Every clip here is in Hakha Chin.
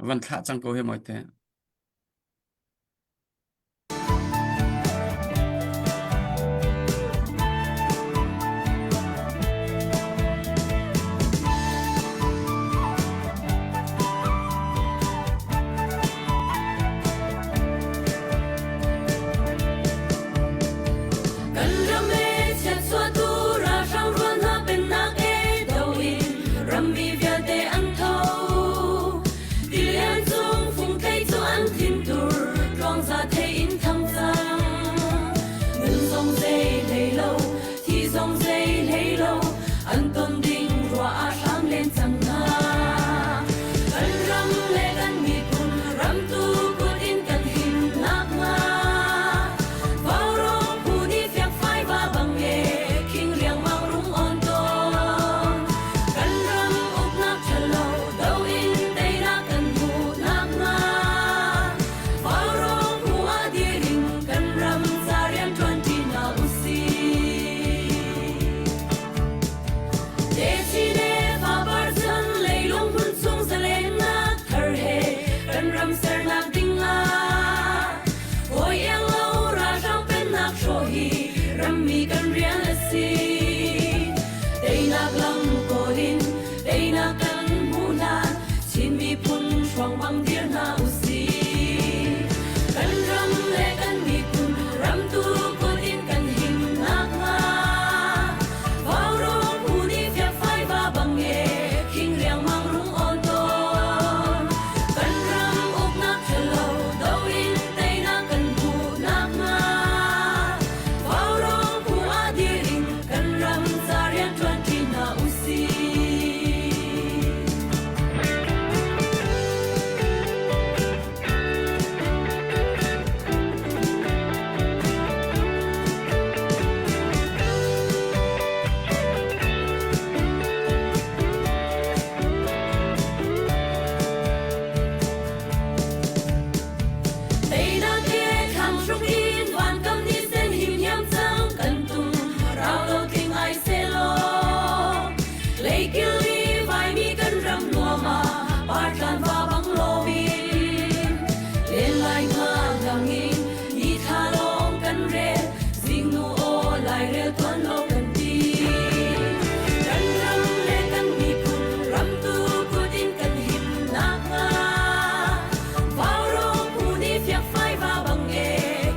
Van thlah cang ko he moi te. Kan ram e chiatchuahtu ralhrang rual hna pennak e do in rammi vialte an tho. Tilian cung fungthei cu an thintur tluangza thei in thang cang. Nun zong zei hlei lo, thi zong zei hlei lo, an ton ding ruah ah hram len cang hna. Kan ram le kan miphun ramtu kut in kan him nakhnga Vaurawng phu nih fiakfai va bang e khing riangmang rung on tawn. Kan ram uknak ṭhalo do in teinak kan hmuh nakhnga Vaurawng phu ah dir in kan ram ca rian ṭuanṭi hna usih. Techin le fapar chan leilung hmun chung zalennak thar he kan ram sernak ding ah hawi iang lo ralhrang pennak hrawh hi rammi kan rian a si. Teinak lam kawl in teinak kan hmuh hlan Chin miphun hruang bang dir hna usih. Kan ram le kan miphun ramtu kut in kan him nakhnga Vaurawng phu nih fiakfai va bang e khing riangmang rung awn tawn. Kan ram uknak ṭhalo do in teinak kan hmuh nakhnga Vaurawng phu ah dir in kan ram ca rian ṭuanṭi hna usih. Teinak he thlang hruk in vankam ni sen him hiam cang kan tum rau lo tling ai selaw leikil i vaimi kan ram nuam ah partlan va bang loin len lai nga ngang in ni thla lawng kan rel zingnu aw lairel tuan lo kan ti kan ram le kan miphun ramtu kut in kan him nakhnga Vaurawng phu nih fiakfai va bang e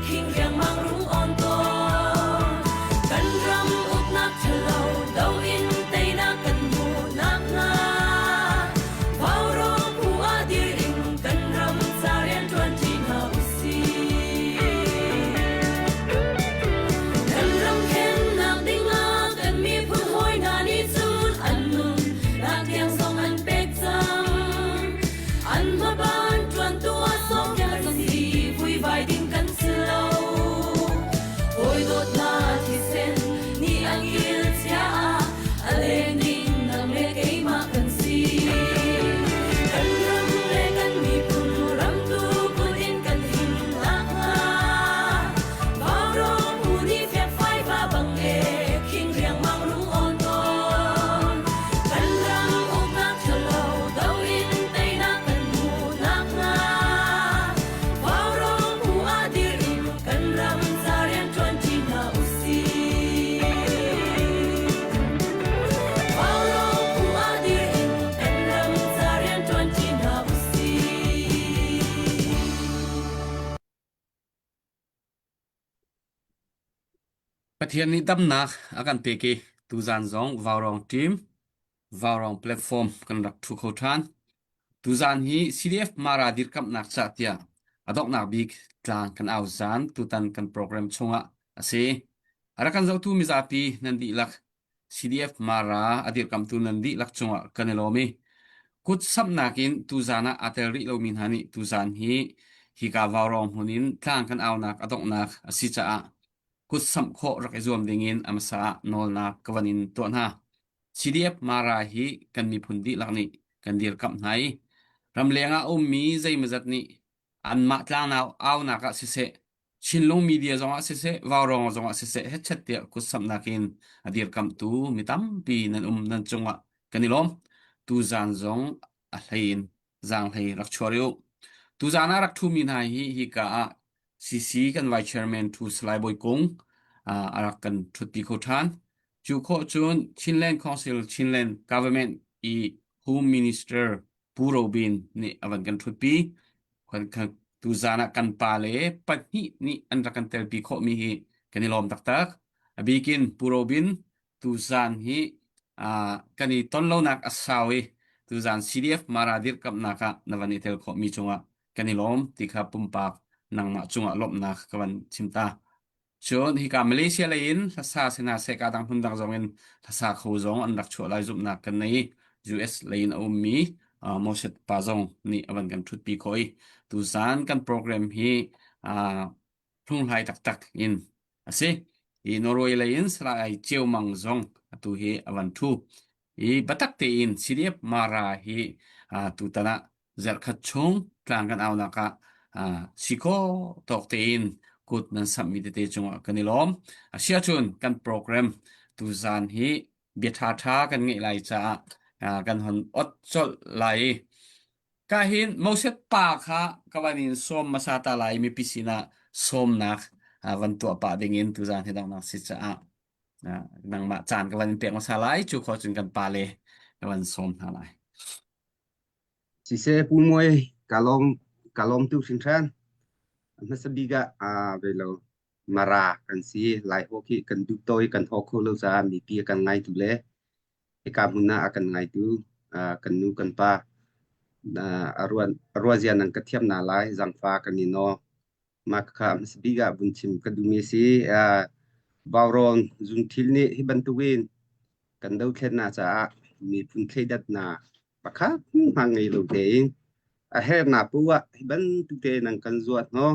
khing riangmang rung on tawn kan ram uknak ṭhalo do in teinak kan hmuh nakhnga Vaurawng phu ah dir in kan ram ca rian ṭuan ṭi hna usih. Kan ram khennak dingah kan miphun hawi hna nih cun an nun nak tiang zong an pek cang. An hmaban ṭuantu ah sawmpiak si vuivai ding kan si lo. Hawi dawtna thisen nih an kil chia ah a leng ding nang le keimah kan si. Kan ram le kan miphun ramtu kut in kan him nakhnga Vaurawng phu nih fiakfai va bang e khing riangmang rung awn tawn. Kan ram uknak ṭhalo do in teinak kan hmuh nakhnga Vaurawng phu ah dir in kan ram ca rian ṭuanṭi hna usih. Vaurawng phu ah dir in kan ram ca rian ṭuanṭi hna usih. Pathian nih damnak a kan pek i tuzaan zong Vaurawng team, Vaurawng platform kan rak ṭhu kho ṭhan. Tuzaan hi CDF Mara dirkamhnak cah tiah a donghnak bik tlang kan au zaan tutan kan program chungah a si. A rak kan zohtu mizapi nan dihlak CDF Mara a dirkamhtu nan dihlak cungah kan i lawm i kut samhnak in tuzaan ah aa tel rih lomi hna nih tuzaan hi hika vaurawng hmun in tlang kan aunak a donghnak a si caah kut samh khawh rak i zuam dingin a hmasa ah nawlnak ka van in tuah hna. CDF Mara hi kan miphun dihlak nih kan dirkamh hna i ramleng ah a ummi zeimawzat nih anmah tlangnau aunak ah siseh Chinlung media zongah siseh, Vaurawng zongah siseh, hetchet tiah kutsamhnak in a dirkamhtu mi tampi nan um nan cungah kan i lawm. Tuzaan zong a hlei in. zaanghlei rak chuah rih u. Tuzaan ah rak ṭhumi hna hi hika ah CC kan Vice Chairman Thu Salai Bawi Kung a rak kan ṭhutpi kho ṭhan. Cu khawh cun Chinland Council Chinland Government i Home Minister Pu Robin nih a van kan ṭhutpi. Tuzaan ah kan pa le pahnih nih an rak kan telpi khawhmi hi kan i lawm taktak. A bikin Pu Robin tuzaan hi kan i ton lonak a sau i tuzaan CDF Mara dirkamhnak ah na van i tel khawhmi cungah kan i lawm ti kha pumpak nangmah cungah lawmhnak ka van chim ta. Cun hika Malaysia lei in hlasa si hna seh ka dang hmun dang zong in hlasa kho zong an rak chuah lai zumhnak kan nei. US lei in a ummi uh, Moses pa zong nih a van kan ṭhutpi khawh i tuzaan kan program hi uh, hlunghlai taktak in a si. I Norway lei in Salai Ceumang zong atu hi a van ṭhu. I biatak tein CDF Mara hi uh, tutan ah zarhkhat chung tlang kan aunak ah uh, si khawh tawk tein kut nan samhmi tete cungah kan i lawm. Asiahcun kan program tuzaan hi bia ṭhaṭha kan ngeih lai caah uh, kan hon ot colh lai i ka hin Moses pa kha ka van in sawm hmasa ta lai mipi sinah sawmnak uh, van tuah pah dingin tuzaan hi donghnak si caah uh, nangmah caan ka van in pek hmasa lai cu khawh cun kan pa le ka van sawm hna lai. Siseh Pu Muai, ka lawm ka lawm tuk hringhran. A hmasa bik ah aa ve lo Mara kan si. Lai haw khi kan duh tawi kan haw kho lo caah mipi a kan ngaitu le hika hmun ah a kan ngaitu aa kan nu kan pa aa a ruan a ruazia nan ka thiam na lai zangfa kan i naw. Mah kha a hmasa bik ah vun chim ka duhmi a si. Aa Vaurawng zungthil nih hi bantukin kan dothlennak caah miphun thleidannak pakhat hmanh ngei lo tein a hernak poah ah hi bantuk tein nan kan zuat hnaw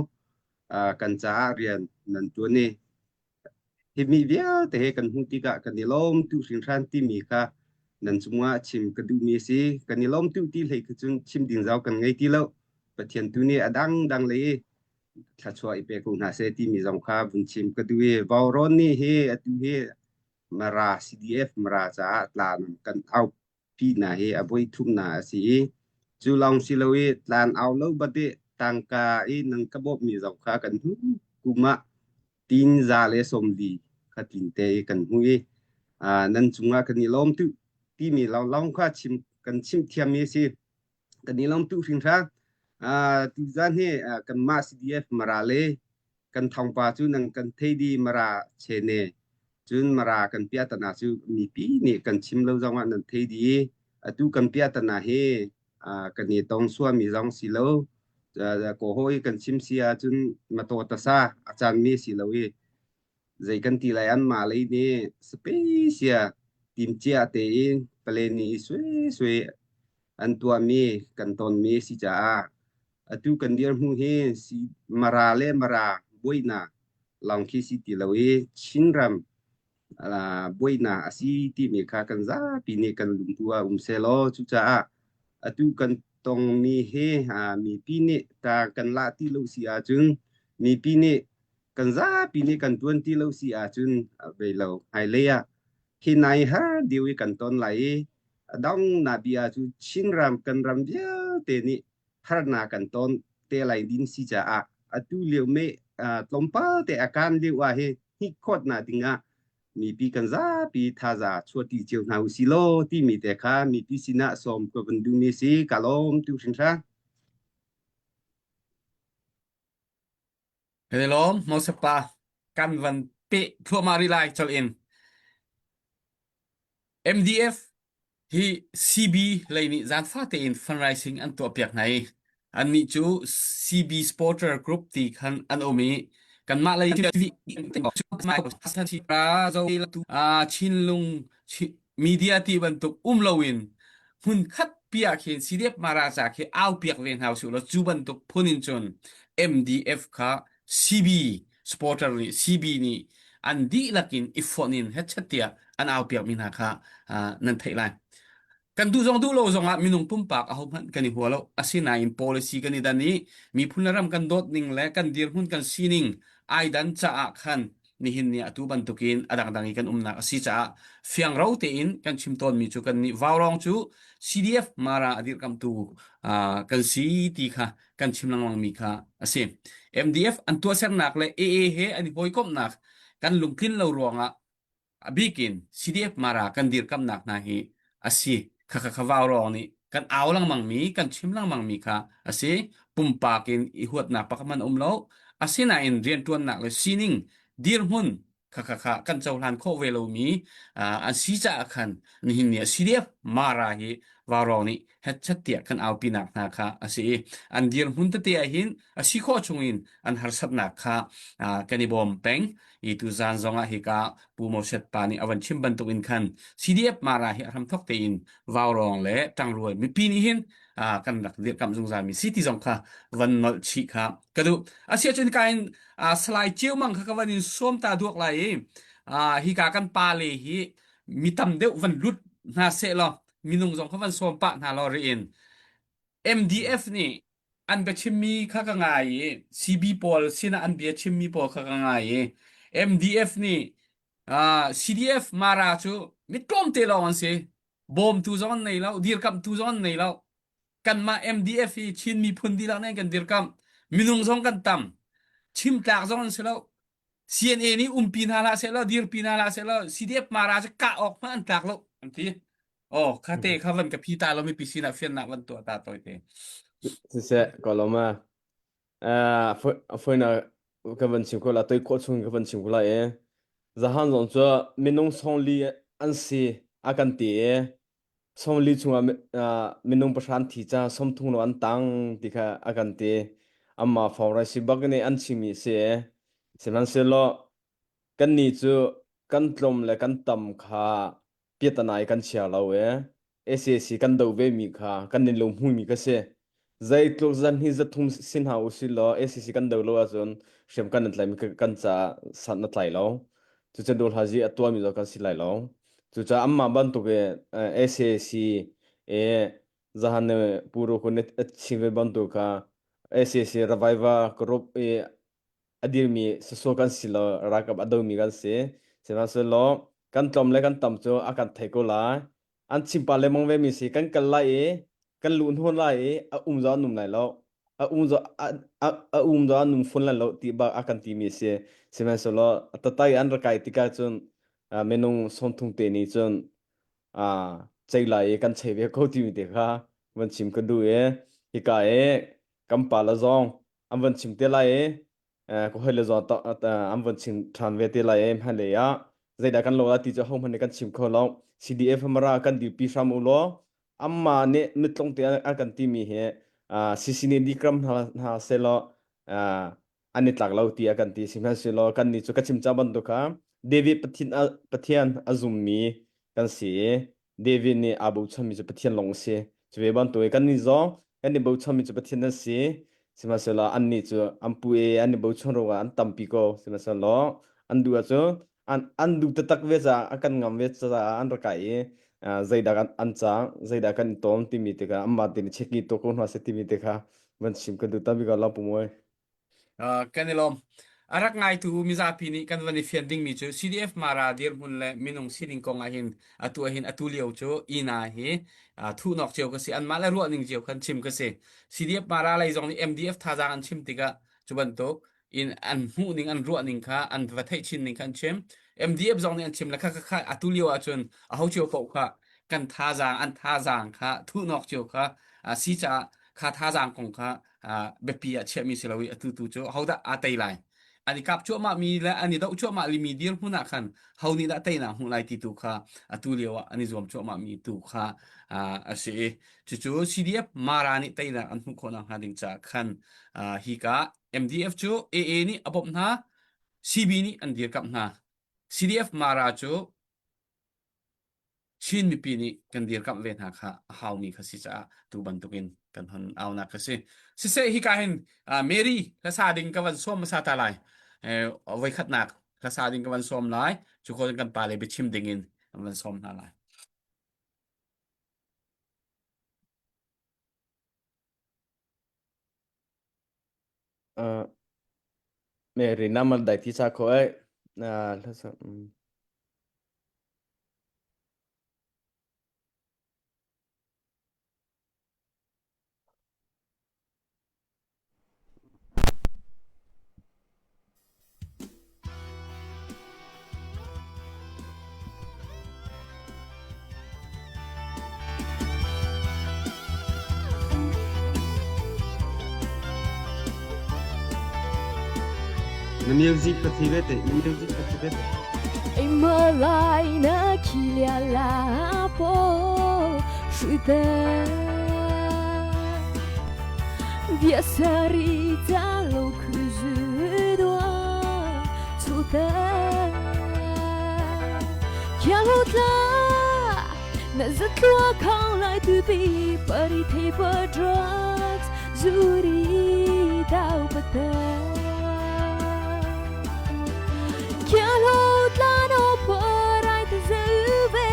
kan caah rian nan ṭuan i hi mi vialte he kan hmuh tikah kan i lawm tuk hringhran timi kha nan cungah chim ka duhmi a si. Kan i lawm tuk ti hlei kha cun chim ding zau kan ngei ti lo. Pathian tu nih a dangdang lei i thluachuah i pe ko hna seh timi zong kha vun chim ka duh i Vauron nih hi atu hi Mara CDF Mara caah tlan kan aupi hna hi a voi thumnak a si i cu lawng si lo i tlan au lo bat i tangka i nan ka bawmhmi zong kha kan hmu kum ah tin za le 40 kha tin te i kan hmu i nan cungah kan i lawm tu timi lawnglawng kha chim kan chim thiammi a si. Kan i lawm tuk hringhran. Tuzan hi kanmah CDF Mara le kan thawngpa cu nang kan thei di Mara chene cun Mara kan piahtana cu mipi nih kan chim lo zong ah nan thei di atu kan piahtana hi kan i tong suami zong si lo ko hoi kan chim si ahcun mataw tasa a canmi si lo i zei kan ti lai anmah lei nih specia timcia tein palen nih i sui sui an tuahmi kan tonmi si caah atu kan dirhmun hi si Mara le Mara buainak lawng khi si ti lo i Chinram buainak a si timi kha kan zapi nih kan lungtu ah um sehlaw cucaah atu kan tongmi hi mipi nih ta kan lah ti lo si ahcun mipi nih kan zapi nih kan tuan ti lo si ahcun vei lo hmailei ah hi nai har deuh i kan ton lai i a dong na bia cu Chinram kan ram vialte nih harnak kan ton te lai din si caah atu lio me tlawmpal te a kan lio ah hi hnik khawt na ding ah mipi kan zapi thaza chuati cio hna u si law timi te kha mipi sinah sawm ka van duhmi si ka lawm tu hringhran. Kan i lawm, Moses pa. Kan van peh thluahmah rih lai colh in. MDF hi CB lei nih zaanfa tein fundraising an tuahpiak hna i annih cu CB Supporter Group ti khan an um i kanmah lei Chinlung media ti bantuk um loin hmun khat piah khin CDF Mara ca khi au piak ve hna usih law cu bantuk phun in cun MDF kha CB supporter nih CB nih an dihlak in i fonh in hetchet tiah an au piakmi hna kha nan theih lai. Kan duh zong duh lo zong ah minung pumpak ahohmanh kan i hua lo. Asinain policy kan i dan i miphun le ram kan dawt ning le kan dirhmun kan sining ai dan caah khan. Nihin ni atu bantukin a dangdang i kan umnak a si caah fiangro tein kan chim tawnmi cu kan nih Vaurawng cu CDF Mara a dirkamtu kan si ti kha kan chim lengmangmi kha a si. MDF an tuahsernak le AA he an i hawikomhnak kan lungtlin lo ruangah a bik in CDF Mara kan dirkamnak hna hi a si. Khakha kha Vaurawng nih kan au lengmangmi, kan chim lengmangmi kha a si. Pumpak in i huatnak pakhat hmanh a um lo. Asinain rianṭuannak le sining dirhmun khakha kha kan cohlan khawh ve lomi an si caah khan nihin ni ah CDF Mara hi Vaurawng nih hetchat tiah kan aupinak hna kha a si i an dirhmun tete ah hin a si khawh chungin an harsatnak kha kan i bawm peng i tuzan zong ah hika Pu Moses pa nih a van chim bantuk in khan CDF Mara hi a hramthok tein Vaurawng le ṭangrual mipi nih hin kan rak dirhkamh zungzal mi si ti zong kha van nolh chih kha ka duh. Asiahcun ka in Salai Ceumang kha ka van in sawm ta duak lai i hika kan pa le hi mi tam deuh van lut hna seh law minung zong kha van sawm pah hna law riin MDF nih an biachimmi kha ka ngai i CB pawl sinah an bia chimmi pawl kha ka ngai i MDF nih CDF Mara cu mi tlawmte lawng an si bawmtu zong an nei lo dirkamhtu zong an nei lo kanmah MDF hi Chin miphun dihlak nih kan dirkamh minung zong kan tam chimtlak zong an si lo CNA nih umpi hna hlah seh law dirpi hna hlah seh law CDF Mara cu kah awk hmanh an tlak lo an ti oh kha te kha van ka phi ta lo mipi sinah fiannak van tuah ta toi te Siseh ka lawm a foina ka van chim ko la toi khawh chung ka van chim ko la e zahan zong cu minung songli an si a kan ti e songli chungah minung pahran thi ca somthung lo an tang ti kha a kan ti amma fawrai si bak nih an chimi si e sihmanhsehlaw kan nih cu kan tlawm le kan tam kha piatanai kan chia lo e SAC kan do ve mi kha kan nin lo hmui mi ka si. Zeitluk zan hi zathum sin hna u si law SAC kan do lo ahcun hriam kan nan tlai mi kan ca san na tlai lo. Cucu dul hazi a tuah mi zong kan si lai lo. Cucaah anmah bantuk i SAC e zahan ne puru kun a chim ve bantuk kha SAC revival group i a dirmi sasua kan si lo ralkap a domi kan si sihmanhsehlaw kan tlawm le kan tam cu a kan thei ko lai an chim pa lemang ve mi si kan kal lai i kan luh hnawn lai i a um zo an um lai lo a um zo a, a um zo an um fun lai lo ti bak a kan ti mi si sihmanhsehlaw tatai an ra kai tikah cun minung sawmthum te nih cun cei lai i kan chei ve ko ti mi te kha van chim ka duh i hika i kan pa la zong an van chim te lai i ka hoi le zaw an van chim ṭhan ve te lai i hmailei ah zeidah kan lo la ti cu hohmanh nih kan chim kho lo CDF Mara kan dirpi hram u law amma nih mitlung te an kan timi hi CC nih dikram hna hna selaw an i tlak lo ti a kan ti sihmanhsehlaw kan nih cu ka chim cang bantuk kha David Pathian a, Pathian a zummi kan si i David nih aa bochanmi cu Pathian lawng a si. Cu ve bantuk in kannih zong kan i bochanmi cu Pathian an si. Sihmanhsehlaw annih cu an pu i an i bochan ruangah an tampi ko. Sihmanhsehlaw an duh ahcun an, an duh taktak ve caah a kan ngam ve caah an rak kai i uh, zeidah kan an cang, zeidah kan i tawm timi tikah anmah tein check i tuah ko hna seh timi te kha van chim kan duh tampi ko lo pu Mawi. Uh, kan i lawm. A rak ngaitu mizapi nih kan van i fian dingmi cu CDF Mara dirhmun le minung sining kong ah hin atu ah hin atu lio cu ina hi uh, thuhnawk cio ka si anmah le ruahning cio khan chim ka si. CDF Mara lei zong nih MDF thazaang an chim tikah cu bantuk in an hmuh ning an ruah ning kha an va theih chin ning kha an chim. MDF zong nih an chim le kha kha kha atu lio ahcun a ho cio paoh kha kan thazaang an thazaang kha thuhnawk cio kha uh, si caah kha thazaang kong kha biapi ah chiahmi si lo i atu tu cu hodah aa tei lai an i kap cuahmah mi le an i doh cuahmah limi dirhmun ah khan ho nih dah teinak hmuh lai ti tu kha atu lio ah an i zuam cuahmah mi tu kha a si i cucu CDF Mara nih teinak an hmuh khawh nakhnga ding caah khan hi ka MDF cu AA nih a bawmh hna CB nih an dirkamh hna CDF Mara cu Chin mipi nih kan dirkamh ve hna kha a haumi kha si caah tu bantukin kan hon aunak kha si. Siseh hika hin Mary hlasa ding ka van sawm hmasa ta lai. Voikhatnak hlasa ding ka van sawm lai. Cu ko kan pa le biachim ding in kan van sawm hna lai. Uh, Mary namal dai ti cha kho ai. Na hlasa. Mm. Na music ka thi ve te, na music ka thi ve te. Malai na khilia la po shuite Via sarita lo kuzudwa chuta Kialo tla na zatlua khang lai tu pi pari the pa drugs zuri tau pata Kialo tla no parai te zeu ve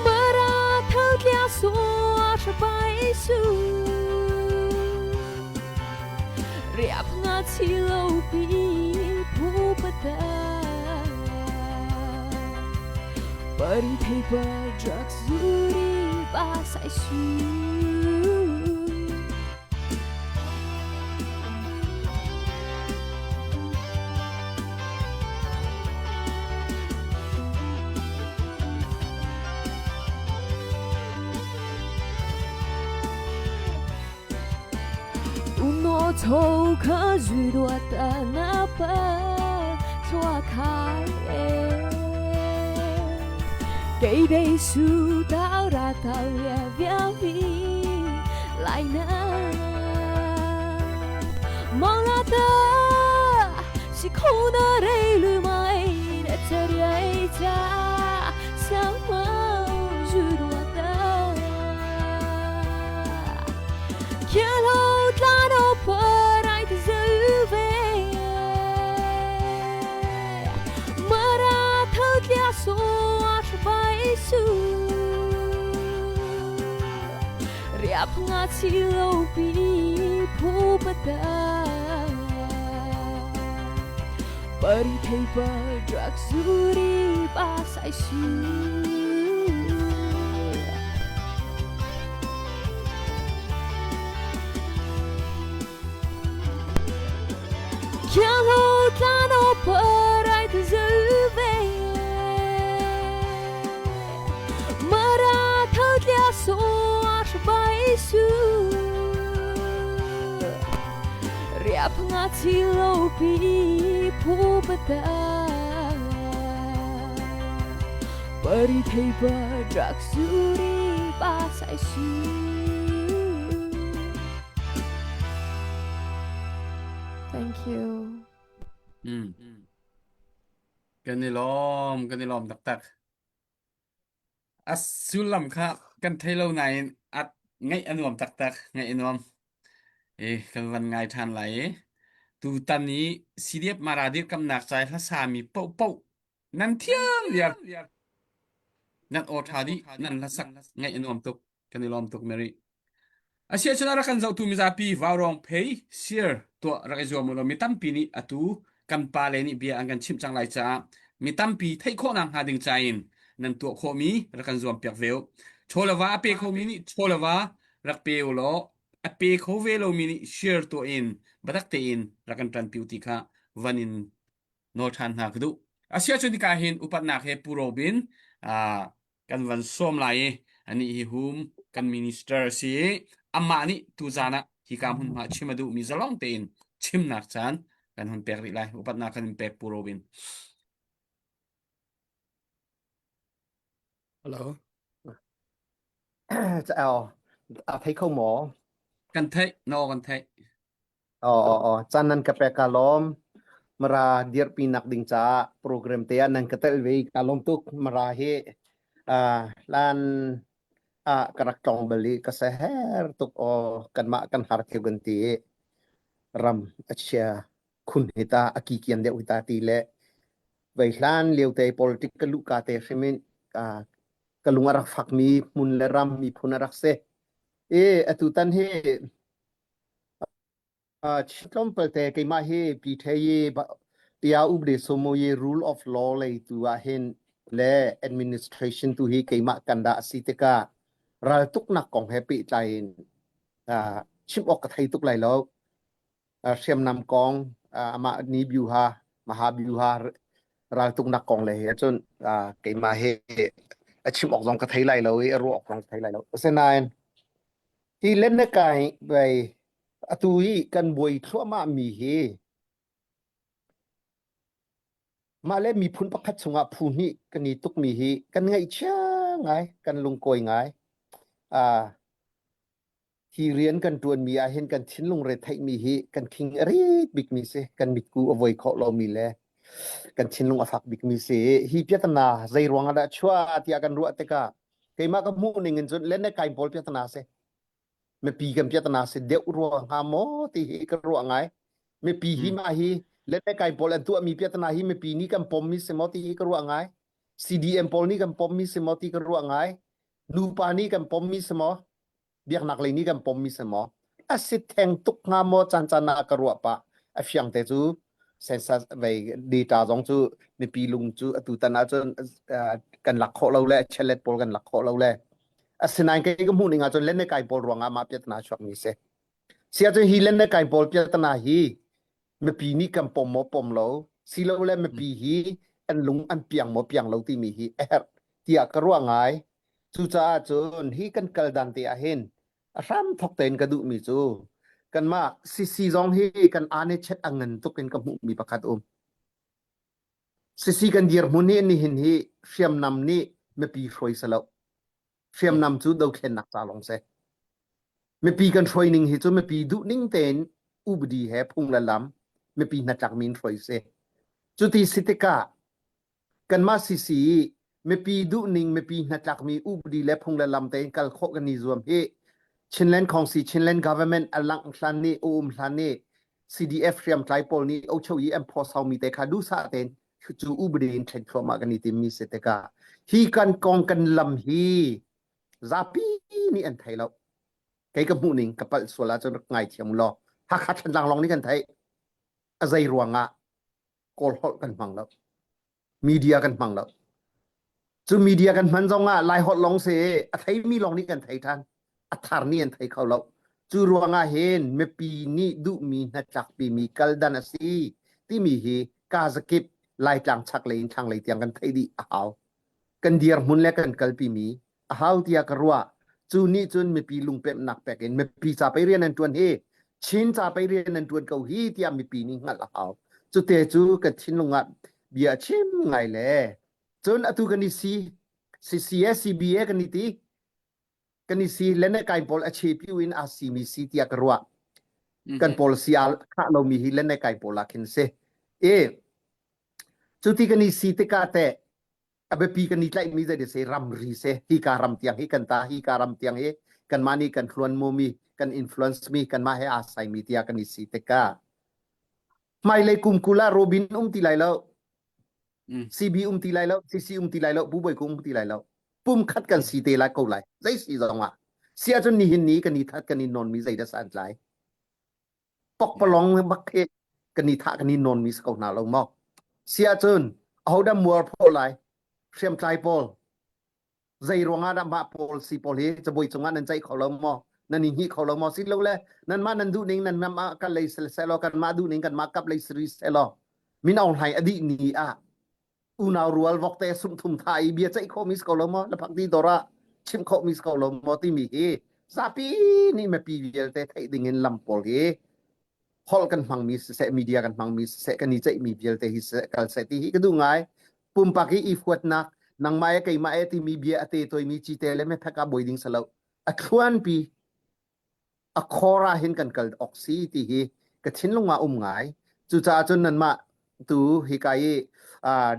Mara thâu tlia xua sa pai su Riap nga chi lo pi pu pata Pari paper drugs zuri ba sai su 我头壳最多的那本错开，给被数到达到也表明来呢。忙拉的是空的泪流满的这里家，想梦最多的。Kialo tlano parai te zeuve Mara thau tlia so a su Riap nga chi lo pi pu pata Pari paper drugs zuri ba sai su Kialo tlano parai te zeuve Mara thau tlia so a bai su Riap nga chi lo pi pu pata Pari paper drugs zuri ba sai su Thank you. Mm. Kan i lawm, kan i lawm taktak. A sullam kha kan thei lo nain a ngaih a nuam taktak, ngaih a nuam. E, kan van ngai ṭhan lai i. Tutan i CDF Mara dirkamnak ca i hlasami paohpaoh nan thiam viar. Nan aw ṭha dih, nan hlasak ngaih a nuam tuk. Kan i lawm tuk Mary. Asiahcun a rak kan zohtu mizapi vaurawng phei sir tuah rak i zuam u law mi tampi nih atu kan pale nih bia an kan chimh cang lai caah mi tampi theih khawhnak hnga ding ca in nan tuah khawhmi rak kan zuam piak ve u. Chaw le va a pe khomi nih chaw le va rak pe u law a pe kho ve lomi nih share tuah in biatak tein rak kan ṭanpi u ti kha van in nawl ṭhan hna ka duh. Asiahcun hika hin upatnak he Pu Robin ah kan van sawm lai i anih hi hum kan minister a si i amah nih tuzaan ah hika hmunhma chim a duhmi zalong tein chimnak caan kan hun pek rih lai. Upatnak kan in pek Pu Robin. Hello. Ờ, à, thấy không mỏ? Kan theih, no kan theih. Aw aw aw caan nan ka pek ka lawm. Mara dirpi nak ding caah program te ah nan ka tel ve ka lawm tuk. Mara hi ah lan ah ka rak tlong bal i ka seher tuk aw kanmah kan har theu kan ti i ram a chia khun hi ta a kikian deuh hi ta ti le vei hlan lio te politic ka luh ka te hrim in ka lung a rak fak mi hmun le ram miphun a rak si. I atu tan hi. Tlawmpal te keimah hi Pithei tiah upade somoye rule of law lei tu ah hin le administration tu hi keimah kan dah a si tikah raltuknak kong he pehtlai in chim awk ka thei tuk lai lo. Hriamnam kong amah ni byuha maha byuha raltuknak kong le he cun keimah hi a chim awk zong ka thei lai lo i a ruah awk zong ka thei lai lo. Asinain hi lennekai bei Atu hi kan buai thluahmah mi hi mah le miphun pakhat chungah phu hnih kan i tukmi hi kan ngaihchia ngai, kan lungkawi ngai. Ah, hi rian kan ṭuanmi ah hin kan thinlung retheihmi hi kan khing a rit bikmi si, kan mitku a voi khawh lomi le kan thinlung a fak bikmi si. Hi piatana zei ruang ah dah chuah tiah kan ruah tikah keimah ka hmuh ning in cun len le kai pawl piatana si. Mipi kan piatana si deuh rua hnga maw ti hi ka ruah ngai. Mipi hi mah hi le kai pawl an tuahmi piatana hi mipi nih kan pommi si maw ti hi ka ruah ngai. CDM pawl nih kan pommi si maw ti ka ruah ngai. Nupa nih kan pommi si maw? Biaknak lei nih kan pommi si maw? A si theng tuk hnga maw caan caan ah ka ruah pah. A fiang te cu census vei data zong cu mipi lung cu atu tan ahcun kan lak khawh lo le chalet pawl kan lak khawh lo le Asinain kei ka hmuh ning ahcun len le kai pawl ruangah mah piatana a chuakmi si. Si ahcun hi len le kai pawl piatana hi mipi nih kan pom maw pom lo, silole mipi hi an lung an piang maw piang lo timi hi a herh tiah ka ruah ngai. Cucaah cun hi kan kal dan te ah hin a hram thok tein ka duhmi cu kanmah CC zong hi kan ane chet a ngan tuk in ka hmuhmi pakhat um. Sisi kan dirhmun hi nihin hi hriamnam nih mipi hruai si lo. Hriamnam cu dothlennak ca lawng si. Mipi kan hruai ning hi cu mipi duh ning tein upadi he phung le lam mipi hnatlakmi in hruai si. Cuti si tikah kanmah CC mipi duh ning mipi hnatlakmi upadi le phung le lam tein kal khawh kan i zuam hi Chinland Khongsi Chinland Government a langh hlan nih a um hlan nih CDF hriamtlai pawl nih ocho i an phuasaumi te kha duhsah tein cu upadi in thlen thluahmah kan i timmi si tikah hi kan kong kan lam hi zapi nih an thei lo. Kei ka hmuh ning ka palh sual ahcun rak ngaithiam law Hakha Thantlang lawng nih kan theih. A zei ruangah Kawl holh kan hmang lo. Media kan hmang lo. Cu media kan hman zong ah Lai holh lawng si a theimi lawng nih kan thei ṭhan. A thar nih an thei kho lo. Cu ruangah hin mipi nih duhmi hnatlakpimi kaldan a si timi hi kazakip Laitlang chaklei in thlanglei tiang kan theih dih a hau. Kan dirhmun le kan kalpimi a hau tiah ka ruah. Cu nih cun mipi lungpemhnak pek in mipi ca pei rian an ṭuan hi Chin ca pei rian an ṭuan ko hi tiah mipi nih hngalh a hau. Cute cu ka thinlung ah bia a chim ngai le cun atu kan i si CCA CBA kan i ti kan i si lene kai pawl a chepiu in aa simi si tiah ka ruah. Kan policy aa khah lomi hi lene kai pawl ah khin si. E cuti kan i si tikah teh a biapi kan i tlaihmi zei si ramri si hika ram tiang hi kan ta hika ram tiang hi kanmah nih kan hluan mumi kan influence mi kanmah he aa saimi tiah kan i si tikah hmailei kum 20 ah Robin um ti lai lo CB um ti lai lo CC um ti lai lo Pu Bawi Kung um ti lai lo pum khat kan si te lai ko lai zei si zong ah si ahcun nihin ni kan i that kan i nawn mi zei dah san tlai pokpalong bak khi kan i thah kan i nawn mi si ko hna lo maw si ahcun ahodah muar phaw lai hriamtlai pawl zei ruangah dah mah pawl si pawl hi cabuai cungah nan ceih kho lo maw nan i hnih kho lo maw si lo le nanmah nan duh ning nan mah kan lei selaw kanmah duh ning kanmah kap lei siri selaw min aung hlaing a dih ni ah unau rual vokte sumthum tha i bia ceih khawh mi si ko lo maw laphak ti dor ah chimh khawh mi si ko lo maw timi hi zapi nih mipi vialte theih ding in lam pawl hi holh kan hmang mi siseh media kan hmang mi siseh kan i ceih mi vialte hi siseh kal seh ti hi ka duh ngai pumpak i i fuatnak nangmah e keimah e timi bia a te toimi cite le mephek ah boi ding salo a thluanpi a khor ah hin kan kal awk si ti hi ka thinlung ah um ngai. Cucaah cun nanmah tu hika i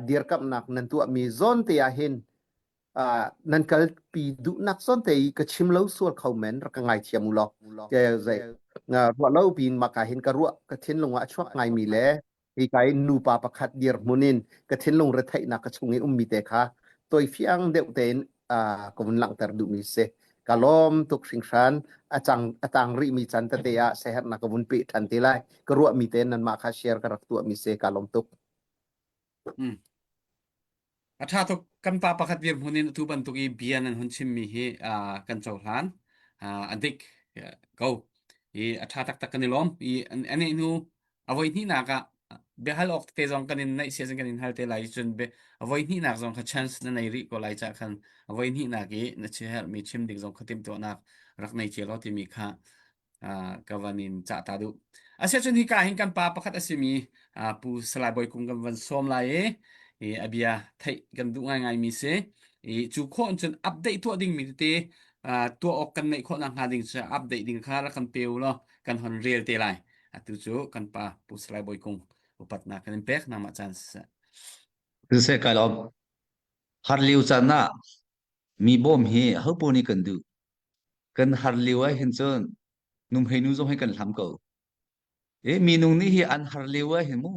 dirkamhnak nan tuahmi zawn te ah hin nan kalpi duhnak zawn te i ka chim lo sual kho men rak ka ngaithiam u law. Zei ruah lo piin maka hin ka ruah ka thinlung ah a chuak ngaimi le hika i nupa pakhat dirhmun in ka thinlung retheihnak ka chung i ummi te kha toifiang deuh tein ka vun langhter duhmi si. Ka lawm tuk hringhran. A cang a tang rihmi can tete ah sehernak ka vun peh ṭhan te lai. Ka ruahmi te nanmah kha share ka rak tuahmi si. Ka lawm tuk. Mm. A ṭha tuk. Kan pa pakhat dirhmun in atu bantuk i bia nan hun chimmi hi uh, kan cohlan. Uh, a dik ko. I a ṭha taktak kan i lawm. I an hnu a voi hnihnak ah biahal awk te zong kan in naih sia kan in hal te lai cun be a voi hnihnak zong kha chance na nei rih ko lai ca khan a voi hnihnak i na chihermi chim ding zong kha timhtuahnak rak nei cia law timi kha ka van in cah ta duh. Asiahcun hika hin kan pa pakhat a simi Pu Salai Bawi Kung kan van sawm lai i, i a bia theih kan duh ngaingaimi si. I cu khawh in cun update tuah dingmi tete tuah awk kan neih khawh nakhnga ding cu update ding kha rak kan pe u law kan hon rel te lai. Atu cu kan pa Pu Salai Bawi Kung upatnak kan in pek nangmah caan siseh. Siseh kai lawm. Har liu caan ah mi bawm hi hopo nih kan duh. Kan har lio ah hin cun numhei nu zong hi kan hlam ko. E minung nih hi an har lio ah hin mu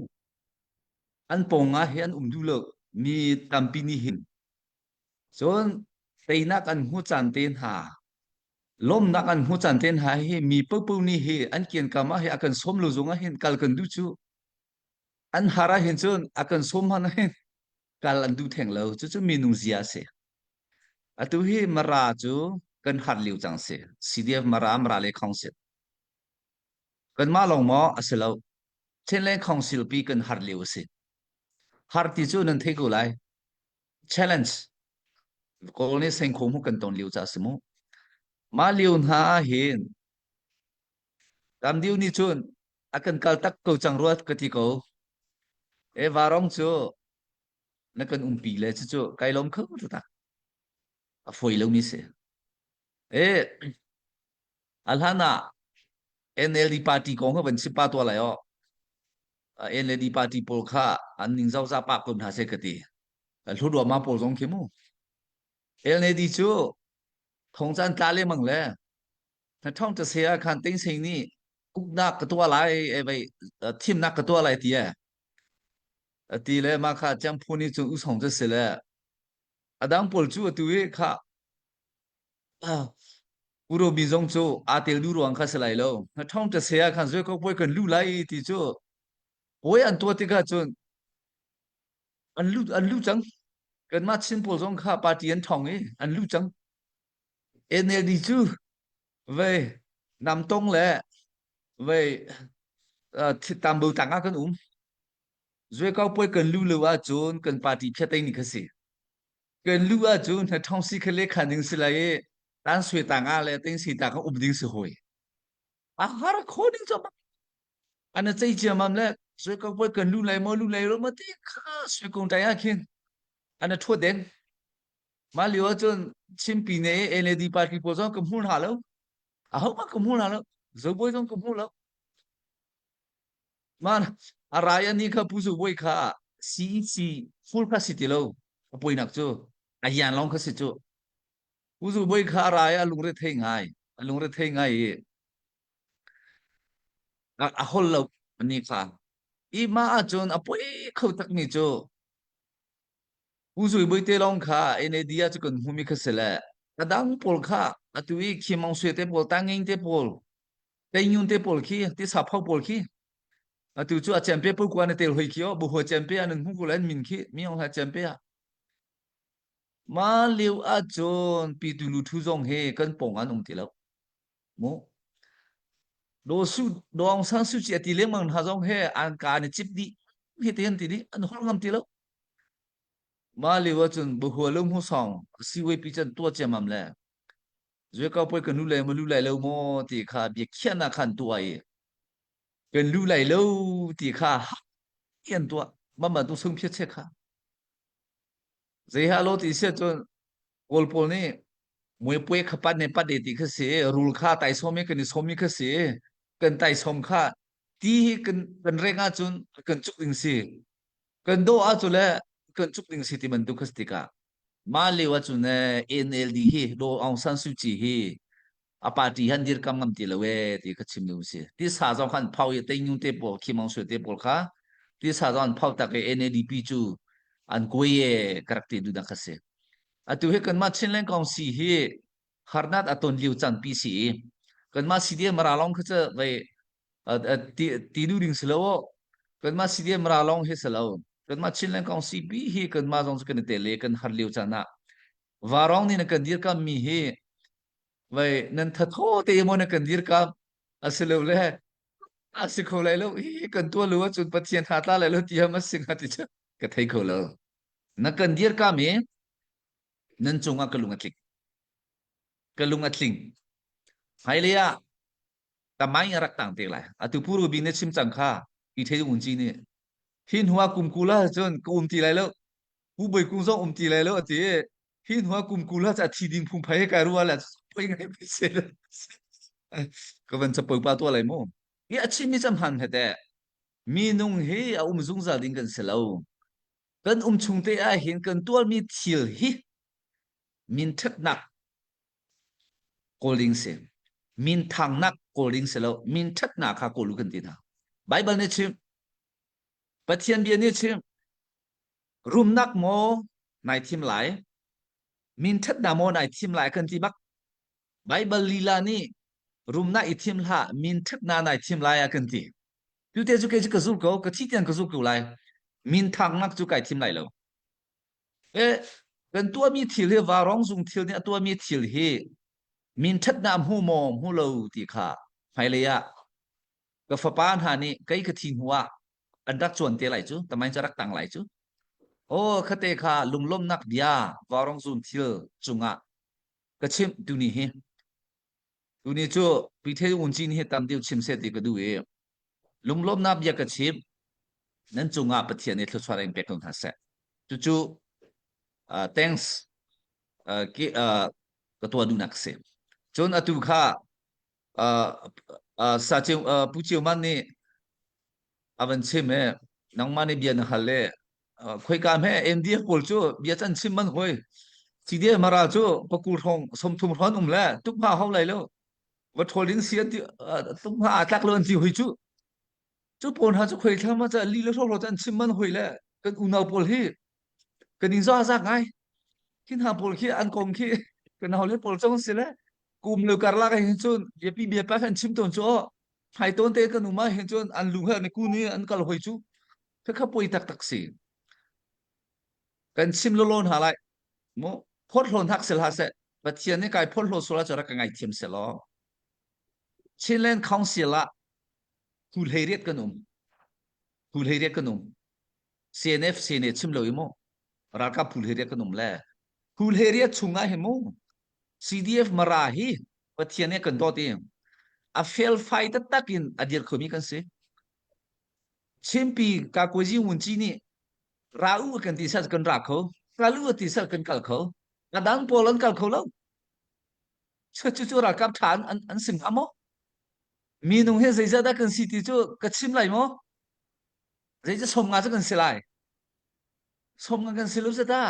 an pawng ah hi an um duh lo mi tampi nih hin cun teinak an hmu caan te hna lawmnak an hmu caan te hna hi mi popo nih hi an kiankam ah hi a kan sawm lo zong ah hin kal kan duh cu an har ah hin cun a kan sawm hman ah hin kal an duh theng lo cucu minung zia a si Atu hi Mara cu kan har lio cang si. CDF Mara, Mara le Council. Kanmah lawng maw a si lo. Chinland Council pi kan har lio a si. Har ti cu nan thei ko lai. Challenge. Kawl nih sengkhom hu kan ton lio ca si mu. Mah lio hna ah hin Ramdiu nih cun a kan kal tak ko cang ruat ka ti ko. E varong cu na kan umpi le cucu kai lawm kho taktak. A fawi lomi si. E a hlan ah NLD party kong kha van chim pa tua lai o. NLD party pawl kha an ning zoza pa ko hna se ka ti. Hlu ma pawl zong khi mu. NLD cu thong caan tla le mang le na thong ta se ah khan ting sing nih uknak ka tua lai e vai thimnak ka tua lai ti e A ti le mah kha Ciangphu nih cun usong cu si le a dang pawl cu atu i kha Uromi zong cu aa tel duh ruang kha si lai lo. Na ṭhawng ṭa se ah khan zui ko puai kan lu lai ti cu puai an tuah tikah cun an lu an lu cang. Kanmah Chin pawl zong kha party an ṭhawng i an lu cang. NLD cu vei namtong le vei tambo tang ah kan um. Zuekau puai kan lu lo ahcun kan party phiatei ni kha si. Kan lu ahcun na thong si kha le khan ding si lai i tan sui tang ah le ting si ta ka um ding si hoi. A har kho ding cho ana chei chiamam le zuekau puai kan lu lai mo lu lai ro ma ti kha sui kong tai ah khin ana thua den. Ma liu ahcun Chinpi ne NLD party pawl zong ka hmu hna lo. A ho ma ka hmu hna lo. Zoboi zong ka hmu lo. Man a rai ani kha Pu Zu Bawi kha CEC full kha si ti lo a poinak cu a yan lawng kha si cu Pu Zu Bawi kha a rai a lungre thei ngai a lungre thei ngai i a hol lo ani kha i ma ahcun a poi kho takmi cu Pu Zui Bawi te lawng kha NAD ah cu kan hmumi kha si le a dang pawl kha atu i Khimong Sue te pawl Tanging te pawl Teinyun te pawl khi tisa pho pawl khi atu cu a cempe pu kwa na tel hoi khi o bu ho cempe an hmu ko lan min khi mi ong hla cempe a ma liu a chun pi tu lu thu zong he kan pong an um ti lo mu do su dong san su chi ati leng mang ha zong he an ka ni chip di he te an ti di an hol ngam ti lo ma liu a chun bu ho lum hu song si wei pi chan tua chiamam le Zuekau poi kan lu lai maw lu lai lo maw ti kha bia khiahnak khan tuah i kan lu lai lo ti kha an tuah mama tu sung phiat che kha zei ha lo ti sia cun kawl pawl nih mui pue kha pat ne pat e ti kha si rul kha tai som i kan i som i kha si kan tai som kha ti hi kan kan reng ahcun kan cuk ding si kan do ahcun le kan cuk ding si ti bantuk kha si tikah Mah lio ahcun eh, NLD hi Daw Aung San Suu Kyi hi a party han dirkam ngam ti lo ee ti ka chim duh si. Tisa zong khan phau i Teinyung te pawl, Kim Aung Sue te pawl kha tisa zong an phau tak i NADP cu an kuai e ka rak ti duh nak kha si. Atu hi kanmah Chinland Council hi. Harnat a ton lio caan pi si i kanmah CDM mara lawng kha cu vei ti ti duh ding si lo kanmah CDM mara lawng hi si lo. Kanmah Chinland Council pi hi kanmah zong cu kan i tel i kan har lio caan ah Varong nih na kan dirkamh mi hi vei nan thatho te maw na kan dirkamh asilo le a si kho lai lo hi kan tuah lu ahcun Pathian tha tla lai lo ti ham a si hnga ti cu ka thei kho lo. Na kan dirkamh i nan cungah ka lung a tling. Ka lung a tling. Hmailei ah tamai a rak tang te lai. Atu Pu Ruby na chim cang kha i thei un ci nih hi hnu ah kum kul ah cun ka um ti lai lo. Pu Bawi Kung zong um ti lai lo a ti. Hi hnu ah kum 20 ah a thi ding phungphai he kai ruah le poi ngai pei se ka van capo pa tuah lai mu. Hi a chimmi cam han hete minung hi a um zungzal ding kan si lo. Kan um chung te ah hin kan tuarmi thil hi min ṭhatnak kawl ding si. Min thangnak kawl ding si lo. Min ṭhatnak kha kawl u kan ti hna. Bible nih chim. Pathian bia nih chim. Rumnak maw nai thim lai? Min ṭhatnak maw nai thim lai kan ti bak. Baibal lila nih rumnak i thim hlah, min ṭhatnak nai thim lai a kan ti. Tute cu kei cu ka zul ko, ka thi tiang ka zul ko lai. Min thangnak cu kai thim lai lo. E, kan tuahmi thil hi varong zung thil nih a tuahmi thil hi min ṭhatnak hmu maw hmu lo ti kha hmailei ah ka fapa hna nih kei ka thi hnu ah an rak cuan te lai cu tamain cu rak tang lai cu oh khate kha lunglawmnak bia varong zun thil cungah ka chimh tuni hi tuni cu Pithe Un Cin hi tam deuh chim seh ti ka duh i lunglawmnak bia ka chim nan cungah Pathian nih thluachuah in pek ko hna seh cucu uh, thanks uh, ki, uh, ka tuah duhnak si cun atu kha uh, uh, sa Ciu, uh, Pu Ciu Man nih a van chim e nangmah nih bia na hal le khoika hme NDF pawl cu bia can chim man hoi CDF mara cu pakul hrawng 30 hrawn um le tuk hma hau lai lo va ṭhawl ding si an ti tuk hma aa tlak lo an ti hoi cu cu pawl hna cu khoi thla ma ca li le hro hro an chim man hoi le kan unau pawl hi kan in za za ngai khi hna pawl khi an kong khi kan hau le pawl cong si le kum le karlak hin cun biapi biapa kan chim tawn cu hmai tawn te kan um ah hin cun an lu he an kun i an kal hoi cu khakha poi taktak si kan chim lolon ha lai mu phorhlawn hak sel ha seh Pathian nih kai phorhlaw sual ah rak ka ngaithiam seh law Chinland Council ah hu hlei riat kan um hu hlei riat kan um CNF CNA chim lo i mu ralkap phu hlei riat kan um le hu hlei riat chungah hi mu CDF Mara hi Pathian nih kan dawt i a felfai taktak in a dir khomi kan si. Chinpi Kakuazi Wunci nih ra u kan ti sal kan ra kho, kal u ti sal kan kal kho. A dang pawl an kal kho lo. Cu cu ralkap ṭha an, an, an si hnga maw? Minung hi zeizat dah kan si ti cu ka chim lai maw? Zeizat 50 cu kan si lai? 50 kan si lo zata.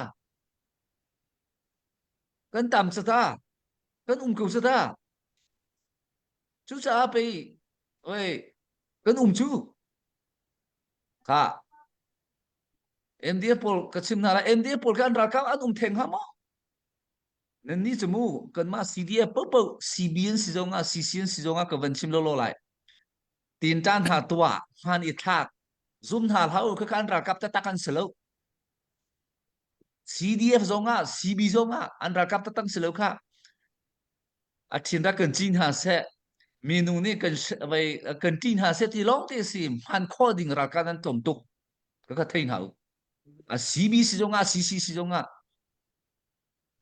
Kan tam zata. Kan um ko zata. Cucaah pei oi kan um cu. Kha MDF pawl ka chim hna lai. MDF pawl kha an ralkap an um theng hnga maw? Nan nih cu mu kanmah CDF paohpaoh CB an si zong ah CC an si zong ah ka van chim lawlaw lai. Tinṭan hna tuah, hman i thlak, zum hna hlah u khakha an ralkap taktak an si lo. CDF zong ah CB zong ah an ralkap taktak si lo kha. A ṭhin rak kan ci hna seh. Minung nih kan vai kan ṭih hna seh ti lawng te si hman khawh ding ralkap an tlawm tuk. Ka ka thei hna u. A CB si zong ah CC si zong ah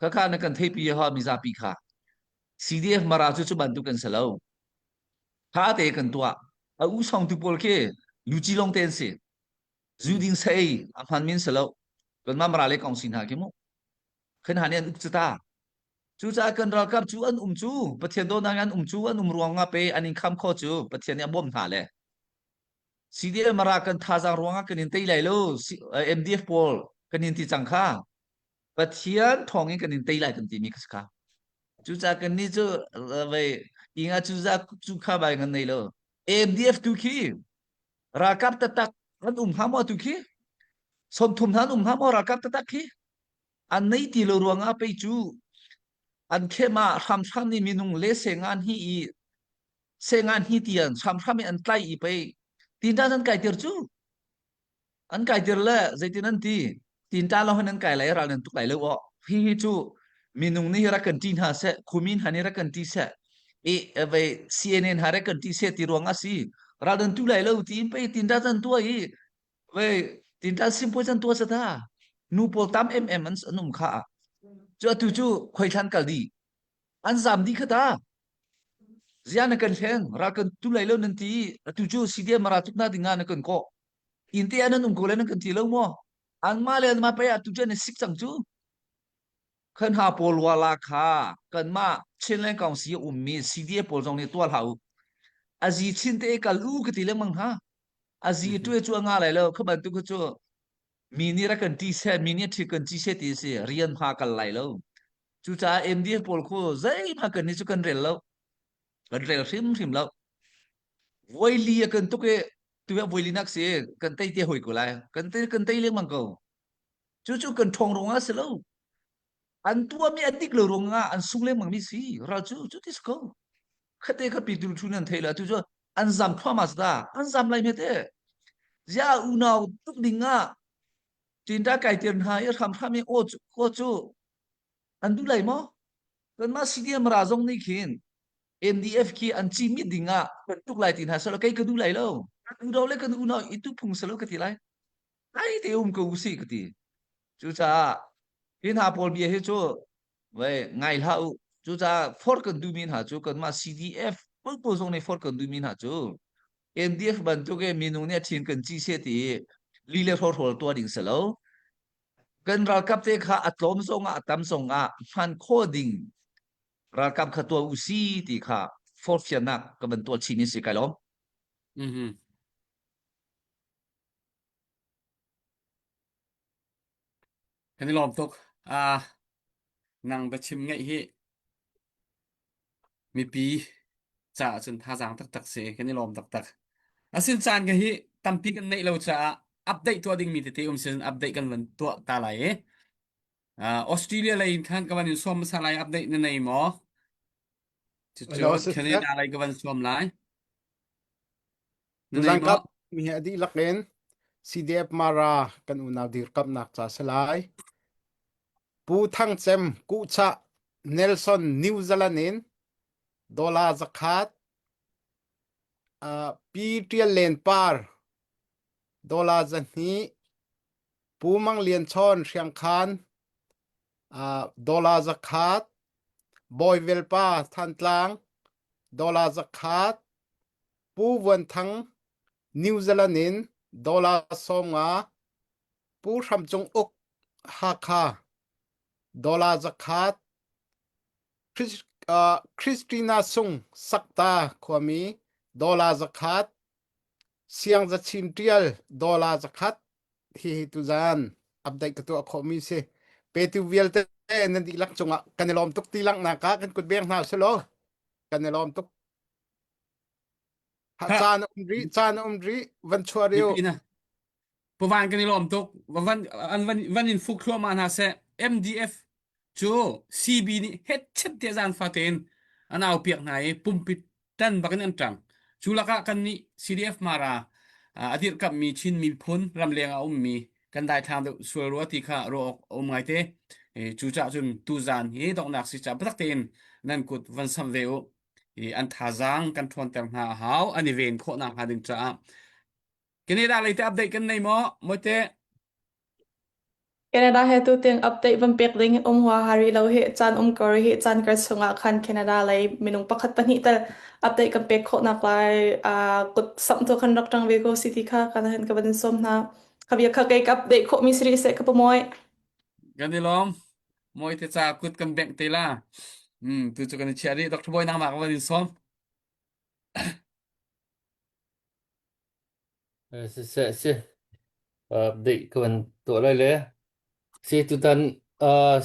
khakha na kan theipi ha mizapi kha. CDF Mara cu cu bantuk an si lo. Tha te kan tuah. A u song tu pawl khi luci long te an si. Zu ding sei a hman min si lo. Kan ma mara le kong sin ha khi mu. Khan han an uk ta. Cucaah kan ralkap cu an um cu Pathian dawtnak an um cu an um ruang ah pe an in kham kho cu Pathian nih a bawmh hna le CDL Mara kan thazaang ruangah kan in tei lai lo MDF pawl kan in ti cang kha Pathian thawng in kan in tei lai kan timi kha si kha. Cucaah kan nih cu vei inga cuza cu kha bai ngan nei lo. MDF tu khi ralkap taktak an um hnga maw tu khi 30 hna an um hnga maw ralkap taktak khi an nei ti lo ruangah pei cu. An khem ah hramhram nih minung le sengan hi i sengan hi tian hramhram in an tlai i pei tinṭan an kai tir cu. An kai tir le zeitin an ti tinṭan lo hin an kai lai ral nan tuk lai lo aw. Hi hi cu minung nih rak kan ṭi hna seh, khumin hna nih rak kan ṭi seh, i vei CNN hna rak kan ṭi seh ti ruang ah si. Ral nan tu lai lo tiin pei tinṭan an tuah i vei tinṭan simpui can tuah sata. Nu pawl tam em an an um kha. Cu atu cu khuaithlan kal dih. An zam dih kha ta. Zia na kan hleng, ral kan tu lai lo nan ti i atu cu CDM mara tuk na ding ah na kan kawh. Inn te ah nan um ko lai nan kan ti lo maw? Anmah le anmah pei atu cu an i sik cang cu. Khan ha pawl wala kha kanmah Chinland Council a ummi CDA pawl zong nih tuah hlah u. Azi chin te kal u ka ti lengmang hna. Azi tu cu a nga lai lo. Kha bantuk kha cu mi nih rak kan ti seh, mi nih ṭhi kan ci seh ti si rian hma kal lai lo. Cucaah MDF pawl khu zeihmanh kan nih cu kan rel lo. Kan rel hrimhrim lo. Voili a kan tuk i tu ah voili nak si kan tei te hoi ko lai. Kan tei kan tei lengmang ko. Cucu kan ṭhawng ruangah si lo. An tuahmi a dik lo ruangah an sung lengmang mi si. Ral cu cu ti si ko. Khate kha pi tu thu nan thei la tu cu an zam thluahmah da. An zam lai me te. Zia unau tuk ding ah tinta kai tir hna i hramhram i aw cu aw cu an duh lai maw? Kanmah CDM ra zong nih khin NDF khi an cimit ding ah kan tuk lai ti hna selaw kei ka duh lai lo. Kan unau le kan unau i tu phung selaw ka ti lai. Ai te um ko usih ka ti. Cucaah hi hna pawl bia hi cu vai ngai hlah u. Cucaah for kan duhmi hna cu kanmah CDF pawl zong nih for kan duhmi hna cu NDF bantuk i minung nih a thin kan ci se ti li le hrawhrawl tuah ding si lo. Kan ralkap te kha a tlawm zong ah a tam zong ah hman khawh ding ralkap kha tuah u si ti kha forhfialnak ka van tuah chin in si kai lawm. Mhm. Kan i lawm tuk. Ah, nang biachim ngeih hi mipi caah cun thazaang taktak si kan i lawm taktak. Asin caan ka hi tampi kan neih lo caah update tuah dingmi tete um sin update kan van tuah ta lai i. Uh, Australia lei in khan ka van in sawm hmasa lai update na nei maw? Cucu Hello, sister. Canada lei ka van sawm lai. Na nei Tuzan maw? kap mi hi a dihlak in CDF Mara kan unau dirkamnak ca si lai. Pu Thang Cem Kuhchah Nelson New Zealand in dollar zakhat uh, Pi Tial Len Par dollar zahnih Pu Mang Lian Chawn Hriangkhan uh, dollar zakhat Bawi Velpa Thantlang dollar zakhat Pu Vuan Thang New Zealand in dollar 50 Pu Hram Cung Uk Hakha dollar zakhat Christina Sung Sakta khuami dollar zakhat Siang Zachin Ṭial dollar zakhat hihi tuzaan update ka tuah khawhmi si. Petu vialte nan dihlak cungah kan i lawm tuk ti langhnak ah kan kut beng hna usih kan i lawm tuk. Ha, caan a um rih, caan a um rih, van chuah rih u. Mipi na Pavan kan i lawm tuk. Van an van van in fuk thluahmah hna seh. MDF cu CB nih hetchet te zan fatein an au piak hna i pumpi tan bakin an ṭang. Cu lakah kan nih CDF Mara a dirhkamhmi Chin miphun ramleng ah a ummi kan daithlang deuh sual rua ti kha ruah awk a um ngaite. Cucaah cun tuzaan hi donghnak si ca biatak tein nan kut van samh ve u. I an thazaang kan ṭhawnter hna a hau an i ven khawh nakhnga ding caah. Canada lei te update kan nei maw? Mote Canada he tutiang update van pek ding um huaha rih lo hi caan um ko rih hi caan kar chungah khan Canada lei minung pakhat pahnih tal update kan pek khawh nak lai uh, kut samh tu khan rak ṭang ve ko si ti kha kan han ka van sawm hna. Khabia kha kei ka update khawh mi siri se ka pamoy. Kan i lawm. Moi te ca kut kan bengh te la. Hmm, tu cu kan i chiah rih. Dr. Boy nangmah ka van in sawm. Siseh si update ka van tuah lai le si tutan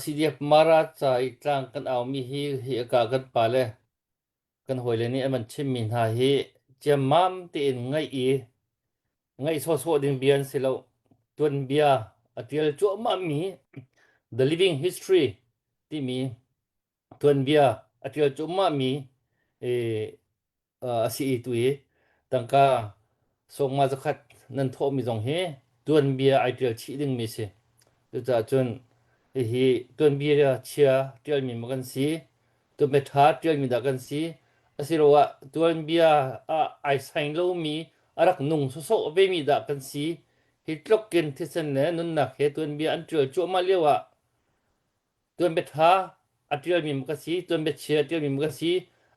CDF Mara ca i tlang kan aumi hi hi aka kan pa le kan hawile nih an van chimmi hna hi ciammam tein ngaih i ngaih sawhsawh ding bia an si lo tuanbia a tial cuahmah mi The Living History timi Tuanbia a ṭial cuahmahmi a si i tu hi tangka sawngma zakhat nan thawhmi zong hi tuanbia ai ṭial chih dingmi a si. Cucaah cun hihi tuanbia chia ṭialmi maw kan si, tuanbia ṭha ṭialmi dah kan si, asiloah tuanbia ah ai saing lomi a rak nung sawsawh vemi dah kan si. Hi tluk in thisen le nunnak he tuanbia an ṭial cuahmah lio ah tuanbia ṭha a ṭialmi maw ka si, tuanbia chia a ṭialmi maw ka si,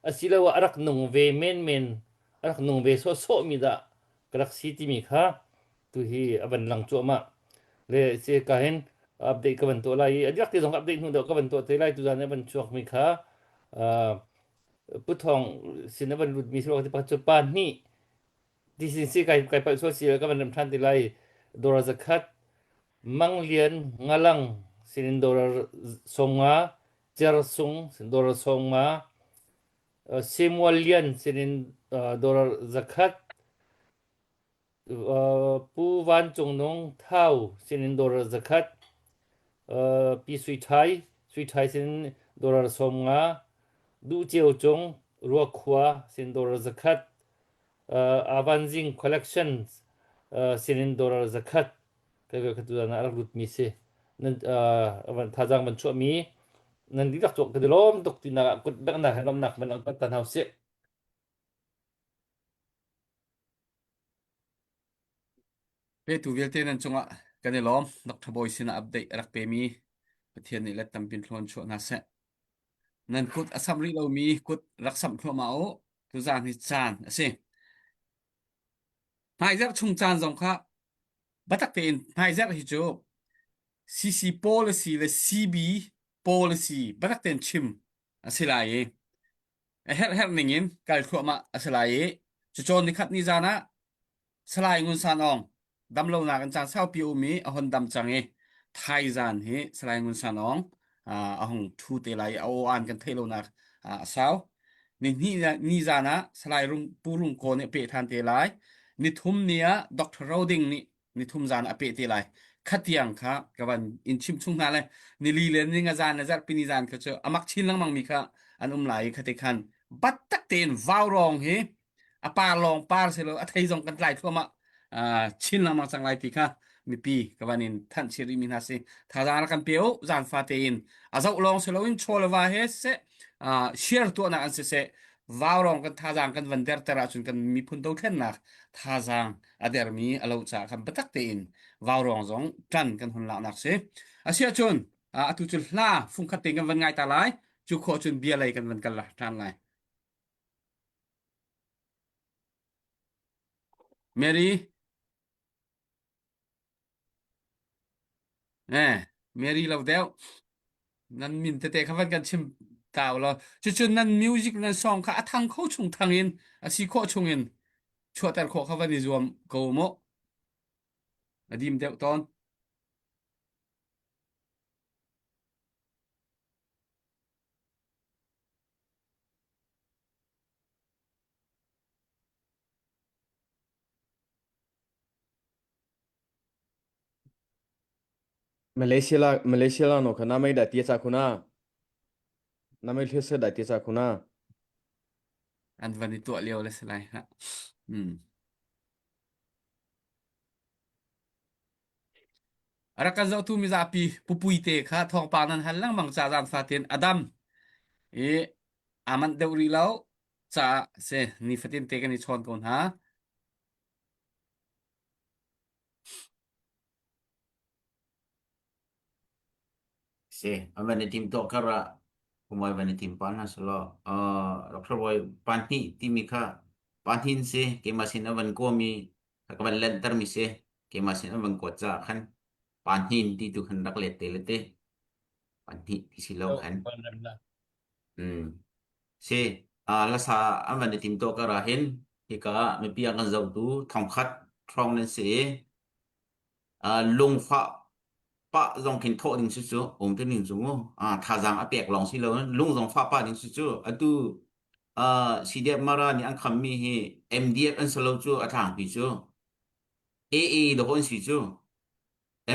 asiloah a rak nung ve menmen, a rak nung ve sawhsawhmi dah ka rak si timi kha tuhi a van lang cuahmah. Le si ka hin update ka van tuah lai i a diak ti zong update hnu deuh ka van tuah te lai tuzan i a van chuakmi kha uh, Pu Thawng sin a van lutmi si ti pakhat cu pa hnih ti sin si kai kai palh sual si ka van rem ṭhan ti lai dora zakhat Mang Lian Ngalang sinin dollar 50, Cer Sung sin dollar 50, Samuel Lian sinin dollar 100, Pu Van Cung Nung Thau sinin dollar 100, Pi Sui Thai Sui Thai sinin dollar 50, Duh Ceu Cung Ruakhua sin dollar 100, Avanzing Collections sinin dollar 100, Kai ka tu ah rak lutmi si. Nan van thazaang van chuahmi nan dihlak cawk ka lawm tuk tinak ah kut benghnak he lawmnak van ang tan hau sih. Petu vialte nan cungah kan i lawm. Dr. Bawi sinah update a rak pemi Pathian nih let tampin thlawn chuah hna seh. Nan kut a samh rih lomi kut rak samh thluahmah u. Tuzaan hi caan a si. Hmaizarh chung caan zong kha biatak tein hmaizarh hi cu CC policy le CB policy biatak tein chim a si lai i a herhherh ning in kal thluahmah a si lai i cucawn nikhat ni zan ah Salai Ngun San Aung damlonak in caan saupi a um i a hon dam cang i thaizan hi Salai Ngun San Aung a hung ṭhu te lai i a aw aan kan theih lonak a sau. Ni hnih ni zan ah Salai Rung Pu Rung Kaw nih a peh ṭhan te lai. Nithum ni ah Dr. Roding nih nithum zan ah a peh te lai. Khatiang kha ka van in chim chung hna le nili le ninga zan le zarhpi ni zan kha cu a mak chin lengmang mi kha an um lai i khate khan bat tak tein vaurawng hi a par lawng par si lo a thei zong kan tlai thluahmah chin lengmang cang lai ti kha mipi ka van in thanh chih rih mi hna si thazaang rak kan pe u zan fa tein a zoh lawng si loin chaw le va he seh share tuahnak an si seh vaurawng kan thazaang kan van derter ahcun kan miphun dothlennak thazaang a dermi a lo caah khan biatak tein vaurawng zong ṭan kan hun laknak si asiahcun atu cu hla fungkhat tein kan van ngai ta lai cu khawh cun bia lei kan van kal ṭhan lai Mary Eh, Mary lo deuh. Nan min tete kha van kan chim ta law. Cucun nan music nan song kha a thang kho chung thang in a si khawh chung in chuahter khawh kha van i zuam ko mu. A dim deuh tawn. Malaysia la Malaysia la no kha na mei da tia cha khuna na mei thil se da tia cha khuna An van i tuah lio le si lai ha. Hmm. A rak kan zohtu mizapi pupui te kha thawngpang nan hal lengmang ca zan fatin a dam i aa manh deuh rih lo caah si nifatin te kan i chawn ko hna. Si, an van i tim tuah kar ah kumai van i tim pa hna selaw uh, Dr. Boy pahnih timi kha pahnih si keimah sin a van kuami ka van lentermi si keimah sin an van kuat caah khan pahnih ti tu khan rak let te le te pahnih ti si lo khan mm. Si uh, lasa an van i tim tuah kar ah hin hika mipi a kan zohtu thongkhat hrawng nan si i uh, lungfah pah zong khin thawh ding si cu um te ning cu mu ah thazaang a pek lawng si lo lung zong fah pah ding si cu atu uh, CDF Mara nih an khammi hi MDF an si lo cu a tlangpi cu AA dawh an si cu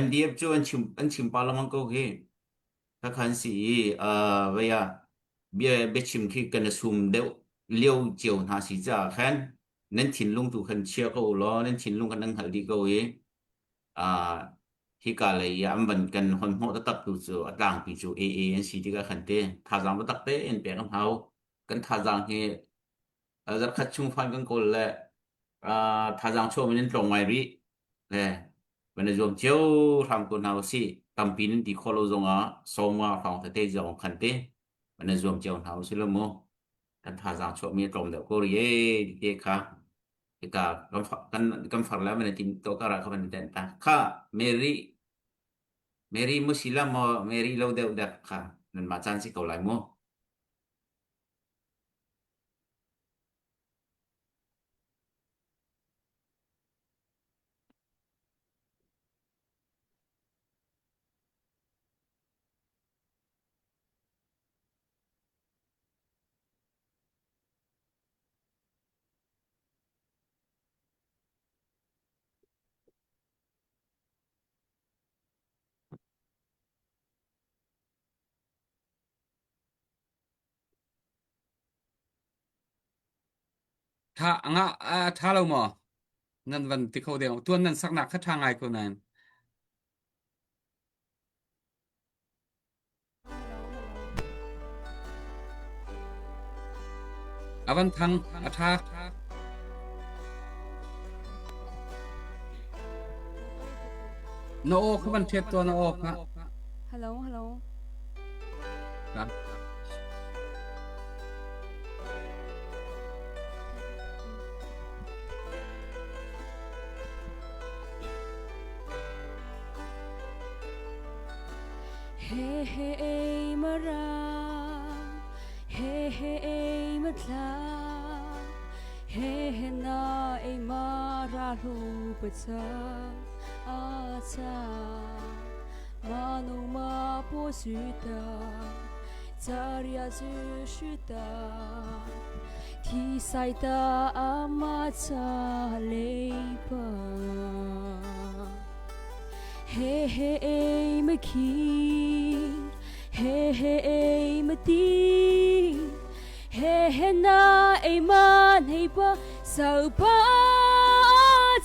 MDF cu an chim an chim pa lengmang ko khi khakhan si i uh, vei ah. bia biachim khi kan i sum deuh lio cio hna si caah khan nan thinlung tu khan chia ko u law nan thinlung khan nan hngalh dih ko i uh, hika lei i an van kan hon hnawh taktak tu cu a tlangpi cu AA an si tikah khan te thazaang taktak te in pek an hau kan thazaang hi zarkhat chung fan kan kawl le thazaang chuah in tlawng ngai rih le van i zuam cio hram ko hna usih tampi nan ti khawh lo zongah sawma hrawng tete zong khan te van i zuam cio hna usih lo mu kan thazaang chuah mi tlawm deuh ko ri e ti kha hika kan kan kan far la van tim to kara kha van ten ta kha Mary Mary mu sila mo Mary lo deuh dek kha nan ma chan si ko lai mu. Tha nga a tha lo maw? Nan van ti kho deng. Tuan nan saknak kha tha ngai ko nain. A van thang a tha. Na aw kha van thiat tuah na aw kha. Hello, hello. He he ei mara, he he ei matla, he he na ei mara hlu pacha a cha. Ma nu ma po su ta, cha ria zu shu ta, thi sai ta a ma cha le pa. He he ei ma khi, he he ei ma ti, he he na ei ma nei pa sau pa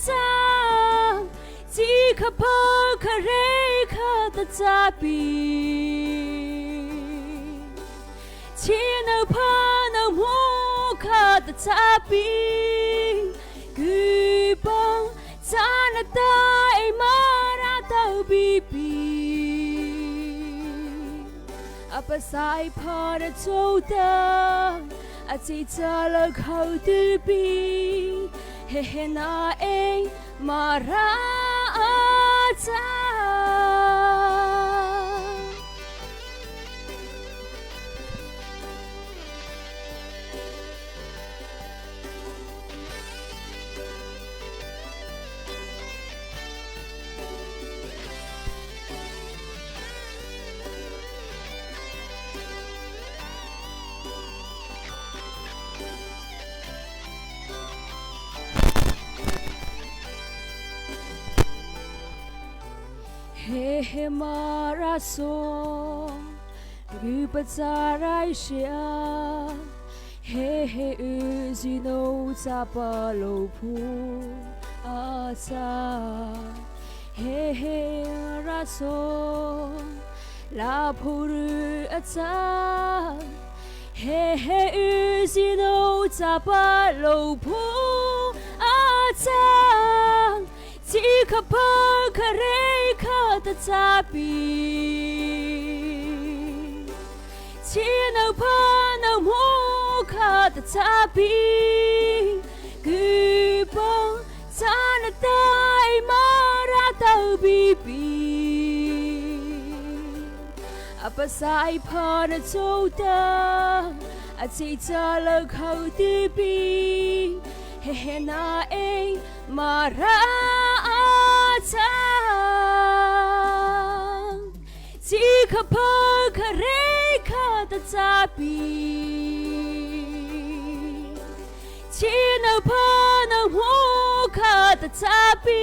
chang chi kha pho kha re kha ta cha pi chi nau pha nau mu kha ta cha pi ku bang cha na ta ei ma ra tau bi pi a pasai pha na chou ta a chi cha lo khau tu pi he he na ei ma ra cha. He he mara so rupacharai shia he he u zino cha pa lo phu a cha he he ra so la phu ru a cha He he u zino cha pa lo phu a chang chi kha pha kha re kha ta cha pi chi nau pha nau mu kha ta cha pi ku bang cha na tai ma ra tau bi pi A pasai pha na cho ta a chi cha lo khau ti pi he he na e ma ra a cha chi kha pha kha re kha ta cha pi chi na pha na hu kha ta cha pi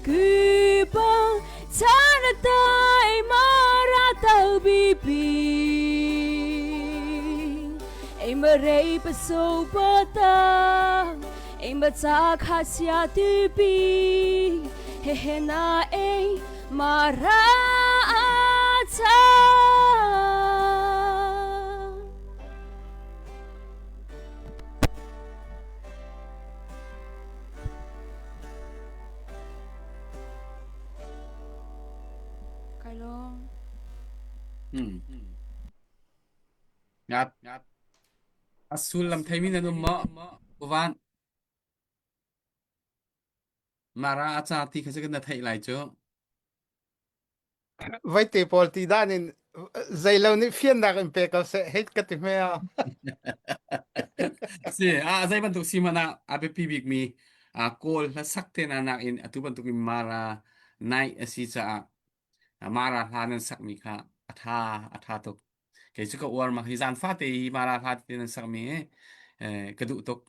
ku bang Chana tai mara tau bi bi. Ei ma rei pa so pa ta Ei ma cha kha sia ti pi He he na ei ma ra cha Kai lawm. Hmm. Ngat. A sullam theimi nan um maw? Uvan. Mara a ca ti kha cu kan na theih lai cu. Vaite pawl ti dan in zeilo nih fiannak in pe ko seh hei ka ti hme a. Si, a zei bantuk si hmanh ah a biapi bikmi a kawl hlasak te na nakin atu bantuk in Mara night a si caah Mara hla nan sakmi kha a tha a tha tuk. Kei cu ka uar mak hi zan fate hi Mara hla te nan sakmi hi eh, ka duh tuk.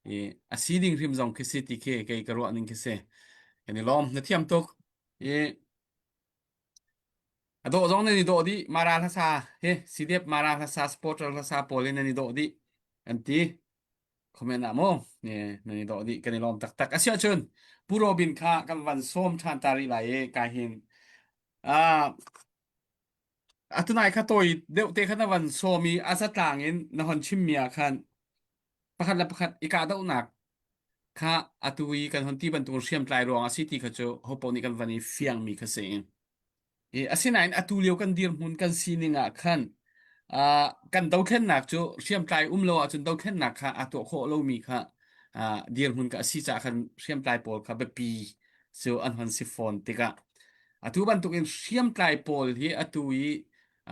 I a si ding hrim zong khi si ti khi kei ka ruah ning khi si. Kan i lawm na thiam tuk. I a dawh zong nan i dawh dih Mara hla sa hi CDF Mara hla sa supporter hla sa pawl in nan i dawh dih an ti. Comment ah mu nan i dawh dih kan i lawm taktak. A si ahcun Pu Robin kha kan van sawm ṭhan ta rih lai i kai hin ah atunai kha tawi deuh te kha na van sawm i a zatlang in na hon chimmi ah khan pakhat le pakhat i kahdohnak kha atu i kan hon ti bantuk hriamtlai ruang a si ti kha cu hopo nih kan van i fiangmi kha si. I asinain atu lio kan dirhmun kan sining ah khan uh, kan dothlennak cu hriamtlai um lo ahcun dothlennak kha aa tuah khawh lomi kha uh, dirhmun ka a si caah khan hriamtlai pawl kha biapi cu an hon si fawn tikah atu bantukin hriamtlai pawl hi atu i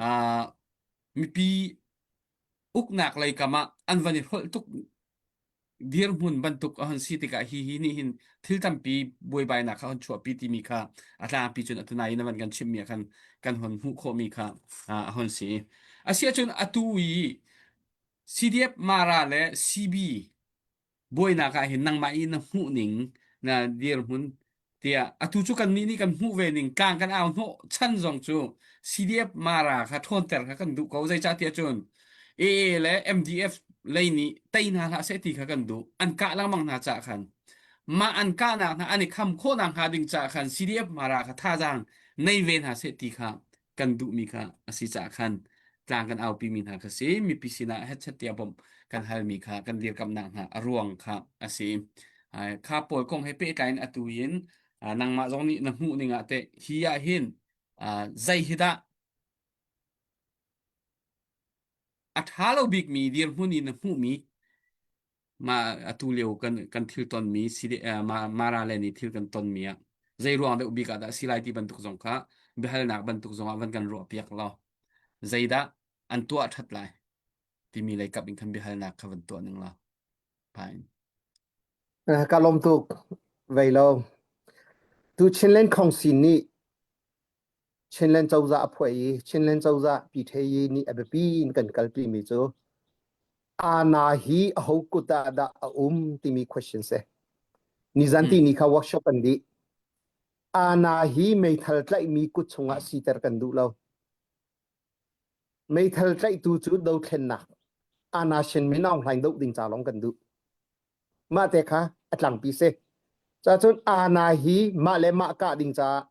uh, mipi uknak lei kam ah an van i hrolh tuk dirhmun bantuk a hon si tikah hi hi nih hin thil tampi buaibainak kha hon chuahpi timi kha a tlangpi cun atunai in van kan chimmi ah khan kan hon hmuh khawhmi kha a hon si. Asiahcun atu i CDF Mara le CB buainak ah hin nangmah i na hmuh ning na dirhmun tiah atu cu kannih nih kan hmuh ve ning tlang kan au hnawh chan zong cu CDF Mara kha ṭhawnter kha kan duh ko zeicahtiah cun AA le MDF lei nih tei hna hlah seh ti kha kan duh an kah lengmang hna caah khan mah an kahnak hna an i kham khawhnak hnga ding caah khan CDF Mara kha thazaang nei ve hna seh ti kha kan duhmi kha a si caah khan tlang kan aupi mi hna kha si mipi sinah hetchet tiah bawmh kan halmi kha kan dirkamnak hna a ruang kha a si kha pawl kong he pehtlai in atu in nangmah zong nih na hmuh ning ah teh hi ah hin zei hi dah a ṭha lo bikmi dirhmun in na hmuhmi ma atu lio kan kan thil tonmi si mara le nih thil kan tonmi ah zei ruang deuh bik ah dah si lai ti bantuk zong kha biahalnak bantuk zong ah van kan ruah piak law zeidah an tuah ṭhat lai timi lei kap in khan biahalnak kha van tuah ning law fine Ka lawm tuk vei lo. Tu Chinland Khongsi nih Chinland cozah a phuah i Chinland cozah PTI nih a biapi in kan kalpi mi cu Ana hi aho kut ah dah a um timi question si. Nizan ti ni kha workshop an dih. Ana hi meithal tlaihmi kut chungah siter kan duh lo. Meithal tlaihtu cu dothlennak Ana Shin Min Aung Hlaing doh ding ca lawng kan duh. Mah te kha a tlangpi si. Cacun Ana hi mah le mah kah ding caah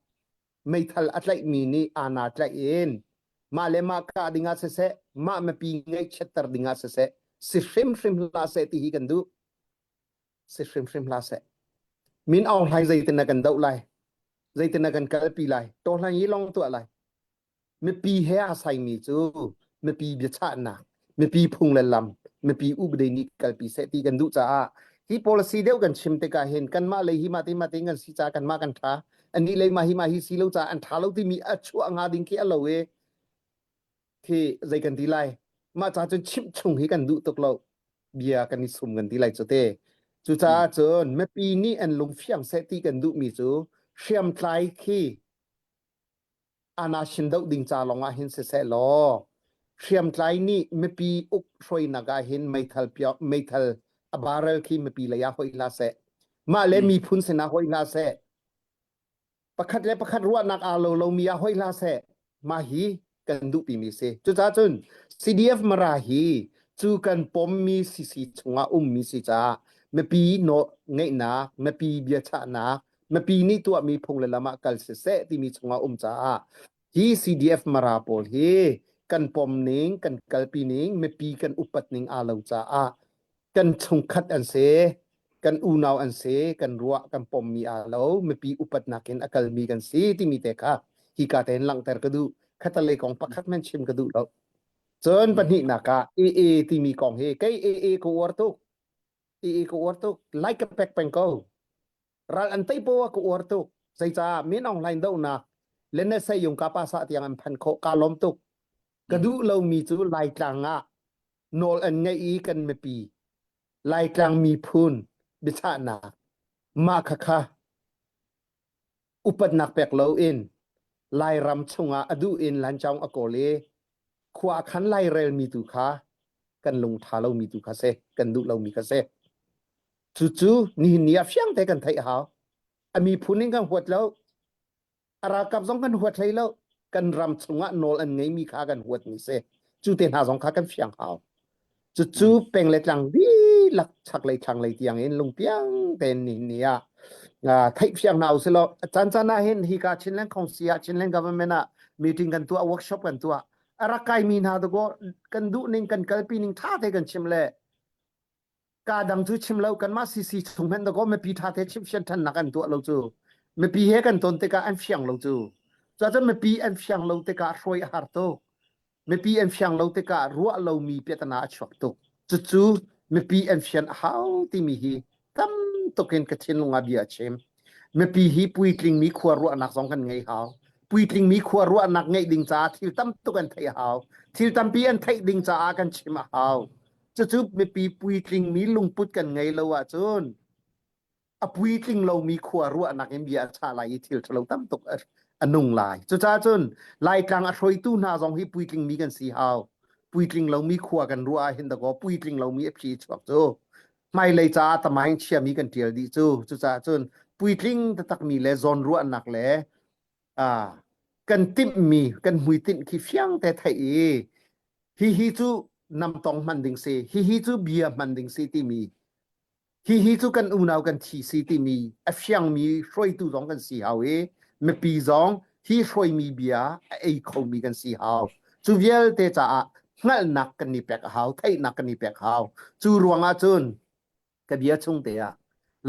meithal a tlaihmi nih ana tlaih in mah le mah kah ding ah siseh mah mipi ngaihchiatter ding ah siseh si hrimhrim hlah seh ti hi kan duh si hrimhrim hlah seh Min Aung Hlaing zeitin na kan doh lai zeitin na kan kalpi lai to hlaing hi long tuah lai Mipi he aa saimi cu mipi biachahnak, mipi phung le lam, mipi upadi nih kalpi seh ti kan duh caah hi policy deuh kan chim tikah hin kanmah lei hi mah ti mah ti kan si caah kanmah kan ṭha anih lei mah hi mah hi si lo caah an ṭha lo timi a chuah hnga ding khi a lo i khi zei kan ti lai mah ca cun chimh chung hi kan duh tuk lo bia kan i sum kan ti lai cu te cucaah cun mipi nih an lung fiang seh ti kan duhmi cu hriamtlai khi Anashin doh ding ca lawng ah hin siseh law hriamtlai nih mipi uk hruainak ah hin meithal piak meithal a barrel khi mipi lei ah hoih hlah seh mah le miphun sinah hoih hlah seh pakhat le pakhat ruahnak aa lo lomi ah hoih hlah seh mah hi kan duhpi mi si cucaah cun CDF Mara hi Cu kan pommi CC chungah ummi si caah mipi nawl ngeihnak, mipi biachahnak, mipi nih tuahmi phung le lam ah kal siseh timi chungah um caah hi CDF Mara pawl hi kan pom ning, kan kalpi ning, mipi kan upat ning aa lo caah kan chungkhat an si, kan unau an si, kan ruah, kan pommi aa lo, mipi upatnak in a kalmi kan si timi te kha hika tein langhter ka duh. Khatalei kong pakhat hmanh chim ka duh lo. Cun pahnihnak ah AA timi kong hi kei AA ka uar tuk. AA ka uar tuk. Like ka pek peng ko. Ral an tei poah ka uar tuk. Zeicah Min Aung Hlaing dohnak le na sayung ka pa sa tiang an phan khawh ka lawm tuk. Ka duh lomi cu Laitlang ah nawl an ngeih i kan mipi Laitlang miphun biachahnak mah khakha upatnak pek loin Lairam chungah a duh in lancaung a kawl i khua a khan lairelmi tu kha kan lung ṭha lomi tu kha si kan duh lomi kha si. Cucu nihin ni ah fiang te kan theih a hau. A miphun in kan huat lo. A ralkap zong kan huat hlei lo. Kan ram chungah nawl an ngeimi kha kan huatmi si. Cu te hna zong kha kan fiang hau. Cucu peng le tlang dihlak chaklei thlanglei tiang in lungpiang tein nihin ni ah theih fiang hna usilaw caan caan ah hin hika Chinland Council ah Chinland government ah meeting kan tuah workshop kan tuah a rak kaimi hna dakaw kan duh ning kan kalpi ning tha te kan chim le ka dang cu chim lo kanmah CC chung hmanh dakaw mipi tha te chim fian thannak an tuah lo cu mipi he kan ton tikah an fiang lo cu cuacun mipi an fiang lo tikah hruai a har tuk Mipi an fiang lo tikah ruah lomi piahtana a chuak tuk. Cucu mipi an fian a hau timi hi tam tuk in ka thinlung ah bia a chim. Mipi hi puitlingmi khua ruahnak zong kan ngei hau. Puitlingmi khua ruahnak ngeih ding caah thil tam tuk an theih a hau. Thil tampi an theih ding caah kan chim a hau. Cucu mipi puitlingmi lungput kan ngei lo ahcun a puitling lomi khua ruahnak in bia a chah lai i thil ṭhalo tam tuk a nung lai. Cucaah cun Laitlang a hruaitu hna zong hi puitlingmi kan si hau. Puitling lomi khua kan ruah ah hin dakaw puitling lomi a phi chuak cu hmailei caah tamaing chiami kan ṭial dih cu. Cucaah cun puitling taktakmi le zawnruahnak le ah kan timhmi kan hmuitinh khi fiang te theih i hihi cu namtong hman ding si hihi cu bia hman ding si timi Hihi cu kan unau kan thi si timi a fiangmi hruaitu zong kan si hau i mipi zong hi hruaimi bia a ei khomi kan si hau. Cu vialte caah hngalhnak kan i pek a hau, theihnak kan i pek hau. Cu ruangah cun ka bia chung te ah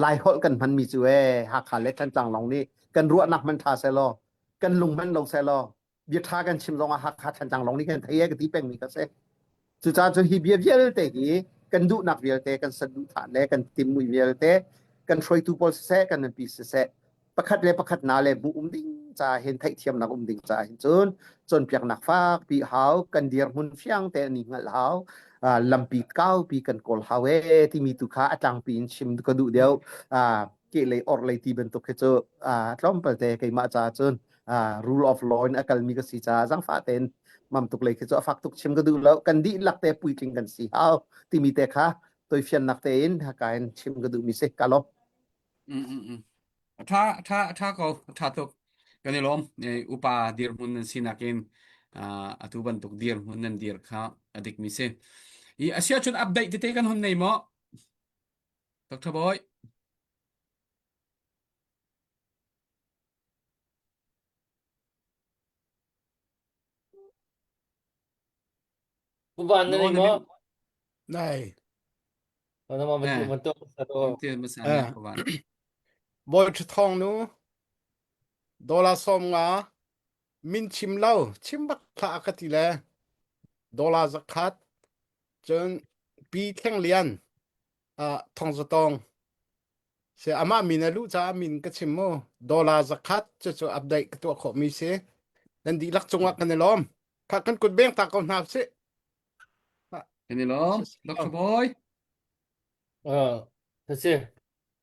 Laiholh kan hmanmi cu ee Hakha le Thantlang lawng nih kan ruahnak hmanh ṭha sehlaw kan lung hmanh lo sehlaw bia ṭha kan chim zongah Hakha Thantlang lawng nih kan thei e ka ti pengmi ka si. Cucaah cun hi bia vialte hi kan duhnak vialte kan saduhthah le kan timmui vialte kan hruaitu pawl siseh kan mipi siseh pakhat le pakhat na le hmuh um ding caah hin theihthiamnak um ding caah hin cun cawnpiaknak fakpi hau kan dirhmun fiang te an i hngalh hau lampi kaupi kan kawl hau e timi tu kha a tlangpi in chim ka duh deuh kehlei orhlei ti bantuk hi cu tlawmpal te keimah caah cun rule of law in a kalmi ka si caah zangfah tein mam tuk lei khi cu a fak tuk chim ka duh lo kan dihlak te puitling kan si hau timi te kha toifiannak tein haka in chim ka duhmi si ka lawm Mm, mm, mm. Tha tha tha ko tha tuk kan i lawm upa dirhmun nan sinak in atu bantuk dirhmun nan dir kha a dikmi si i asia cun update tete kan hun nei maw Dr. Boy Van na nei maw? Nei. Ano ma ban ban to sa to. Eh. Bawi ṭha thawng nu dollar sawm nga min chim lo chim bak thla ka ti le dollar zakhat cun pi thleng lian ah thong zatong Si amah min a luh caah min ka chim mu. Dollar zakhat cucu update ka tuah khawhmi si. Nan dihlak cungah kan i lawm. Kha kan kut beng ta ko hna sih. Kan i lawm. Dr. Boy. Uh, si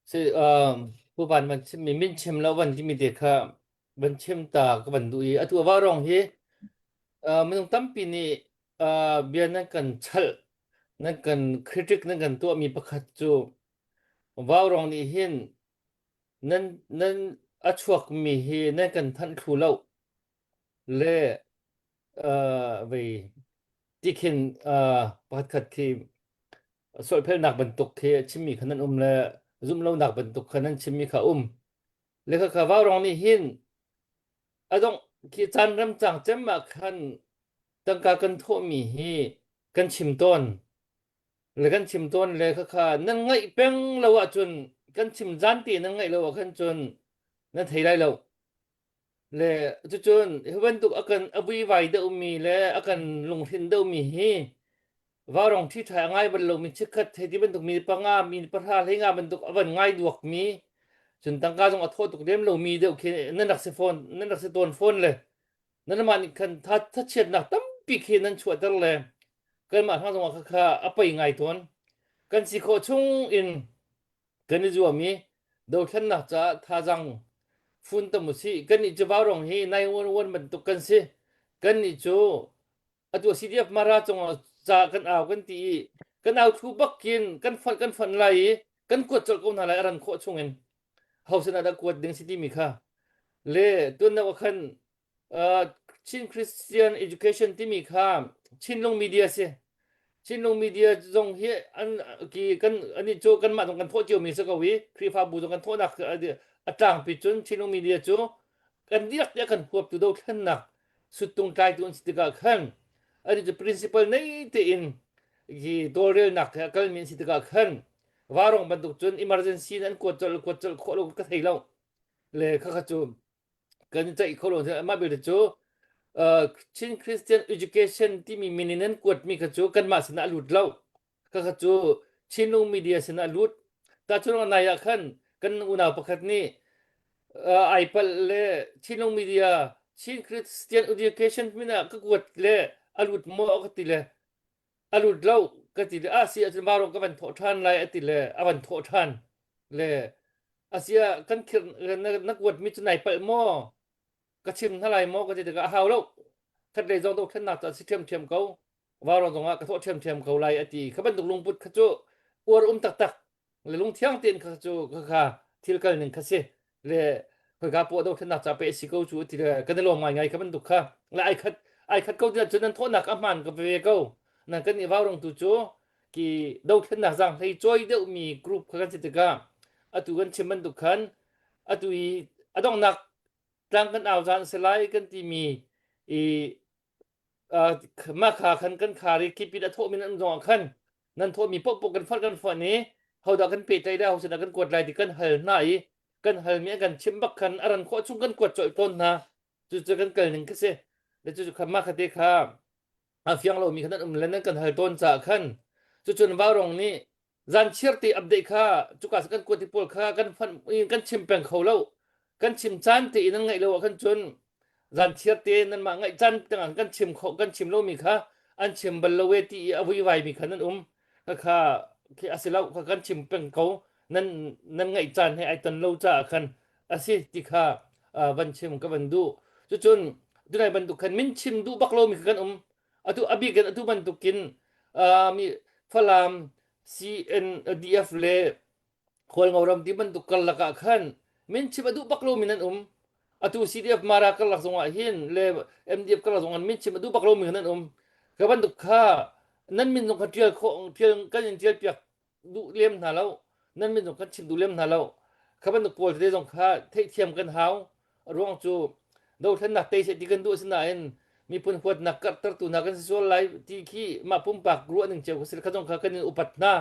si um pu van van chim mi min chim lo van timi te kha van chim ta ka van duh i atu awa rong hi uh, minung tampi nih uh, bia nan kan chalh nan kan critic nan kan tuah mi pakhat cu Vaurawng nih hin nan nan a chuakmi hi nan kan thanh thlu lo le uh, vei. Ti khin uh, pakhat khat khi solphelnak bantuk khi a chimmi kha nan um le zumhlonak bantuk kha nan chimmi kha um. Le kha kha vaurong nih hin a dongh khi caan remcang cem ah khan tangka kan thawhmi hi kan chim tawn. Le kan chim tawn le khakha nan ngaih peng lo ahcun kan chim zan te nan ngaih lo ah khan cun nan thei lai lo. Le cucun hi bantuk a kan a vuivai deuhmi le a kan lunghrinh deuhmi hi vaurong ṭhiṭhai a ngai bal lomi chikkhat hei ti bantuk mi panga mi pahra hleinga bantuk a van ngai duakmi cun tangka zong a thawh tuk lem lomi deuh khi nan rak si fawn nan rak si tawn fawn le nanmah nih khan tha thachiatnak tampi khi nan chuahter le kanmah hna zongah khakha a pei ngai tawn kan si khawh chung in kan i zuam i dothlennak caah thazaang fun tam usih kannih cu vaurong hi 911 bantuk kan si kannih cu atu CDF Mara cungah ca kan au kan ti i kan au thlu bakin kan fonh kan fonh lai i kan kuat colh ko hna lai a ran khawh chungin ho sin ah dah kuat ding si timi kha le tuan deuh ah khan uh, Chin Christian Education timi kha Chinlung Media si Chinlung Media zong hi an ki kan ani cu kanmah zong kan thawh cio mi si ko i Khrihfabu zong kan thawhnak a tlangpi cun Chinlung Media cu kan diak tiah kan huap tu dothlennak suttung tlaitu an si tikah khan ani cu principal nei tein hi tawlrelnak he a kalmi an si tikah khan varong bantuk cun emergency in an kuat colh kuat colh khawh lo ka thei lo le khakha cu kan i ceih kho lo mah belte cu uh, Chin Christian Education timi min in an kuatmi kha cu kanmah sinah a lut lo khakha cu Chinlung Media sinah a lut ta cu nai ah khan kan unau pakhat nih uh, ai palh le Chinlung Media Chin Christian Education min ah ka kuat le a lut maw ka ti le a lut lo ka ti le a si ahcun vaurawng ka van thawh ṭhan lai a ti le a van thawh ṭhan le a si ah kan khirh na, na kuatmi cu nai palh maw ka chim hna lai maw ka ti tikah a hau lo khat lei zong dothlennak cu a si ṭhiamṭhiam ko vaurawng zongah ka thawh ṭhiamṭhiam ko lai a ti kha bantuk lungput kha cu uar um taktak le lungthiang tein kha cu kha thil kal ning kha si le khoika poah dothlennak ca pe si ko cu ti le kan i lawm ngaingai kha bantuk kha le ai khat ai khat ko tiah cun nan thawhnak a hmaan ka ve ko nan kan i vaurong tu cu ki dothlennak zaang hlei cawi deuh mi group kha kan si tikah atu kan chim bantuk khan atu i a donghnak tlang kan au zan si lai kan ti mi i mah kha khan kan khar i khipit a thawhmi nan um zongah khan nan thawhmi paohpaoh kan fonh kan fonh i hodah kan pehtlaih lai ho sinah kan kuat lai ti kan hal hna i kan halmi an kan chimh bak khan a ran khawh chung kan kuat colh tawn hna cucu kan kal ning khi si le cucu kha mah kha te kha a fiang lomi kha nan um le nan kan hal tawn caah khan cucun vaurong nih Zanchiar te update kha cuka kan kuat ti pawl kha kan fan kan chim peng kho lo. Kan chim caan te in nan ngaih lo ah khan cun zanchiar te nanmah ngaih caan tangah kan chim kho kan chim lomi kha an chim bal lo e ti i a vuivai mi kha nan um. Kha kha khi a si lo kha kan chim peng ko nan nan ngaih caan he ai ton lo caah khan a si ti kha van chim ka van duh. Cucun tunai bantuk khan min chim duh bak lomi kha kan um. Atu a bik in atu bantukin uh, mi Falam CNDF le Khualngo ram ti bantuk karlak ah khan min chim a duh bak lomi nan um. Atu CDF Mara karlak zongah hin le MDF karlak zongah min chim a duh bak lomi nan um. Ka bantuk kha nan min zong kha tial khawh tial kan in tial piak duh lem hna lo nan min zong kan chim duh lem hna lo kha bantuk pawl tete zong kha theihthiam kan hau a ruang cu dothlennak tei seh ti kan duh asinain miphun huatnak karhtertu hna kan si sual lai ti khi mah pumpak ruah ning cio kha si kha zong kha kan in upat hna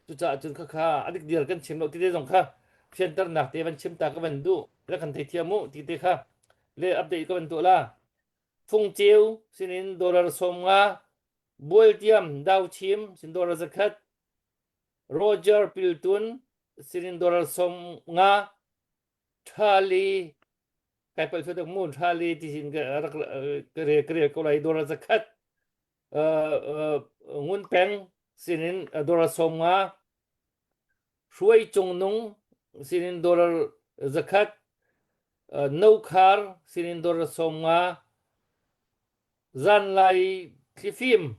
cucaah cun kha kha a dik diar kan chim lo ti te zong kha fianternak te van chim ta ka van duh le kan theithiam u ti te kha le update ka van tuah la fungceu sinin dollar 50 bualtiam dauchim sin dollar zakhat Roger Piltun sinin dollar 50 Thali kai pal thu mun thali ti sin ka rak ka rel ka rel ko lai dollar zakhat ngun peng sinin dollar 50 Hruai Cung Nung sinin dollar zakhat No Khar sinin dollar 50 Zanlai thlifim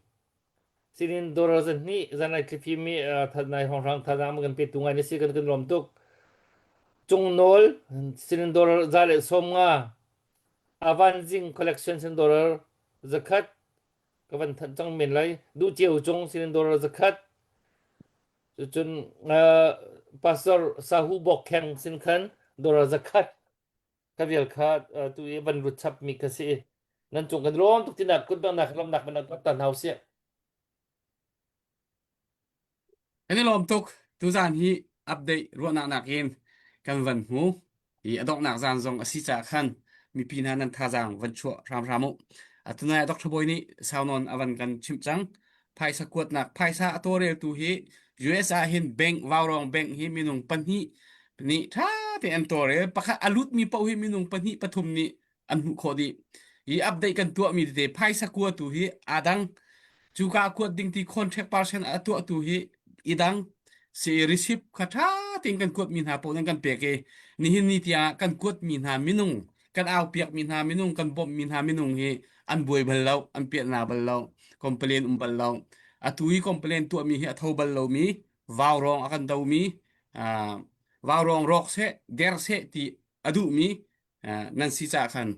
sinin dollar zahnih zanlai thlifim i nai hrawnghrang thazaang kan petu ngai na si kan kan lawm tuk. Cungnawl sinin dollar 150 Avanzing collection sin dollar zakhat. Ka van thanh cang men lai. Duh cio cung sinin dollar zakhat. Cucun uh, Pastor Sahu Bok Kheng sin khan dollar zakhat. Ka vial kha uh, tu i van rut chap mi ka si. Nan cung kan lawm tuk tinak kut bangnak lawmnak man rak tan hau si. Kan i lawm tuk. Tuzaan hi update ruahnak nakin kan van hmu. I a donghnak zaan zong a si caah khan mipi hna nan thazaang van chuah hramhram u. Atunai Dr. Bawi nih saunawn a van kan chimh cang. Phaisa kuatnak phaisa a tawlreltu hi US ah hin bank Vaurawng bank hi minung pahnih nih ṭha tein an tawlrel. Pakhat a lutmi paoh hi minung pahnih pathum nih an hmuh khawh dih. Hi update kan tuahmi tete phaisa kuatu hi aa dang. Cuka kuat ding ti contract person a tuahtu hi i dang. Si receipt kha ṭha tein kan kuatmi hna paoh nan kan pek i nihin ni tiang kan kuatmi hna minung kan aupiakmi hna minung kan bawmhmi hna minung hi an buai bal lo an piahna bal lo complain um bal lo atu i complain tuahmi hi a tho bal lomi vaurawng a kan domi vaurawng rawk seh der seh ti a duhmi nan si caah khan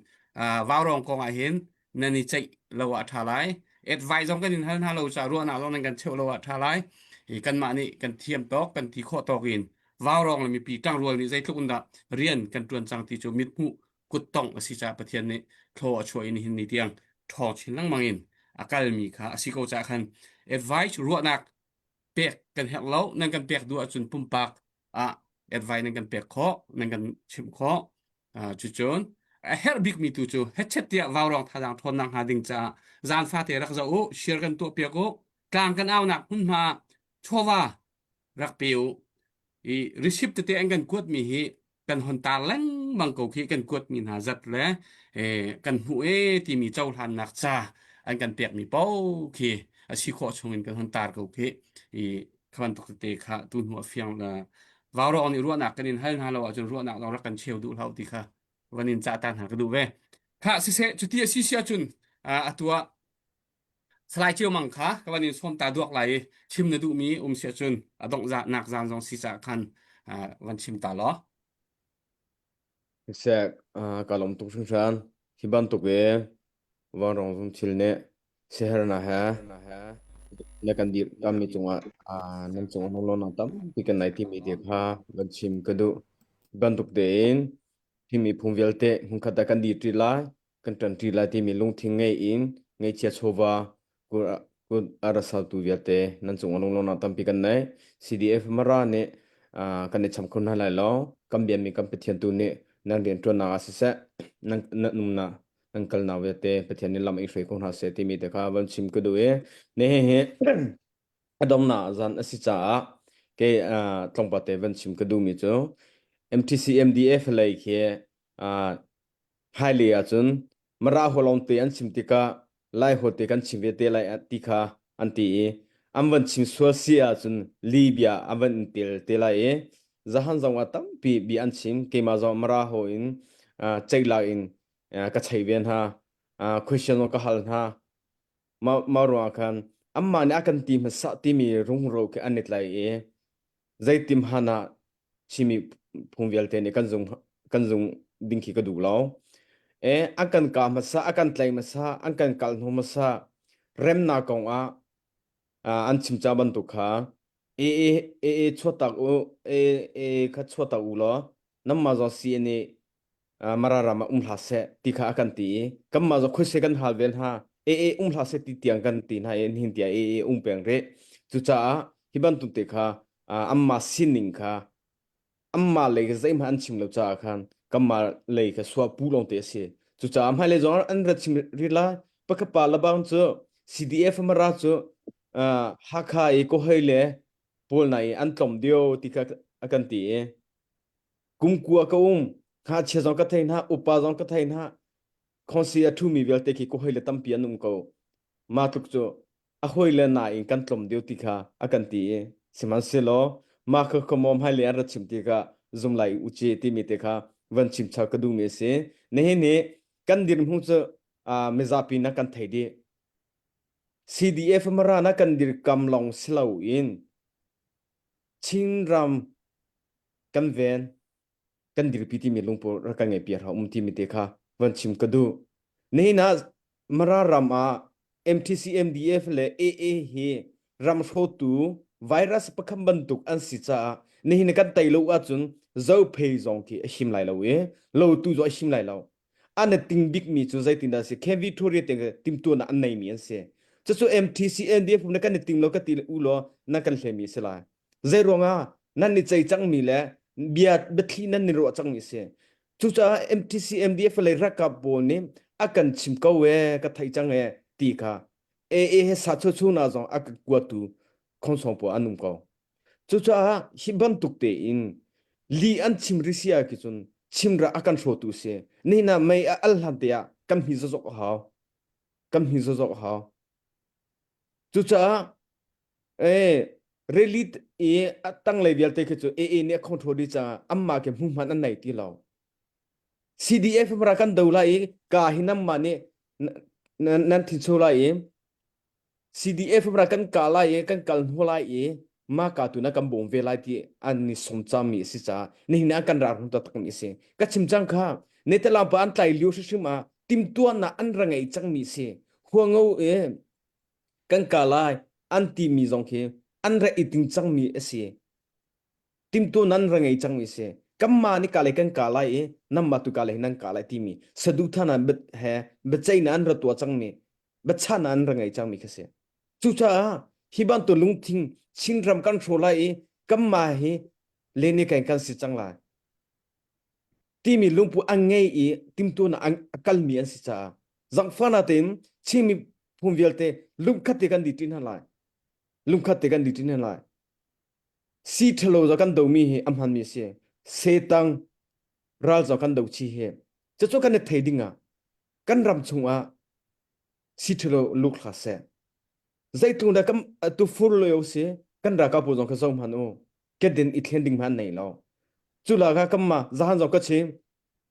vaurawng kong ah hin nan i ceih lo ah ṭha lai advice zong kan in hal hna lo caah ruahnak zong nan kan cheuh lo ah ṭha lai i kanmah nih kan thiam tawk kan ti khawh tawk in vaurawng le mipi ṭangrual nih zeitluk in dah rian kan ṭuan cang ti cu mithmuh kuttongh a si caah Pathian nih thlaw a chuah in nihin ni tiang ṭhawng chin lengmang in a kalmi kha a si ko caah khan advice ruahnak pek kan herh lo nan kan pek duh ahcun pumpak ah advice nan kan pek khawh nan kan chimh khawh cucun a herh bikmi tu cu hetchet tiah vaurawng thazaang ṭhawnnak hnga ding caah zan fate rak zoh u share kan tuah piak u tlang kan aunak hmunhma chawva rak pe u i receipt tete an kan kuatmi hi kan hon tar lengmang ko khi kan kuatmi hna zat le kan hmuh e timi cohlannak ca an kan pekmi paoh khi a si khawh chungin kan hon tar ko khi i kha bantuk tete kha tu hnu a fiang vaurawng nih ruahnak kan in hal hna lo ahcun ruahnak lawng rak kan cheu duh hlah ti kha van in cah ta hna ka duh ve kha siseh cuti a si si ahcun atu ah Salai Cio Mang kha ka van in sawm ta duak lai i chim na duhmi um si ahcun a dongh nak zaan zong si caah khan van chim ta law. Siseh, ka lawm tuk hringhran. Hi bantuk i vanrong zum thil nih siaherhnak he na kan dirkammi cungah nan cungah lunglawmhnak tampi kan nei timi te kha van chim ka duh. Hi bantuk tein hi miphun vialte hmunkhat ah kan dirṭi lai. kan ṭanṭi lai timi lungthin ngei in ngaihchia chawva kut a ra saltu vialte nan cung lunglawmhnak tampi kan nei. CDF Mara nih kan i cham kho hna lai lo. Kan biami kan Pathian tu nih nan rianṭuannak ah siseh, nan nan umnak nan kalnak vialte Pathian nih lam in hruai ko hna seh timi te kha van chim ka duh i nihin hi a donghnak zan a si caah kei tlawmpal te van chim ka duhmi cu MTC MDF lei khi Hmailei ahcun Mara hualawngte an chim tikah Lai hawte kan chim ve te lai ti kha an ti i an van chim sual si ahcun Libya an van in tel te lai i zahan zong ah tampi bia an chim keimah zong Mara haw in ceilak in ka chei ve hna question zong ka hal hna mah ruangah khan anmah nih a kan ti hmasa timi rungro khi an i tlai i zeitim han ah Chinmi phung vialte nih kan zung kan zung ding khi ka duh lo. E an kan kah hmasa, a kan tlai hmasa, an kan kal hnu hmasa remnak kong ah an chim ca bantuk kha e e e e chuatak u e e kha chuatak u law namma zo CNA Mara ram ah um hlah seh ti kha a kan ti i kanmah zong khuaise kan hal ve hna e e um hlah seh ti tiang kan ti hna i nihin tiah e e um peng rih cucaah hi bantuk te kha anmah sining kha anmah lei kha zeihmanh an chim lo caah khan kanmah lei kha suah pu lawng te a si cucaah hmailei zong an ra chim rih lai pakhat pa lebang cu CDF Mara cu Hakha i kawhei le pawl na i an tlawm dio ti kha a kan ti i Kumkua ka um. Ngakchia zong ka thei hna, upa zong ka thei hna. Khawngsi a ṭhumi vialte khi ka hawile tampi an um ko. Mah tluk cu a hawile nain kan tlawm deuh ti kha a kan ti i sihmanhsehlaw mah kha khuamawm hmailei an ra chim tikah zum lai u ci timi te kha van chim char ka duhmi a si. Nihin hi kan dirhmun cu mizapi na kan thei dih. CDF Mara na kan dirkam lawng si loin Chinram kan ven kan dirpi timi lungput rak kan ngeih piak um timi te kha van chim ka duh. Nihin ah Mara ram ah. MTC MDF le AA hi ram hrawtu virus pakhat bantuk an si caah nihin kan tei lo ahcun zophei zong khi a him lai lo i lotu zong a him lai lo. An i ting bikmi cu zeitindah si Camp Victoria tiang timtuahnak an neimi an si. Cucu MTC MDF na kan i ting lo ka ti u law nan kan hlemi si lai. Zei ruangah nan i cei cangmi le bia biathli nan i ruah cangmi si. Cucaah MTC MDF lei ralkap pawl nih a kan chim ko e ka thei cang e ti kha AA he sa chu chu na zong a ka kuatu khonsong pawl an um ko. Cucaah hi bantuk tein li an chim risia khi cun chimra a kan hrawtu si. Nihin ah mei a al hlan te ah kan hmi zozok a hau. Kan hmi zozok a hau. Cucaah eh rally i a tanglei vialte khi cu AA nih a control dih caah anmah khi hmuhman an nei ti lo. CDF mara kan do lai i ka hi nanmah nih nan thincho lai i CDF ra kan ka lai i kan kal hnu lai i mah ka tu na kan bawm ve lai ti an ni som cami a si caah nihin ah kan rak rung taktak mi a si. Ka chim cang kha Netherlands pa an tlai lio hrimhrim ah timtuahnak an ra ngei cangmi si. Huango i kan ka lai an timi zong khi an ra i ting cangmi a si. Timtu nan ra ngei cangmi si. Kanmah nih ka le kan ka lai i nanmah tu ka le nan ka lai timi saduhthah he biaceihnak an ra tuah cangmi biachahnak an ra ngei cangmi kha si. Cucaah hi bantuk lungthin Chinram kan hrawh lai i kanmah hi leni kan kan si cang lai timi lungpu an ngei i timtunak a kalmi an si caah zangfahnak tein Chin miphun vialte lungkhat te kan di ṭi hna lai. Lungkhat te kan di ṭi hna lai. Si ṭhalo za kan domi hi a hmanmi a si. Setang ral za kan do chi hi. Cucu kan i thei ding ah kan ram chungah si ṭhalo luk hlah seh. Zeitlung dah kan tu fur lio si kan ralkap pawl zong kha zoh hmanh u. Kedin i thlen ding hmanh an nei lo. Cu la kha kan mah zahan zong ka chim.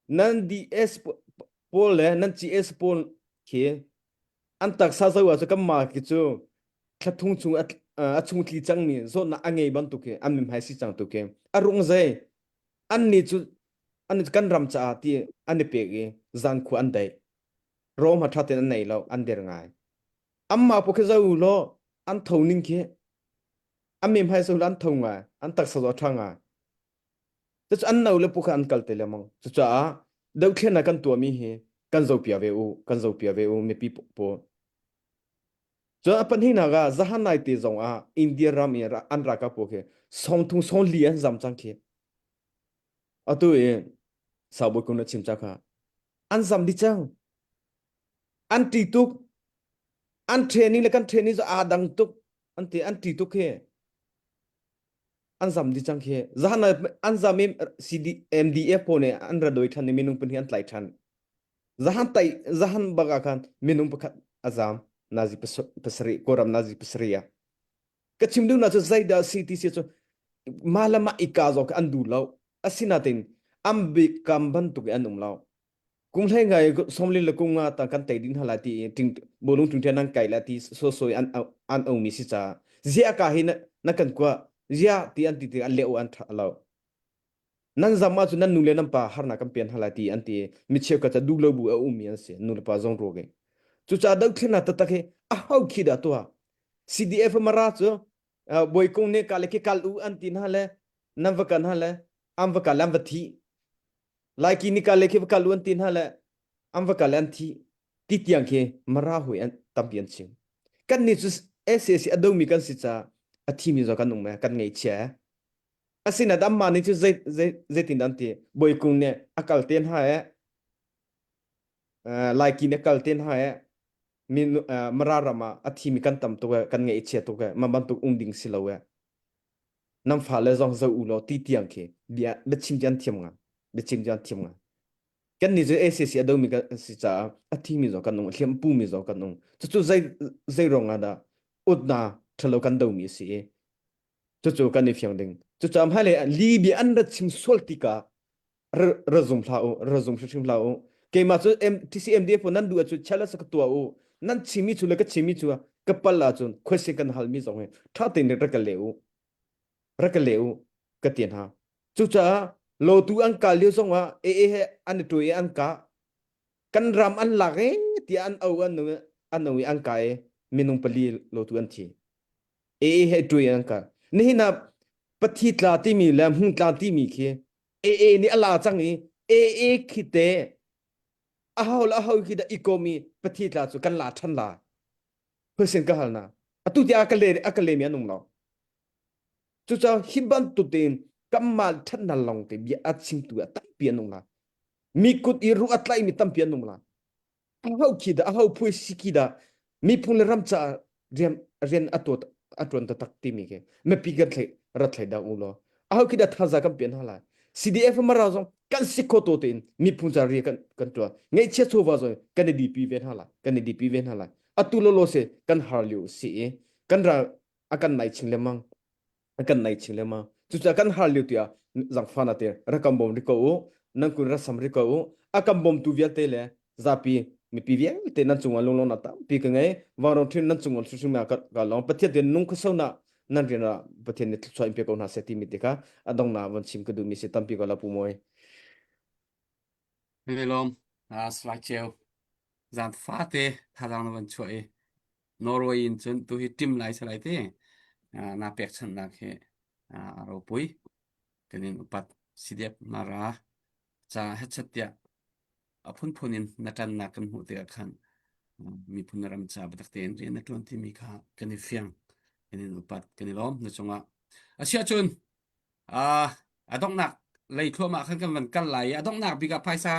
Nan DS pawl le nan GS pawl khi an taksa zoh ah cu kan mah khi cu thlathung chung a chung thli cangmi zawtnak a ngei bantuk hi an mimhai si cang tu khi a rung zei an ni cu an kan ram caah ti an i pek i zan khua an daih rom ha tha ten an nei lo an der ngai amma po khi zo lo an tho ning khi an mimhai zo an tho ngai an taksa zo tha ngai cucu an no le pu kha an kal te lengmang cucaah dothlennak kan tuahmi hi kan zopia ve u kan zopia ve u mipi pawl Cun a pahnihnak ah zahan nai te zong ah India ram i an ralkap pawl khi sawmthum sawmli an zam cang khi. Atu i Saubawi kum na chim ca kha an zam dih cang. An ṭi tuk. An training le kan training cu aa dang tuk. An ti an ṭi tuk khi. An zam dih cang khi. Zahan an zam i CD, MDF pawl nih an ra doi ṭhan i minung pahnih an tlai ṭhan. Zahan tai zahan bak ah khan minung pakhat a zam nazi pasarih kawlram nazi pasarih ah ka chim duhnak cu zeidah si ti si cu mah le mah i ka zawk an duh lo asinain an biakam bantuk in an um lo kum hlei ngai somli le kum nga ta kan tei ding hna lai ti ting bolung tung nan kai la ti so so an an omi si ca zia ka hi na kan kwa zia ti an ti ti an leu an tha lo Nan zam ahcun nan nu le nan pa harnak kan pian hna lai ti an ti mi cheukhat cu duh lo bu a ummi an si nu le pa zong ruak i cucaah dothlennak taktak hi a ho khi dah tuah CDF Mara cu Bawikung nih ka le khi kal u an ti hna le nan va kal hna le an va kal an va thi Laiki nih ka le khi va kal u an ti hna le an va kal le an thi ti tiang khi Mara hui an tampi an chim kan nih cu SAC a domi kan si caah a thimi zong kan um kan ngaihchia Asinain amah nih cu zei zei zeitin an ti Bawikung nih a kal te hna e Laiki nih a kal te hna e min Mara ram ah a thimi kan tam tuk e kan ngaihchia tuk e mah bantuk um ding si lo e nan fale zong zo u law ti tiang khi bia biachim cu an thiam nga biachim cu an thiam nga kan nih cu ACC a domi kan si caah a thimi zong kan um hliam pumi zong kan um cucu zei zei ruang ah dah utna ṭhalo kan domi a si i Cucu kan i fiang ding. Cucaah hmailei ah Libya an ra chim sual tikah ra zum hlah u, ra zum hrimhrim hlah u. Keimah cu TCMDF nan duh ahcun challenge ka tuah u. Nan chimmi cu le ka chimmi cu ka pal ahcun question kan halmi zong hi ṭha tein rak ka leh u. Rak ka leh u ka ti hna. Cucaah lotu an kal lio zong ah AA he an i ṭuai i an kah. Kan ram an lak ee tiah an au an nu. an nung i an kai minung pali lotu an thi. AA he ṭui an kal. Nihin ah pathi tla timi le hmung tla timi khi AA nih a la cang i AA khi te aho le aho khi dah i kom i pathi tla cu kan la ṭhan la. Phusin ka hal na. Atu tiah a ka le a ka lemi an um lo. Cucaah hi bantuk tein kanmah ṭhatnak lawng te bia a chimtu a tampi an um la. Mi kut i ruh a tlaihmi tampi an um la. Aho khi dah aho phui si khi dah miphun le ram caah rian rian a tuat a ṭuan taktak timi khi mipi kan thlei rat thlei dah u law aho khi dah thaza kan pian hna lai CDF Mara zong kan si kho to tein miphun ca rian kan kan ṭuan ngeihchiat chawva zong kan i dipi ve hna lai kan i dipi ve hna lai atu lolo se kan har lio si i kan ral a kan nai chin lengmang a kan nai chin lengmang cucaah kan har lio tiah zangfa na te rak kan bawm ri ko u nan kun rak sam ri ko u a kan bawmtu vialte le zapi mipi vialte nan cungah lunglawmnak tampi ka ngei vanrong thin nan cungah hrimhrim ah ka ka lawm pathian te nung khuaso na nan rian ah pathian nih thluachuah in pe ko hna seh timi te kha a dongnak von chim ka duhmi si tampi ko la pu mawi Lawm slai cheu zan fate thazang na van chuah i Norway in cun tu hi tim lai salai te na pekchanhnak hi a ropui kan in upat CDF mara ca hetchat tiah a phunphun in na ṭannak kan hmuh tikah khan miphun na ram ca biatak tein rian na ṭuan timi kha kan i fiang kan in upat kan i lawm na cungah asiahcun a donghnak lei thluahmah khan kan van kal lai i a donghnak bik ah phaisa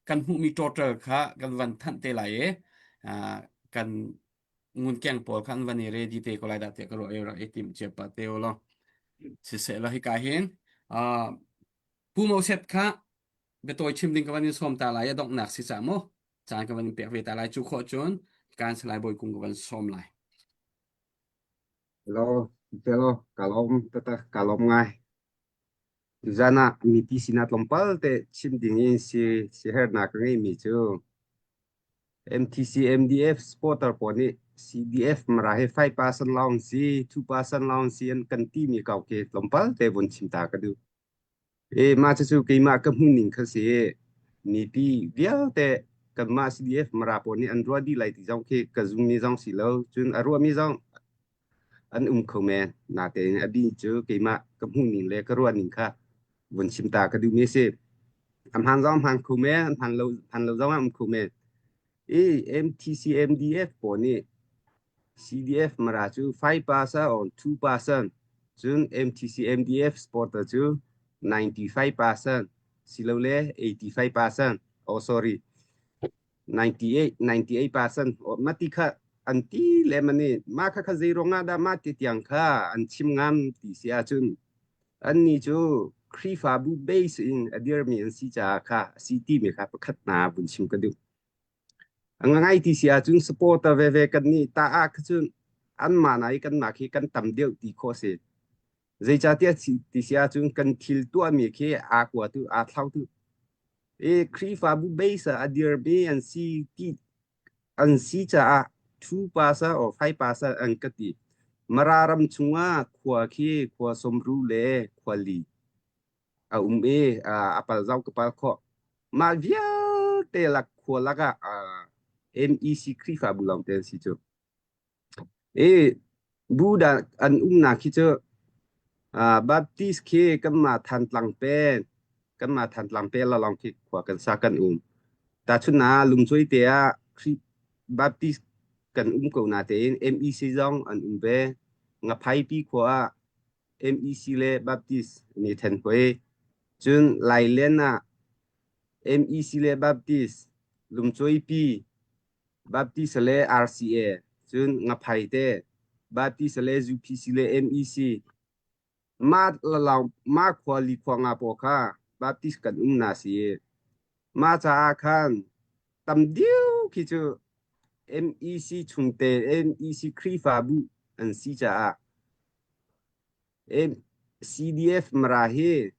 kan hmuhmi total kha kan van thanh te lai i kan ngunkeng pawl kha an van i ready te ko lai dah tiah ka ruah i rak i tim cia pah te u law siseh law hika hin Pu Moses kha biatawi chim ding ka van in sawm ta lai a donghnak si ca mu caan ka van in pek ve ta lai cu khawh cun kan salai bawi kung ka van sawm lai Hello, hello, ka lawm taktak, ka lawm ngai. Tuzan ah mipi sinah tlawmpal te chim ding in si siaherhnak ka ngeimi cu MTC MDF supporter pawl nih CDF Mara hi 5% lawng si, 2% lawng si an kan timi kau khi tlawmpal te vun chim ta ka duh. E mah cucu keimah ka hmuh ning kha si. Mipi vialte kanmah CDF Mara pawl nih an ruah dih lai ti zong khi ka zummi zong si lo. Cun a ruahmi zong an um kho men. Natein a bi cu keimah ka hmuh ning le ka ruah ning kha vun chim ta ka duhmi a si. A hmaan zong a hmaan kho men, a hmaan lo, hmaan lo zong a um kho men. I MTC MDF pawl nih CDF Mara cu 5% or 2% cun MTC MDF supporter cu 95% silole 85% oh sorry 98 98% oh mati kha an ti le mani ma kha kha zei ruangah dah ma ti tiang kha an chim ngam ti si ahcun annih cu Khrihfabu base in a dirmi an si caah kha a si timi kha pakhat hna vun chim ka duh. A ngai ti si ahcun supporter veve kan nih ta ah kha cun anmah na i kanmah khi kan tam deuh ti khawh a si. Zeicahtiah ti si ahcun kan thil tuahmi khi aa kua tu aa thlau tu. I Khrihfabu base ah a dirmi an si ti an si caah 2% or 5% an ka ti. Mara ram chungah khua khi khua sawmru le khua li a um i a pal zau ka pal khawh. Mah vialte lak khua lakah MEC Khrihfabu lawng te an si cu. I bu dah an umnak khi cu Baptist khi kanmah Thantlang pen kanmah Thantlang pen lalawng khi khua kan sa kan um. Tahchun ah Lungcuai te ah Khrih Baptist kan um ko na tein MEC zong an um ve. Ngaphaipi khua ah MEC le Baptist an i then hoi. Cun Lailen ah MEC le Baptist, Lungcuaipi, Baptist le RCA, cun Ngaphai te, Baptist le UPC le MEC. Mah lalang mah khua li khua nga pawl kha Baptist kan um na si. Mah caah khan tam deuh khi cu MEC chungte MEC Khrihfabu an si caah CDF Mara hi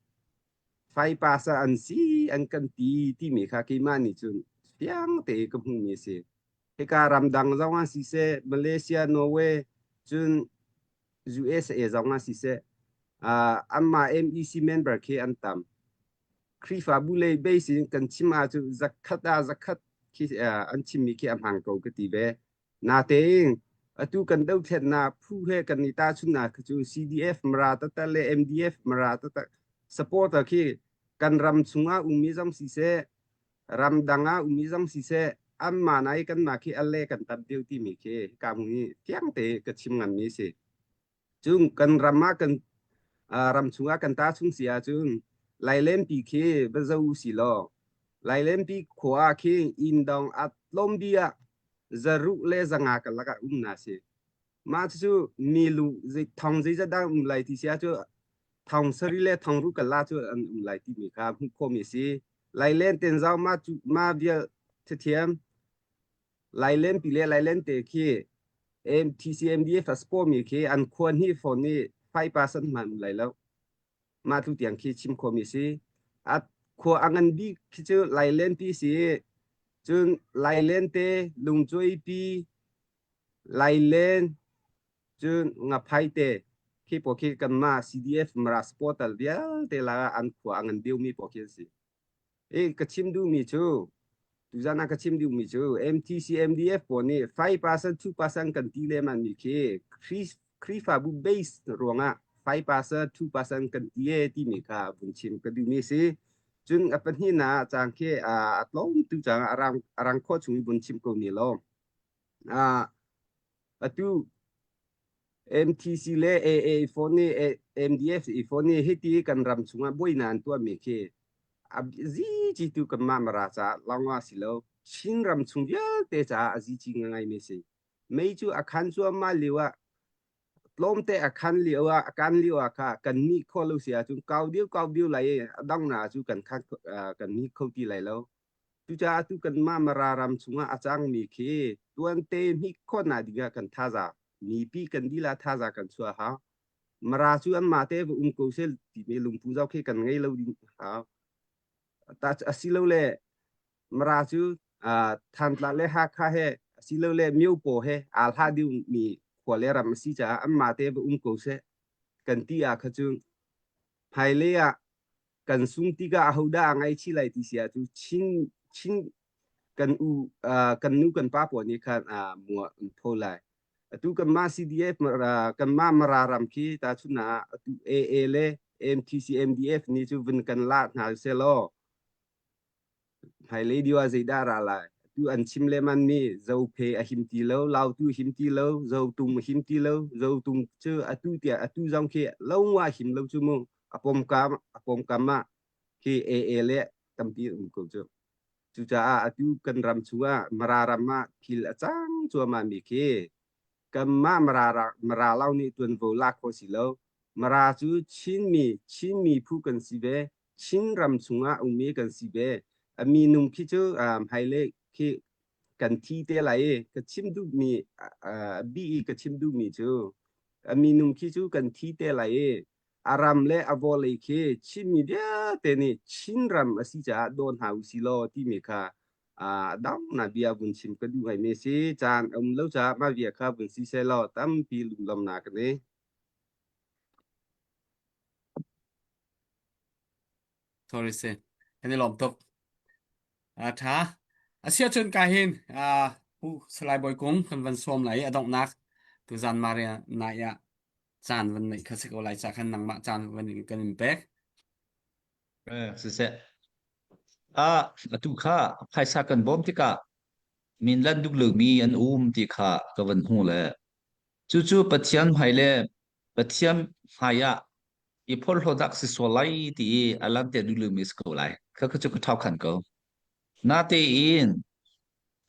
Faipasa an si an kan ti timi kha keimah nih cun fiang te ka hmuhmi a si. Hika ramdang zong ah siseh, Malaysia, Norway, cun USA zong ah siseh, uh, anmah MEC member khi an tam. Khrihfabu lei base in kan chim ahcun zakhat ah zakhat khi uh, an chimmi khi a hmaan ko ka ti ve. Natein atu kan dothlennak phu he kan i tahchunhnak khi cu CDF Mara taktak le MDF Mara taktak supporter khi kan ram chungah ummi zong siseh ramdang ah ummi zong siseh anmah nai kanmah khi al le kan tam deuh timi khi hika hmun hi fiang te ka chim nganmi a si. Cun kan ram ah kan ram chungah kan ta chung si ahcun Lailenpi khi va zo u si law Lailenpi khua ah khi inn dong a tlawmbi ah zaruh le zanga karlak ah um na si. Mah cucu milu thong zeizat dah um lai ti si ahcun thong sarih le thong ru kala cu an um lai timi kha hmuh khawhmi a si. Lailen tenzau mah cu mah vial thiam Lailen pi le Lailen te khi TCMDF a support mi khi an khua hnih fawn i 5% hmanh um lai lo. Mah tu tiang khi chim khawhmi si. A khua a ngan bik khi cu Lailen pi si. Cun Lailen te Lungcuai pi Lailen cun Ngaphai te khi pawl khi kanmah CDF Mara supporter vialte la an khua a ngan deuhmi pawl khi an si. I ka chim duhmi cu tuzan ah ka chim duhmi cu MTC MDF pawl nih 5% 2% kan ti lehman mi khi Khrihfabu base ruangah 5% 2% kan ti e timi kha vun chim ka duhmi si. Cun a pahnihnak ah cang khi a tlawm tu cang a rang a rang khawh chung i vun chim ko ni lo. Atu MTC le AA phone nih MDF phone nih hiti kan ram chungah buainak an tuahmi khi a zici tu kanmah Mara caah lawng ah si lo Chin ram chung vialte caah a zici ngaingaimi a si. Mei cu a khan cuahmah lio ah tlawmte a khan lio ah a kan lio ah kha kan nih khawh lo si ahcun kau deuh kau deuh lai i a donghnak cu kan khan kan nih kho ti lai lo. Cucaah atu kanmah Mara ram chungah a cangmi khi tuante hmik khawhnak dingah kan thazaang mipi kan dila thazaang kan chuah hau. Mara cu anmah te va um ko seh timi lungpu zau khi kan ngei lo ding hau. Ta asilole Mara cu Thantlang le Hakha he asilole Myopaw he aa hla dingmi khua le ram a si caah anmah te va um ko seh kan ti ah kha cun hmailei ah kan sung tikah ahodah a ngaihchih lai ti si ahcun Chin Chin kan u uh, kan nu kan pa pawl nih khan uh, mua an tho lai. Atu kanmah CDF kanmah Mara ram khi tahchun ah atu AA le MTC MDF nih cu vun kan la hna selaw hmailei deuh ah zeidah ra lai? Atu an chim lehman mi Zophe a him ti lo, Lautu him ti lo, Zotung a him ti lo, Zotung cu atu tiah atu zong khi lo ngua him lo cu mu a pawmkam a pawmkam ah khi AA le tampi um ko cu. Cucaah atu kan ram chungah Mara ram ah thil a cang cuahmah mi khi kanmah Mara Mara lo nih tuanvo lak khawh si lo. Mara cu Chinmi Chinmi phu kan si ve. Chin ram chungah ummi kan si ve. A minung khi cu hmailei khi kan thi te lai i ka chim duhmi bi i ka chim duhmi cu a minung khi cu kan thi te lai i a ram le a vawlei khi Chinmi vialte nih Chin ram a si caah daw hna u si law timi kha dang na bia vun chim ka duh ngaimi si caan a um lo caah mah bia kha vun si seh law tampi lunglawmnak ka nei. Sorry se. Kan i lawm tuk. A tha. Asiahcun ka hin Pu Salai Bawi Kung kan van sawm lai i a donghnak tuzan Maria nai ah caan van neih kha si ko lai ca khan nangmah caan van in kan in pek. Eh, siseh. Ah, atu kha phaisa kan bawm tikah min lan duk lomi an um ti kha ka van hmu le cucu Pathian hmai le Pathian hmai ah i phorhlawt si sual lai ti i a langhter duh lomi si ko lai. Kha kha cu ka ṭhau khan ko. Natein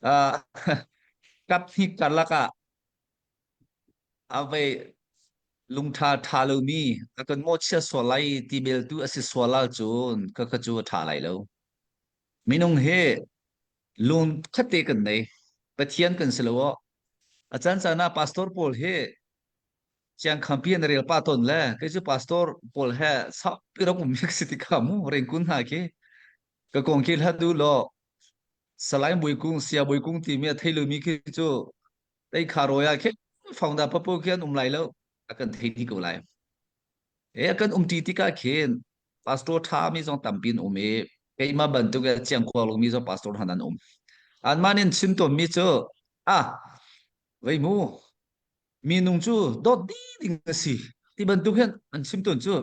uh, kap hnik karlak ah a vei lungṭha ṭha lomi a kan mawhchiat sual lai ti bel tu a si sual ahcun kha kha cu a ṭha lai lo. Minung hi lung khatte kan nei. Pathian kan si lo aw. A caan caan ah pastor pawl hi Siangkhampi an rel pah tawn le kei cu pastor pawl he saupi rak um mi si tikha mu rengkun hna khi ka kong khi hlat du law Salai Mui Kung Sia Mui Kung timi a thei lomi khi cu tei kha rawi ah khin founder papu khi an um lai lo a kan thei dih ko lai e a kan um ti tikah khin pastor tha mi zong tampi an um i keimah bantuk e chiang khua lomi zong pastor han an um anmah nin chim tawn mi cu ah. Vei mu minung cu dawt dih ding a si ti bantuk hin an chim tawn cu.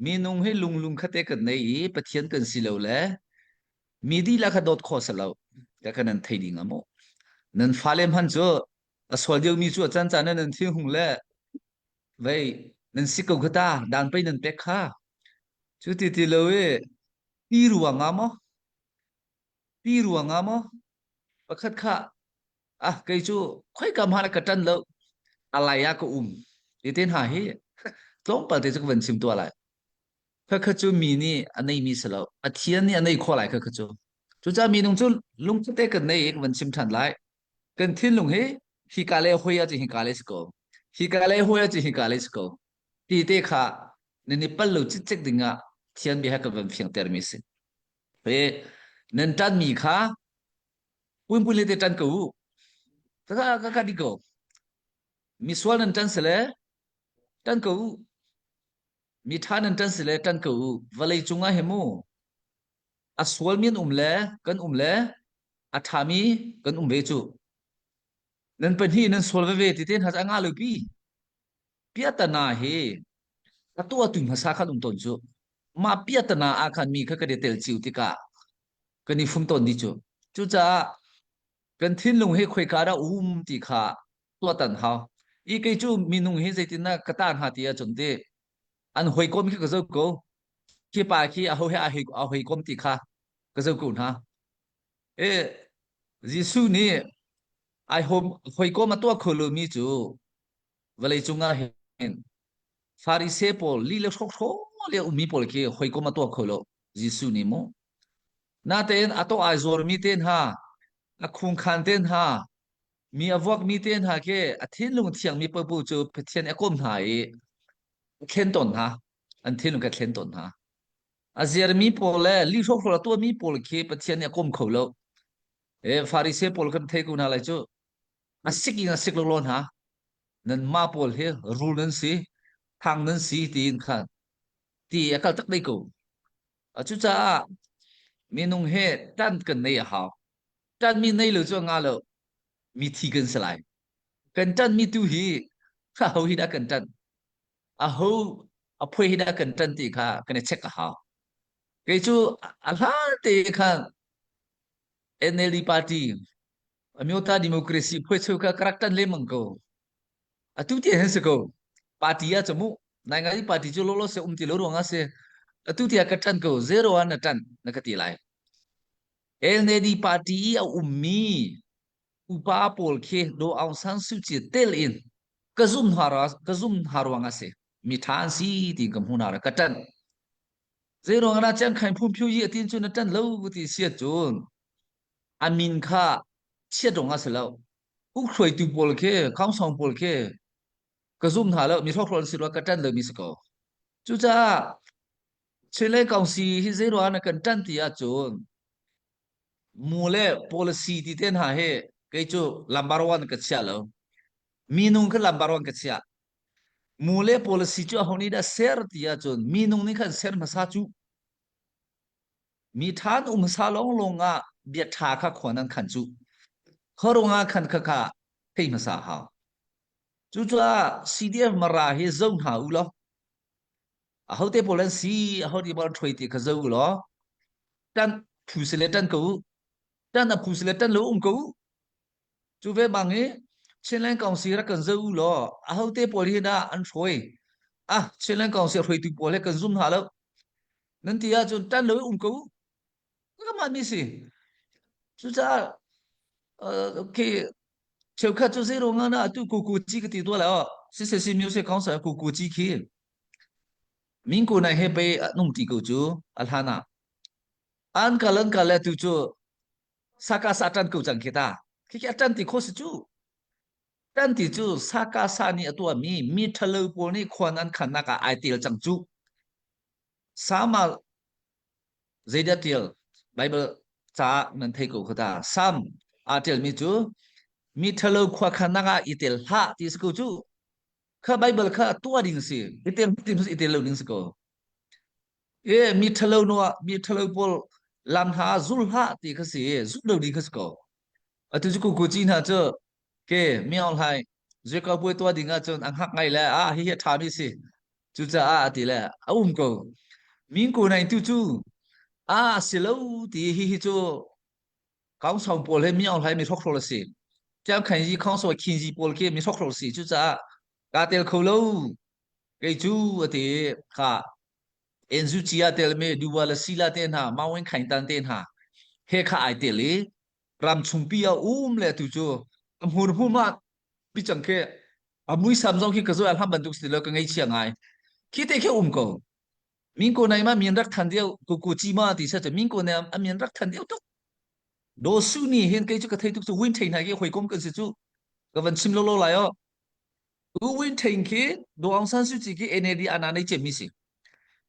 Minung hi lung lung khate kan nei i Pathian kan si lo le mi dihlak kha dawt khawh si lo. Ka kan nan thei ding a mu. Nan fale hman cu a sual deuhmi cu a can caan ah nan thil hung le vei nan si ko kha ta dan pei nan pek kha. Cu ti ti lo i ti ruang ah maw ti ruang ah maw pakhat kha ah kei cu khoika hmanh ah ka ṭan lo a lai ah ka um ti te hna hi tlawmpal te cu ka van chim tuah lai khakha cu mi nih a neimi si lo Pathian nih a nei khawh lai khakha cu cucaah minung cu lungput te kan nei i ka van chim ṭhan lai kan thinlung hi hika le hoi ah cun hika le si ko hika le hoi ah cun hika le si ko ti te kha nan i pal lo cikcek ding ah Thian bia ka van fiangter mi si he nan ṭanmi kha puinpui le te ṭan ko u. Ka ka ka di ko. Misual nan ṭan sile ṭan ko u. Mi ṭha nan ṭan sile ṭan ko u. Vawlei cungah hi mu a sualmi an um le kan um le a ṭhami kan um ve cu. Nan pahnih nan sual veve ti te hna cu a ngah lo pi. Piatana hi a tuahtu hmasa khan um tawn cu. Mah piatana ah khan mi kha kan i tel cio tikah kan i fum tawn dih cu. Cucaah kan thinlung hi khoika dah um ti kha tuahtan hau. I kei cu minung hi zeitindah ka ta hna ti ahcun ti an hawikom khi ka zoh ko. Khi pa khi aho he a hawikom ti kha ka zoh ko hna. E Jesuh nih ai hawikom a tuah kho lomi cu vawleicung ah hin Farise pawl li le hrokhraw le ummi pawl khi hawikom a tuah kho lo Jesuh nih mu. Natein a to ai zuarmi te hna, a khungkhan te hna, mi a vuakmi te hna khi a thinlung thiangmi paohpaoh cu Pathian a kawm hna i a thlen tawn hna. An thinlung kha thlen tawn hna. A ziarmi pawl le li hrokhrawl a tuahmi pawl khi Pathian nih a kawm kho lo. E Farise pawl kan thei ko hna lai cu. A sik in a sik lo hna. Nanmah pawl hi rul nan si, thang nan si tiin khan ti a kal tak dei ko. Cucaah minung he ṭan kan nei a hau. Ṭanmi nei lo cu a nga lo. Mi thi kan si lai. Kan ṭanmi tu hi aho hi dah kan ṭan? Aho a phui hi dah kan ṭan ti kha kan i check a hau. Kei cu a hlan te khan NLD party Amyota democracy phui cheu kha ka rak ṭan lengmang ko. Atu ti hin si ko. Party ah cu mu nai ngai party cu lolo se um ti lo ruang ah si. Atu ti ah ka ṭan ko. Zero ah na ṭan na ka ti lai. LND party i a ummi upa pawl khi Do Aung San Suu Kyi tel in ka zum hna ka zum hna ruang ah si. Mi ṭha an si ti ka hmu hna ra ka ṭan. Zei ruang ah chiang khain phum phiu yi atin cu na ṭan lo ti sia cun a min kha chiat rong a si lo. Ukhruaitu pawl khi, khongsong pawl khi ka zum hna lo, mi hrokhrawl si rua ka ṭan lomi si ko. Cucaah Chile Council hi zei ruang na kan ṭan ti ahcun mu le policy ti te hna hi kei cu number one ka chia lo. Minung kha number one ka chia. Mu le policy cu aho nih dah ser ti ahcun minung nih khan ser hmasa cu. Mi ṭha an um hmasa lawnglawng ah bia ṭha kha khua nan khan cu. Khuaruang ah khan khakha thei hmasa hau. Cucaah CDF Mara hi zo hna u law ahote pawl an si ahote pawl an ṭhuai ti kha zo u law ṭan phu si le ṭan ko u ṭan a phu si le ṭan lo um ko u cu ve bang i Chinland Council rak kan zo u law ahote pawl hi dah an hruai ah Chinland Council hruaitu pawl he kan zum hna lo nan ti ahcun ṭan lo um ko u ka mah mi si cucaah khi cheukhat cu zei ruangah na atu kuku ci ka ti tua la si se si music council kuku ci khi min ko nai he pe nung ti ko cu a hlan ah an kal an kal le tu cu saka sa tan ko cang khi ta khi khi atan ti kho si cu tan ti cu saka sa nih a tuah mi mi thalo pawl nih khuan an khan nak ah ai tel cang cu sama zeidah tial Bible ca nan thei ko kha ta Sam aa ṭialmi cu mi ṭhalo khua khan ah i tel hlah ti si ko cu kha Bible kha tuah ding si i tel ti i tel lo ding si ko e mi ṭhalo no mi ṭhalo pawl lam hna zul hlah ti kha si zul lo ding kha si ko atu cu kuku ci hna cu. Ke miao hlai zuikau buai tua ding ahcun a hngak ngai le ah hihi a ṭhami si. Cucaah a ti le a um ko. Min ko nai tu cu a si lo ti hihi cu Kaungsong pawl he miao hlai mi hrokhrol a si. Tiang khan yi khong so khin yi pawl khi mi hrokhrol si. Cucaah kaa tel kho lo. Kei cu a ti kha Enzu chia tel me duwa le sila te hna mawin khain tan te hna he kha ai tel i ram chungpi a um le tu cu a hmur hmur ma pi cang khi a muisam zong khi ka zo hlam bantuk si lo ka ngei chia ngai khi te khi um ko min ko nai ma min rak than deu ku ku chi ma ti sa chu min ko ne a min rak than deu tuk do su ni hin kei chu ka thei tuk chu win thein hai ki hoi kom kan si chu ka van chim lo lo lai o U Win Thein khi Daw Aung San Suu Kyi khi NLD ana nei cem mi si.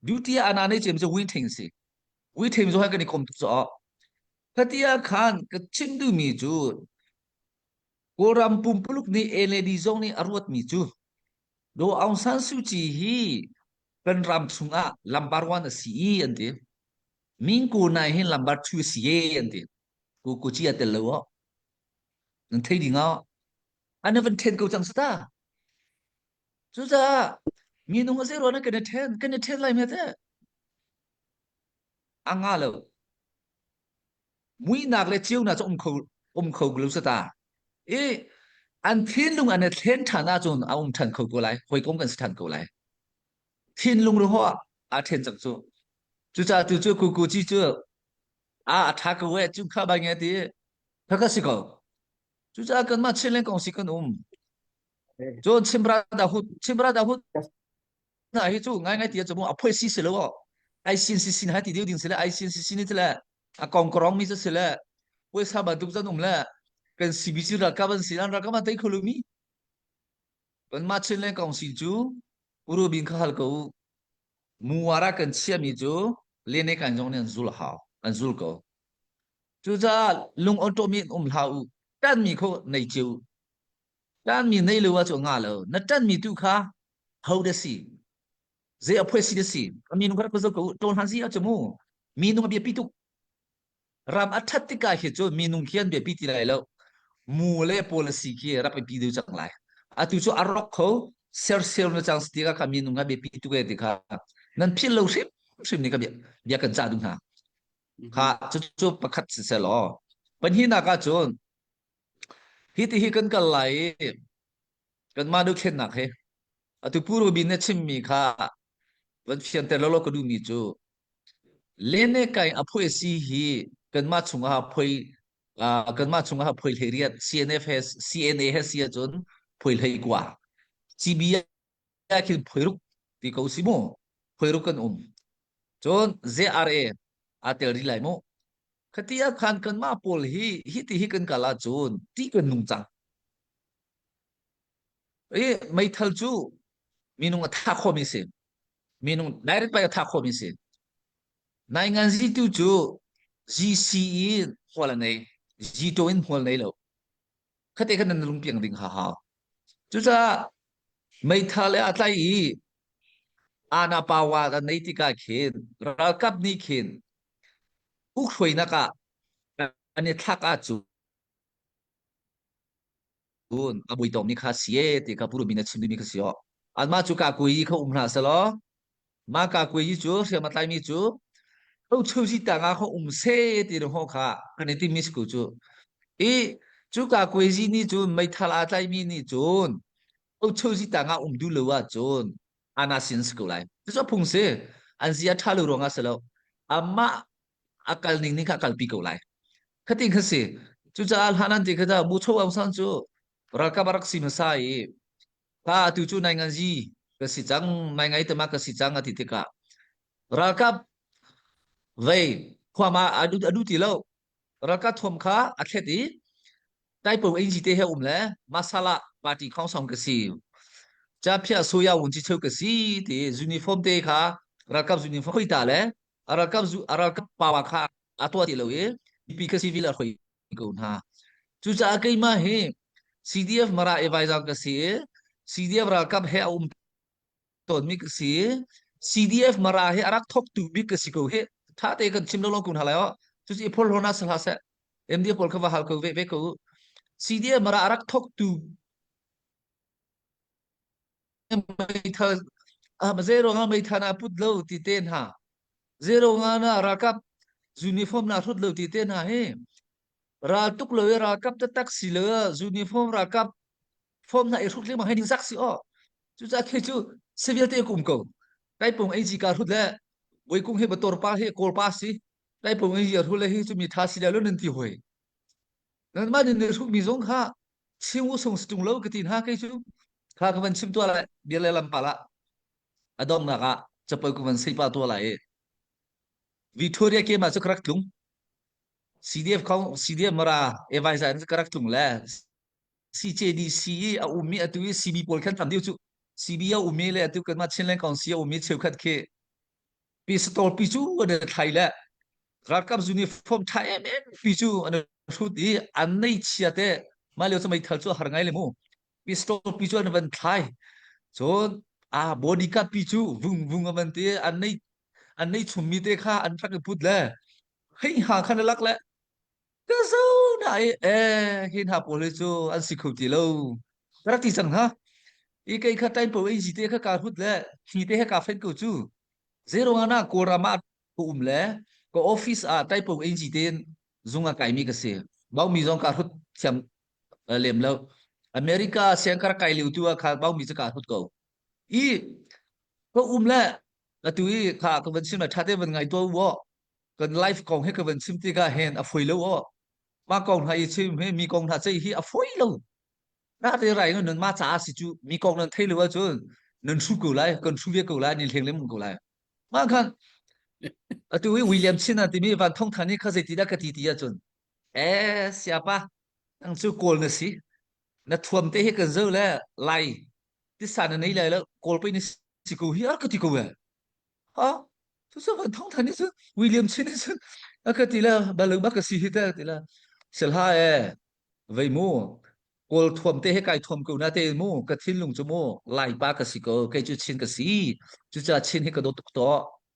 Duty ana nei cem cu Win Thein si. Win Thein zo hai kan i kom tuk cho. Khatia khan ka chim du mi cu Kawlram pumpuluk nih NLD zong nih a ruat mi cu Daw Aung San Suu Kyi hi kan ram chungah lambar one a si i an ti. Min ko nai hin lambar two a si e an ti. Ku ku chi a tel lo o. Nan thei ding o. An van then ko cang sata. Cucaah minung a zei ruang kan i then kan i then lai me te. A nga lo. Muihnak le ceunak cu um kho um kho lo sata. I an thinlung an i thlen ṭhan ahcun a um ṭhan kho ko lai. Hawikom kan si ṭhan ko lai. Thinlung ru ho aa then cang cu. Cucaah tu cu kuku ci cu a a ṭha ko e cu kha bai nge ti kha ka si ko. Cucaah kanmah Chinland kong si kan um. Cun Chimra Dahut Chimra Dahut hna hi cu ngaingai ti cu mu a phoi si si lo ai sin si sin hai ti ding ding si le ai sin si sin ni le a kong korong mi si le puaisa bantuk zan um le kan CBC ralkap an si an ralkap an tei kholo mi kanmah Chinland kong si cu Uru bin kha hal ko muwara kan chia mi cu lene kan zong nih an zul hau an zul ko Cucaah lung awṭawm in um hlah u. Ṭanmi kho nei cio u. Ṭanmi nei lo ah cu nga lo. Na ṭanmi tu kha ho da si? Zei a phuai si da si? A minung kha rak zo ko u. Ṭawl hlan si ah cu mu. Minung a biapi tuk. Ram a ṭhat tikah hi cu minung khi an biapi ti lai lo. Mu le policy khi rak biapi deuh cang lai. Atu cu a rawk kho sersiam na cang si tikah kha minung kha biapi tuk e ti kha nan philh lo hrim hrim ni ka bia bia kan cah duh hna. Kha cucu pakhat si selaw pahnihnak ah cun hi ti hi kan kal lai i kanmah dothlennak hi atu Pu Robin na chimmi kha van fianter lawlaw ka duhmi cu lene kai a phuai si hi kanmah chungah phuai kanmah chungah phuai hlei riat CNF he CNA he si ahcun phuai hlei kua CB ah khin phuai ruk ti ko si mu phuai ruk kan um Cun ZRA aa tel rih lai mu. Khati ah khan kanmah pawl hi hi ti hi kan kal ahcun ti kan nung cang. I meithal cu minung a thah khomi si. Minung direct pai a thah khomi si. Nainganzi tu cu GCE hmual a nei. G2 in hmual nei lo. Khate khan nan lungpiang ding ha hau. Cucaah meithal le a tlai i ana pawa a nei tikah khin ralkap nih khin ukhruainak ah an i thlak ahcun a muitawm nih kha si e ti kha purumi na chim dimi kha si aw anmah cu ka kui kha um hlah selaw mah ka kui cu hriam a tlaimi cu Ochozi tangah kha um se ti ro kha kan i timi sku cu i cu ka kuizi nih cun meithal aa tlaimi nih cun Ochozi tangah um duh lo ahcun ana sin si ko lai cu phung si an zia ṭha lo ruangah si lo amah a kal ning ning kha kalpi ko lai khatin kha si cucaah hlan an ti kha da bu cho aung san cu ralkap a rak si hmasa i ka atu cu nai ngan zi ka si cang nai ngai te ma ka si cang a ti tikah Ralkap vei khuama a du, a du ti lo. Ralkap thuam kha a thlet i Taipo NG te he um le Masala party khongsong ka si. Cha phia soya wun chi cheu ka si ti uniform te kha ralkap uniform khoi ta le ralkap zu ralkap power kha a tuah ti lo i pi ka civil a khoi ko hna. Cucaah keimah hi CDF Mara advisor ka si i CDF ralkap he a um tawnmi ka si. CDF Mara hi a rak thawktu bik ka si ko hi. Tha te kan chim lo lo kun halai o. Cuci phol hona sala se. MD pawl kha va hal ko ve ve ko. CDM ra rak thok tu meithal ah zero nga meithal na put lo ti te hna zero nga na ralkap uniform na hrut lo ti te hna hi ral tuk lo i ralkap taktak si lo uniform ralkap form na i hrut lengmang hi ningzak si aw cucaah khi cu civil te kum ko kai pung AG ka hrut le Bawikung hi motor pa hi kawl pa si kai pung AG hrut le hi cu mi tha si le lo nan ti hoi nan mah nin hrut mi zong kha chim u sung stung lo ka ti hna kei cu kha ka van chim tua lai bia le lam pa la a dongnak ah capo ka van sei pa tua lai i Victoria ke ma cu ka rak tlung CDF khong CDF mara advisor in ka rak tlung le CJDC i a ummi atu i CB pawl khan tam deuh cu CB a ummi le atu kanmah Chinland Council a ummi cheukhat khi pistol pi cu an thlai le ralkap uniform tha em em pi cu an hrut i an nei chia te mah lio cu meithal cu a har ngai le mu pistol pi cu an van thlai cun a bodyguard pi cu vung vung a van ti an nei an nei chummi te kha an rak i put le hei ha khan a lak le Ka zo na i eh hi hna pawl hi cu an si kho ti lo. Ka rak ti cang hna. I kei kha time po ei te kha ka hrut le thli te he ka fen ko cu. Zero nga na Kawlram ah ka um le ka office ah typo ei te zung ah kaimi ka si. Baumi zong ka hrut thiam eh, lem lo. America siang ka rak kai liu tu ah kha baumi cu ka hrut ko. I ka um le atu i kha ka van chim la tha te van ngai to u kan life kong hi ka van chim tikah hin a foi lo aw ma kong hna i chim hi mi kong hna cei hi a foi lo na te rai nun ma ca si cu mi kong nan thei lo ahcun nan hru ko lai kan hru ve ko lai nin hleng lem ko lai ma khan atu i William Chin an timi van thong than i kha zei ti dah ka ti ti ahcun eh siapa nang cu kawl na si na thuam te hi kan zo le lai tisa na nei lai lo kawl pe ni si ko hi ar ka ti ko e Ha? Cucu van thong than nih cun William Chin nih cun a ka ti le balung bak ka si hi te ti le silha e vei mu kawl thuam te he kai thuam ko na te mu ka thinlung cu mu laipa ka si ko kei cu Chin ka si cucaah Chin hi ka dawt tuk to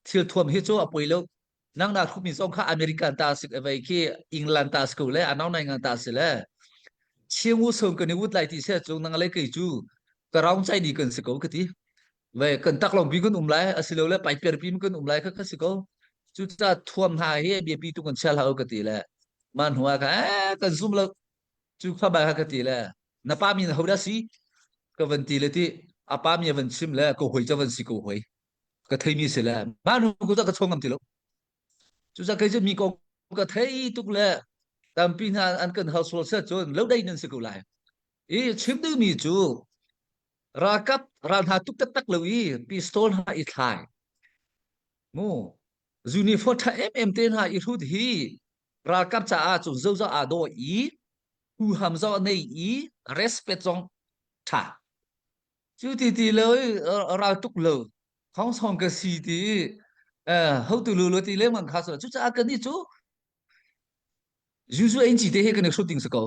thil thuam hi cu a poi lo nang na thumi zong kha American ta si vei khi England ta si ko le anau nai ngan ta si le Chiang u song kan i wut lai ti se cu nang le kei cu ka raung chai ni kan si ko ka ti Ve kan taklawng bi kan um lai asilole paiper pi kan um lai kha kha si ko. Cucaah thuam hna hi biapi tu kan chia hlah u ka ti le mah hnu ah khan eh kan zum lo cu kha bai kha ka ti le na pa min ho dah si ka van ti le ti a pa mi a van chim le ko hoi ca van si ko hoi ka thei mi si le mah hnu ku ka chong ngam ti lo cucaah kei cu mi kong ka thei tuk le tampi hna an kan hal sual set cun lo dei nan si ko lai i chim duhmi cu Ralkap ral hna tuk taktak lo i pistol hna i thlai. Mu uniform ṭha emem te hna i hrut hi ralkap caah cun zozah aa dawh i huham zong a nei i respect zong ṭha. Cu ti ti lo i ral tuk lo khongsong ka si ti i eh hotu lu lo ti lengmang kha cu cucaah kannih cu Zuzu ein ci te he kan i hrut ding si ko.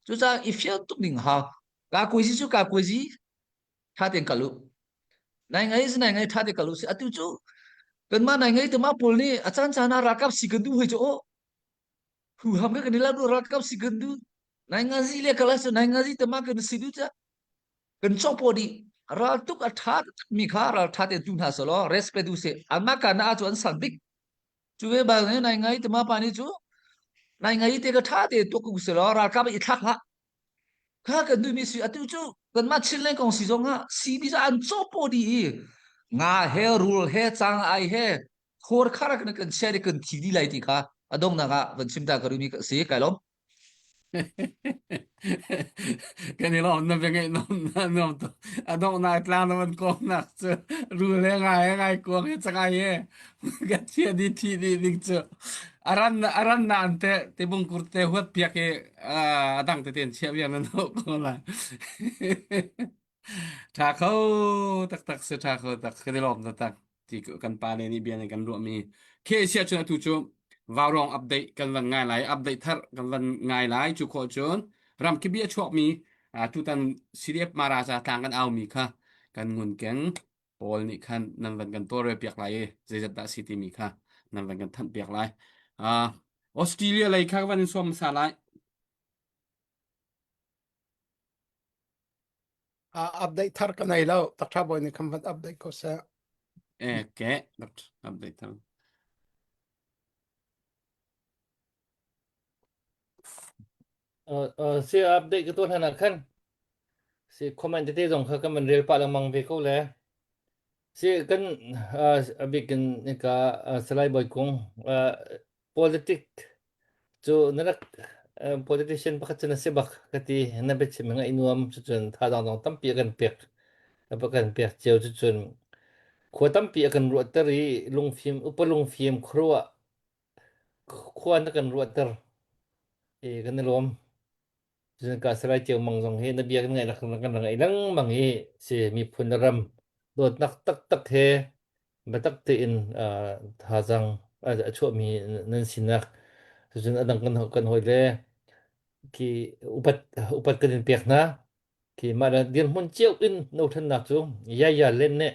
Cucaah i fial tuk ding ha. Ka kuazi cu ka kuazi tha tein kal u. Nai ngai si nai ngai tha te kal u si. Atu cu kanmah nai ngai te ma pawl nih a caan caan ah ralkap si kan duh hoi cu aw. Huham ka kan i lak duh ralkap si kan duh. Nai ngazi le kala cu nai ngazi te ma kan si duh ca. Kan cawpaw dih. Ral tuk a tha mi kha ral tha te tu hna selaw respect du se. Anmah ka na cu an san bik. Cu ve bal ne nai ngai te ma pa ni cu nai ngai te ka tha te tuk ku se lo ralkap i thlak hlah kha kan duh mi si atu cu kanmah Chinland kong si zong ah CB za an cawpaw di i nga he rul he chang ai he khor khar kan kan share kan thi di lai ti kha adong nak ah van chim ta ka mi ka si kai lom Kan i lawm na bia ngeih nom na nuam tuk. A donghnak tlang na van kawmnak cu rul he ngai he ngai kuang he cangai he kan chia di thi di ding cu a ran a ran na an te te bungkur te huat piak i a dang te ten chia bia na no ko lai. Ṭha kho taktak si ṭha kho tak kan i lawm taktak ti kan pa le nih bia nih kan ruahmi khi sia cun atu cu vaurawng update kan van ngai lai update thar kan van ngai lai cu khawh cun ramkip i a chuakmi tutan CDF Maraja tlang kan aumi kha kan ngun keng pawl nih khan nan van kan tawlrel piak lai i zeizat dah si timi kha nan van kan thanh piak lai Australia lei kha kan van in sawm hmasa lai. Uh, update thar ka nei lo. Takṭha bawi nih khan van update ko seh. Eh, ke, update thar. Uh, uh, si update ka tuah hlan ah khan si comment tete zong kha kan van rel pah lengmang ve ko le si kan uh, a bik in ka uh, Salai Bawi Kung uh, politic cu na rak uh, politician pakhat cu na si bak ka ti na biachim ngaih nuam cucun thazaang zong tampi a kan pek a kan pek cio cucun khua tampi a kan ruahter i lungfim upa lungfim khuaruah khua na kan ruahter i kan i lawm. Cun ka Salai Ceu Mang zong hi na bia kan ngaih kan rak ngaih lengmang i si miphun le ram dawtnak taktak he biatak tein thazaang a chuahmi nan sinak cucun a dang kan kan hawi le khi upat upat kan in pek hna khi mah le dirhmun cio in nothannak cu yaya len nih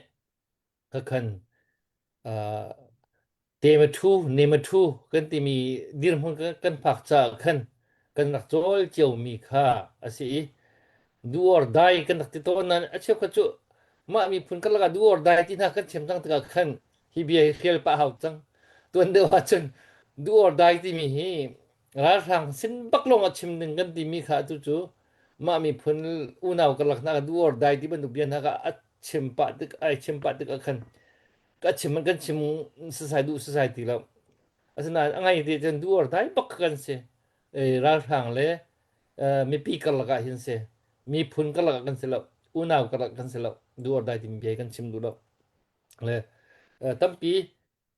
ka khan Temathu, Nemathu kan timi dirhmun kan phak caah khan kan rak cawl ciomi kha a si i do or die kan rak ti tawn nain a cheukhat cu mah miphun karlak ah do or die ti hna kan thiam cang tikah khan hi bia hi hrial pah hau cang. Tuan deuh ahcun do or die timi hi ralhrang sin bak lawng ah chim ding kan timi kha atu cu mah miphun unau karlak hna do or die ti bantuk bia hna kha a chim pah tik ai chim pah tikah khan ka chim kan chim sasai duh sasai ti lo asinain a ngai te cun duh or dai bak kan si ralhrang le mipi karlak ah hin si miphun karlak ah kan si lo unau karlak kan si lo duh or dai timi bia kan chim duh lo le tampi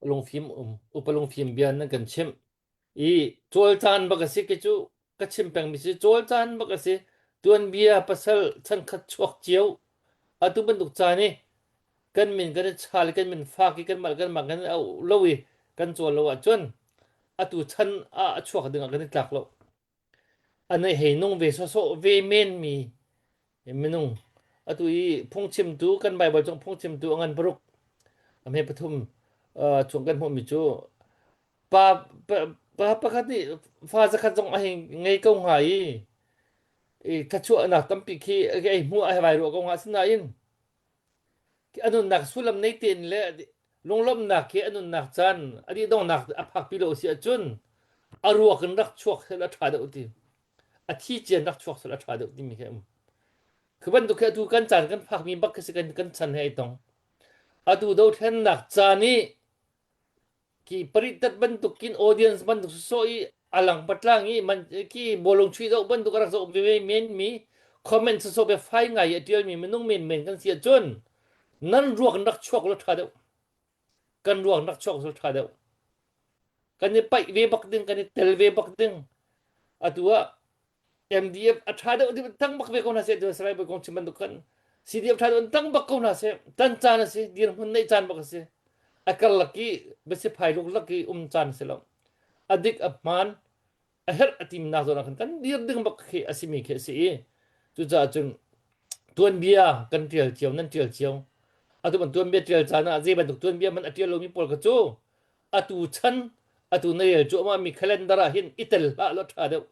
lungfim um upa lungfim bia nan kan chimh I cawlcaan bak a si kei cu ka chim pengmi si cawlcaan bak a si tuanbia pasal chankhat chuak cio atu bantuk caan i kan min kan i chal i kan min fak i kanmah le kanmah kan i auh lo i kan cawl lo ahcun atu chan ah a chuak ding ah kan i tlak lo an i hei nung ve sawsawh ve men mi minung atu i phungchimtu kan Bible chung phungchimtu a ngan paruk a hme pathum uh, chung kan hmuhmi cu Pa, pa, pa pakhat nih fa zakhat zong a hei ngei ko hnga i i thluachuahnak tampi khi ei hmuh a vai ruah ko hnga asinain a nunnak sullam nei tein le lunglawmhnak khi a nunnak caan a dih donghnak a phakpi lo si ahcun a ruak in rak chuak sel a ṭha deuh ti a thi cian rak chuak sel a ṭha deuh timi khi a um khi bantuk khi atu kan caan kan phakmi bak khi si kan kan chan he ai tong atu dothlennak caan i Ki paritat bantukin audience bantuk sawsawh i a lang patlang i man ki bawlung chuih zoh bantuk a rak zoh ve men mi comment sawsawh bia fai ngai i a tialmi minung menmen kan si ahcun nan ruak in rak chuak law ṭha deuh. Kan ruak in rak chuak law ṭha deuh. Kan i paih ve bak ding, kan i tel ve bak ding. Atu ah MDF a ṭha deuh deuh tang bak ve ko hna seh tu Salai Bawi kong chim bantuk khan CDF ṭha deuh tang bak ko hna seh tan caan a si dirhmun neih caan bak a si a karlak i biasiphai luklak i um caan a si lo a dik a hmaan a herh a timnak zawn ah khan kan dir ding bak khi a simi khi a si i cucaah cun tuanbia kan ṭial cio nan ṭial cio atu ban tuanbia ṭial caan ah zei bantuk tuanbia man a ṭial lomi pawl kha cu atu chan atu na rel cuahmah mi calendar ah hin i tel hlah law ṭha deuh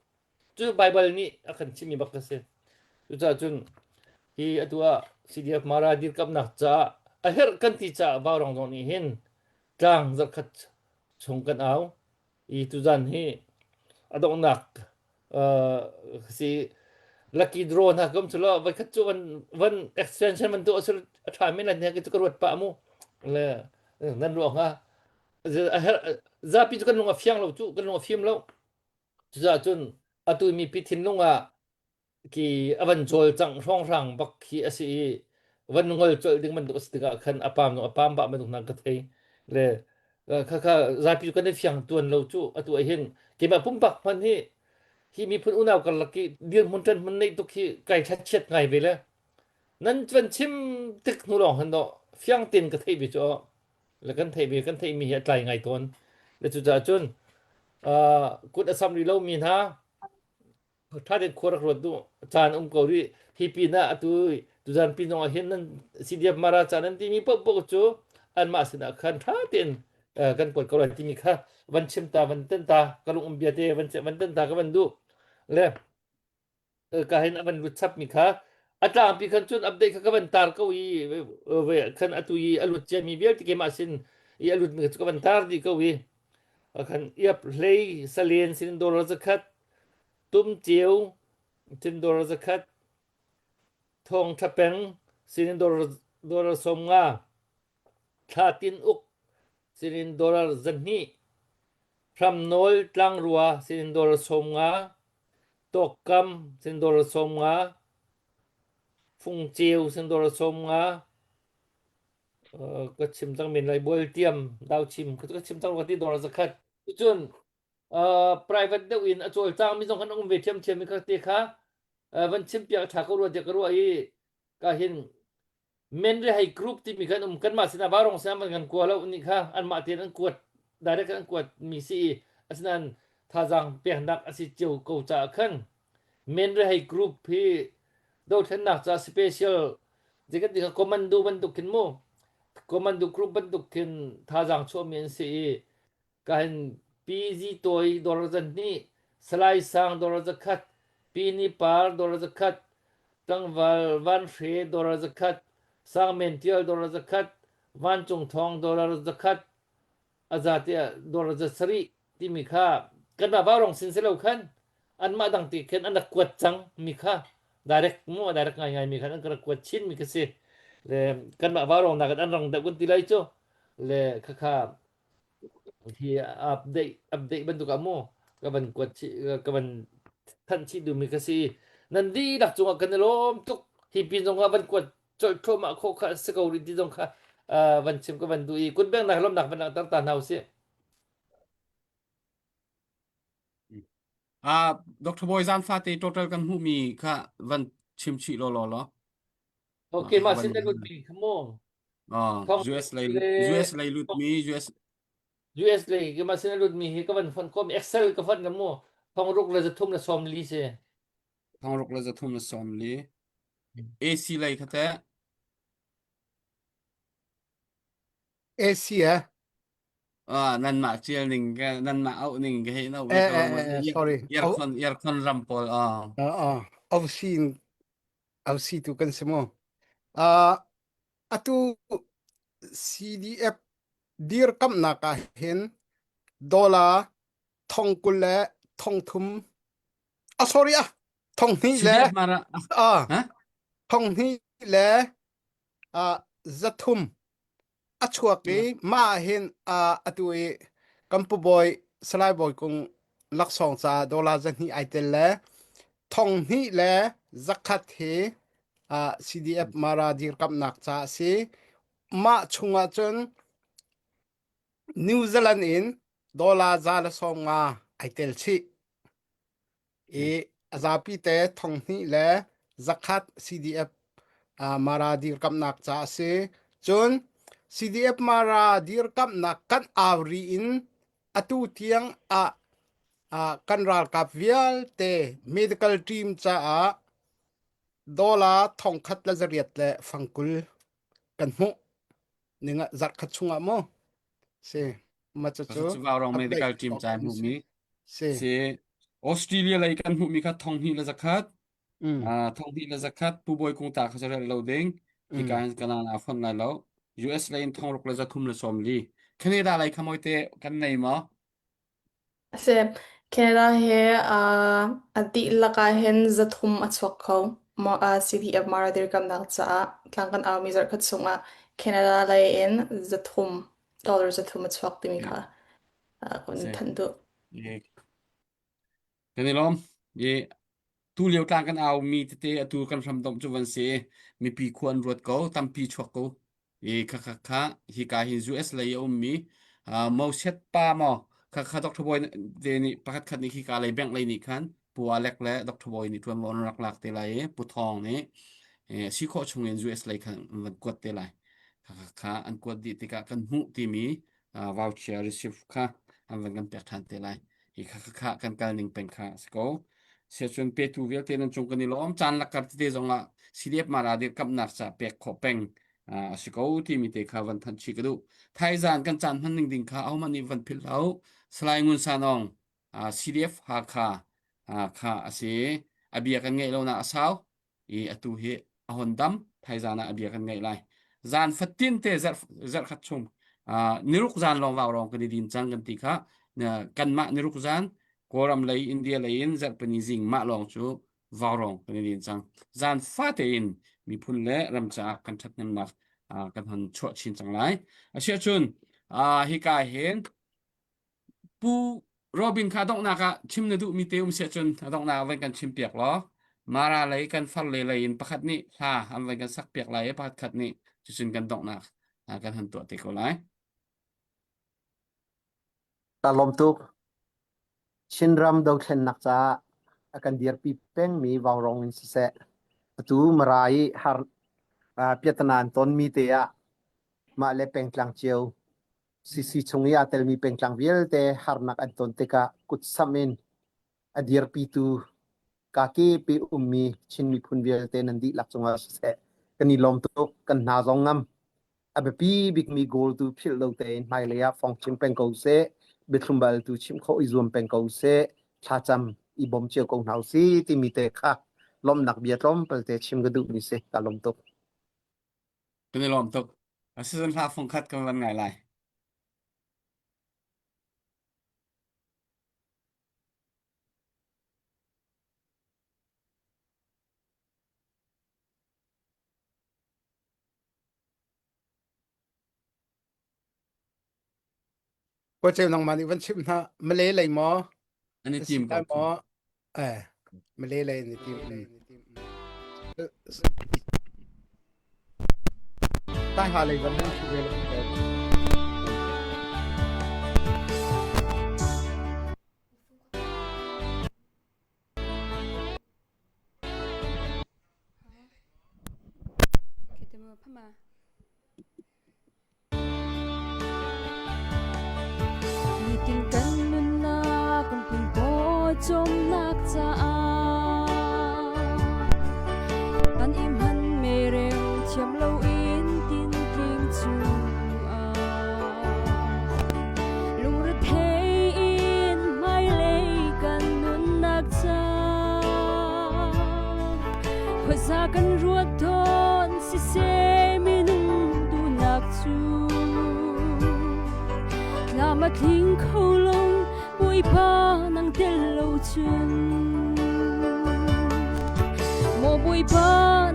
Cu Baibal nih a kan chimmi bak a si. Cucaah cun hi atu ah CDF Mara dirkamnak caah a herh kan ti caah Vaurawng zong nih hin tlang zarhkhat chung kan au i tuzan hi a donghnak uh, si lucky draw hna kam cu lo voikhat cu van van extension van tuah sul a tha men lai ne ka ruat pah mu le nan ruah hnga a herh zapi cu kan lung a fiang lo cu kan lung a fim lo Cucaah cun atu mipi thinlung ah khi a van cawlcangh hrawnghrang bak khi a si i van ngol colh ding bantuk a si tikah khan a pam a pam pah bantuk hna ka thei le khakha zapi kan i fiang tuan lo cu atu ah hin keimah pumpak hman hi hi miphun unau karlak i dirhmun ṭan hmun neih tuk hi kai thlachiat ngai ve le nan van chim tik hnu lawng han dawh fiang tein ka theih ve cu le kan theih ve kan theihmi hi a tlai ngai tawn le cucaah cun uh, kut a sam rih lomi hna ṭha tein khua rak ruat duh caan um ko rih hi pin ah atu tuzan pin zong ah hin nan CDF Mara ca nan timi paohpaoh cu anmah sinah khan ṭha tein kan kuat ko lai timi kha van chim ta van ten ta ka lung um bia te van van ten ta ka van duh le ka hin a van lut chapmi kha A tlangpi khan cun update kha ka van tar ko i ve khan atu i a lut ciami vialte keimah sin i a lutmi cu ka van tar dih ko i khan iap hlei salen sin dollar zakhat tum ceu sin dollar zakhat thong tha peng sin dollar dollar 50 thla tin uk sinin dollar 200 hramnawl tlangrua sinin dollar 50 Tawkkam sendor 50, fungceu sendor 50, ka chim cang men lai bualtiam dauchim ka chim cang ka ti dor zakhat. Cun private deuh in a cawlcang mi zong kan um ve thiamthiam mi kha te kha van chim piak tha ko rua tiah ka ruah i ka hin Menrehei group timi kan um kanmah sinah varong sinah man kan kua lo nih kha anmah tein an kuat direct an kuat mi si i asinain thazaang peknak a si cio ko caah khan Menrehei group hi dothlennak ca special zeikan ti kha commando bantuk khin mu commando group bantuk khin thazaang chuahmi an si i Kahin Pi Zi Tawi dollar 200, Salai Sang dollar 100, Pi Ni Par dollar 100, Tlangval Van Hre dollar 100, Sang Men Tial dollar 100, Vancung Thawng dollar 100, a za tiah dollar 7 timi kha kanmah vaurong sin si lo khan anmah dang ti khin an rak kuat cang mi kha direct mu direct ngaingai mi khan an rak kuat chin mi kha si le kanmah vaurong nakin an rang deuh kan ti lai cu le khakha Hi update update bantuk ah mu ka van kuat chih ka van thanh chih duhmi ka si. Nan dihlak cungah kan i lawm tuk. Hi pin zong ah van kuat colh thluahmah khawh kha si ko rih ti zong kha uh, van chim ka van duh i kutbengnak lawmnak van langhter ta hna usih. Ah, Dr. Bawi zan fate total kan hmuhmi kha van chim chih law law law. Okay, Ah, mah van sin na lutmi kha mu. Ah, Thong US lei le US lei lutmi US US lei ke mah sin na lutmi hi ka van fonh kom Excel ka fonh ka mu. Thong ruk le zathum le sawm li si. thong ruk le zathum le sawm li. AC lei kha teh AC eh Ah, nanmah cial ning ka nanmah auh ning ka hei no ve eh ko eh lo eh sorry au aircon aircon ram pawl ah ah ah au sin au si tu kan si mu ah atu CDF dirkamnak ah hin dollar thong kul le thong thum ah sorry ah thong hnih le CDF mara ah ha thong hnih le ah zathum a chuak i mah ah hin ah atu i kan pu bawi Salai Bawi Kung laksawng ca dollar 200 ai tel le thong hnih le zakhat hi ah CDF Mara dirkamnak ca a si. Mah chungah cun New Zealand in dollar 150 ai tel chih. i a zapi te thong hnih le zakhat CDF uh, Mara dirkamnak ca a si. Cun CDF Mara dirkamnak kan auri in atu tiang ah uh, kan ralkap vialte medical team caah dollar thong khat le zariat le fangkul kan hmuh ning zarh khat chungah mu si ma cu cu Vaurong medical team ca hmuhmi si si Australia lei kan hmuhmi kha thong hnih le zakhat mm thong hnih le zakhat Pu Bawi Kung ta kha rel lo ding hika mm hin kanan a fon lai lo US lei in thong ruk le zathum le sawm li Canada lei kha moi te kan nei maw Si, Canada he uh, a dihlak ah hin 300 a chuak kho. Mo- uh, CDF Mara dirkamnak caah tlang kan aumi zarhkhat chungah Canada lei in 300 dollar 300 a chuak timi kha uh, kun Si. thanh duh. Kan i lawm. I tu lio tlang kan au mi tete atu kan hram domh cu van si mipi khua an ruat ko tampi chuak ko i kha kha kha hika hin US lei a ummi uh, Moses pa maw kha kha Dr. Boy te nih pakhat khat nih hika lei bank lei nih khan Pu Alec le Dr. Boy nih tuan an rak lak te lai i Pu Thawng nih eh, si khawh chung in US lei khan an van kuat te lai kha kha kha an kuat dih tikah kan hmuh timi uh, voucher receipt kha an van kan pek ṭhan te lai hi kha kha kha kan kal ning peng kha si ko siacun petu vialte nan cung kan i lawm caan lakar tete zongah CDF mara dirkamnak ca pek khawh peng a si ko timi te kha van thanh chih ka duh thaizan kan caan hman ning ding kha ahohmanh nih van philh hlah Salai Ngun Sanong CDF Hakha kha a si a bia kan ngeih lo nak a sau i atu hi. A hon dam thaizan ah a bia kan ngaih lai. Zan fatin te zarh zarhkhat chung niruk zan lawng vau rong kan i din cang kan ti kha kanmah niruk zan Kawlram lei India lei in zarhpini zing mah lawng cu vaurawng kan i din cang. Zan fate in miphun le ram caah kan ṭhathnemnak kan hon chuah chin cang lai. Asiahcun hika hin Pu Robin kha donghnak ah chim na duhmi te um siahcun a donghnak ah van kan chim piak law Mara lei kan far le lei in pakhat nih hla an van kan sak piak lai i pakhat khat nih cucun kan donghnak kan han tuah te ko lai. Ka lawm tuk. Chinram dothlennak caah a kan dirpi pengmi Vaurawng in siseh, atu Mara i har piatana an tonmi te ah mah le pengtlang cio CC chung i aa telmi pengtlang vialte harnak an ton tikah kutsamh in a dirpitu kakepi ummi Chin miphun vialte nan dihlak cungah siseh kan i lawm tuk kan hna zong ngam a biapi bikmi goal tu philh lo tein hmailei ah fong chim peng ko seh biathlum bal tu chim khawh i zuam peng ko seh thlacam i bawm cio ko hna usih timi te kha lawmhnak bia tlawmpal te chim ka duhmi si ka lawm tuk. Kan i lawm tuk. Asizan hla fung khat kan van ngai lai. Ko ceu nangmah nih van chim hna Malay lei maw An i na tim si ko. lai maw eh Malay lei an i tim Ta ha lei van hung thu ve lo Nitin kan nunnak kan pum cawmnak caah kan i hman mereu thiam loin tintling cungah lungrethei in hmailei kan nunnak ca khuaza kan ruat tawn siseh minung duhnak cu tlam a tling kho lo Bawipa nang tel lo cun maw Bawipa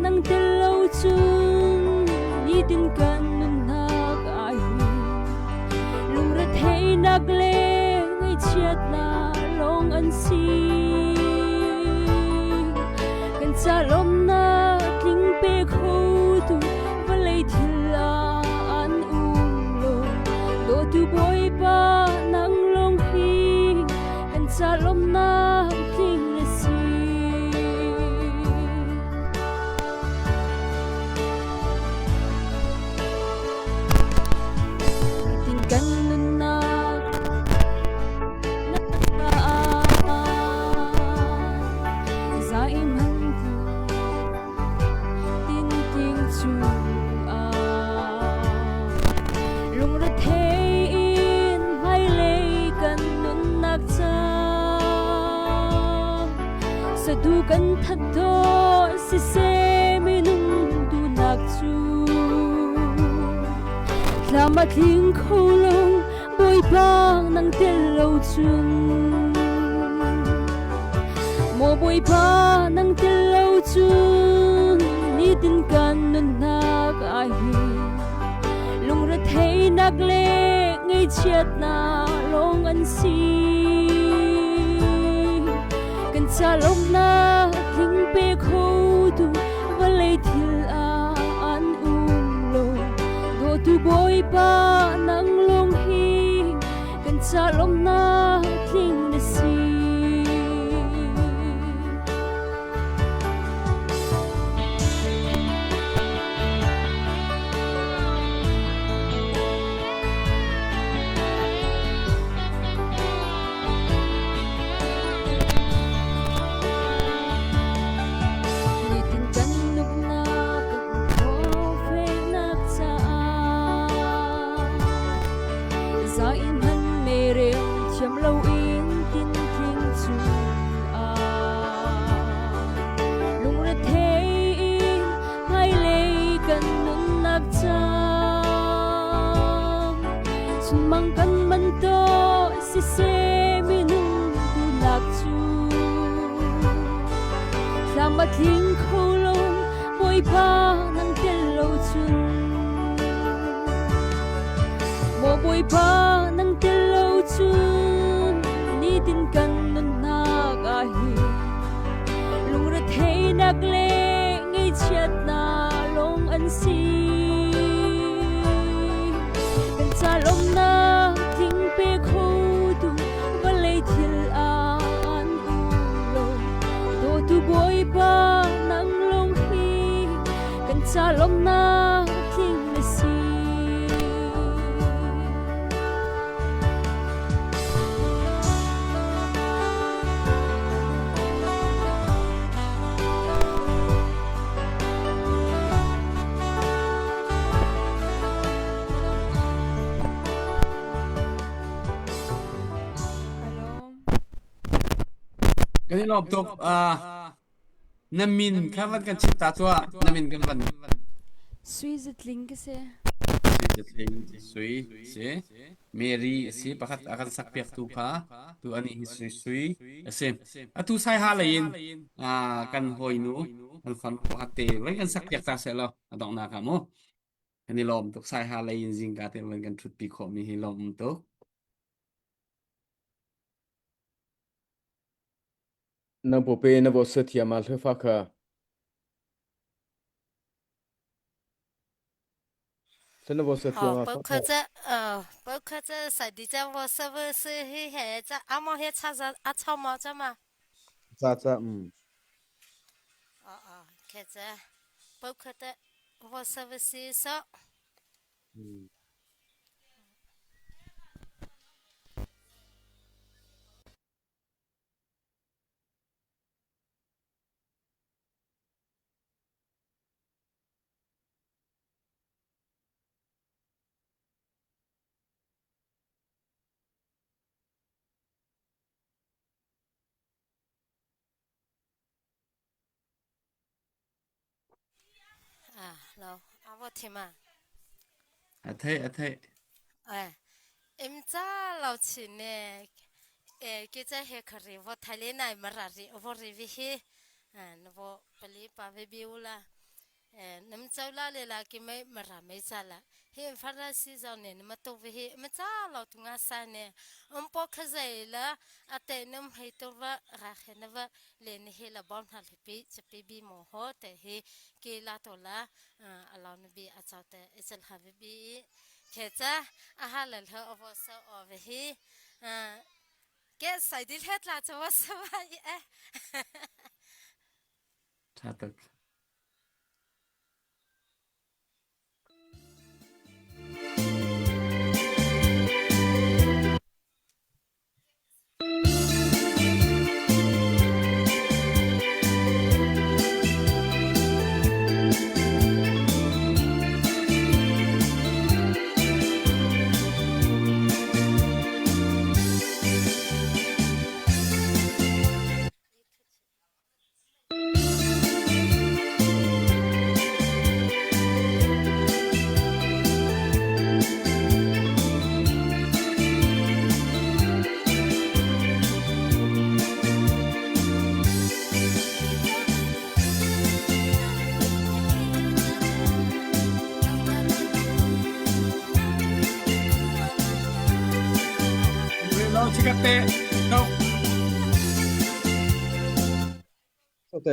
nang tel lo cun nitin kan nunnak ai lungretheihnak le ngaihchiatnak lawng an si kan ca lawmnak tling pe kho tu vawlei thil ah an um lo dawtu Bawipa nang lawng hi kan ca lawmnak tling na si Tin kan nunnak Lungrethei in hmailei kan nunnak ca sadu kan that dawn siseh minung duhnak cu thlam a tling kho lo Bawipa nang tel lo cun Maw Bawipa nang tel lo cun nitin kan nunnak ai hi lungretheihnak le ngaihchiatnak lawng an si kan ca lawmnak tling pe kho tu vawlei thil ah an um lo dawtu Bawipa nang lawng hi kan ca lawmnak tling na si. Nitin kan nunnak kan caah zain han mereu thiam. kan nunnak ca chunmang kan man to siseh minung duhnak cu tlam a tling kho lo Bawipa nang tel lo cun Maw Bawipa nang tel lo cun nitin kan nunnak ah hin lungretheihnak le ngaihchiatnak lawng an si. Kan ca lawmnak tling pe khotu vawlei thil ah an um lo. Dawtu Bawipa nang lawng hi kan ca lawmnak tling na si. Kan i lawm tuk. Na min kha van kan chim ta tuah. Na min kan van. Sui zatling ka si. Sui zatling sui si. Mary a si pakhat a kan sakpiaktu kha tu ani hi sui sui a si. Atu sai ha lei in kan hawinu kan fanu pakhat te vai kan sakpiak ta seh law a donghnak ah mu. Kan i lawm tuk sai ha lei in zingka te van kan ṭhutpi khawh mi hi lawm tuk. Na pupe na vo sa thiam a hlefa kha. 哦，包括这呃，包括这实地这我是不是去还这阿毛还插着阿草毛这嘛？咋咋嗯。哦哦，看这，包括的我是不是说？嗯。 啊，老阿我听嘛。 A thei a thei. 哎，em cha lao chin ne e ke cha he khari vo thale nai mara ri vo ri vi hi na vo pali pa ve bi ula nam chau la le la ki mai mara mai cha la hi fara si zau ne ma to ve hi ma cha lao tu nga sa ne um po kha zai la ate nam hei to va ra khe na va le ne he la bom na le pi cha pi bi mo ho te hi ke la to la alaw na bi a chau te e chal ha ve bi khe cha a ha la lo avo so o ve hi ke sai dil het la cha wa sa wa e Tha tuk.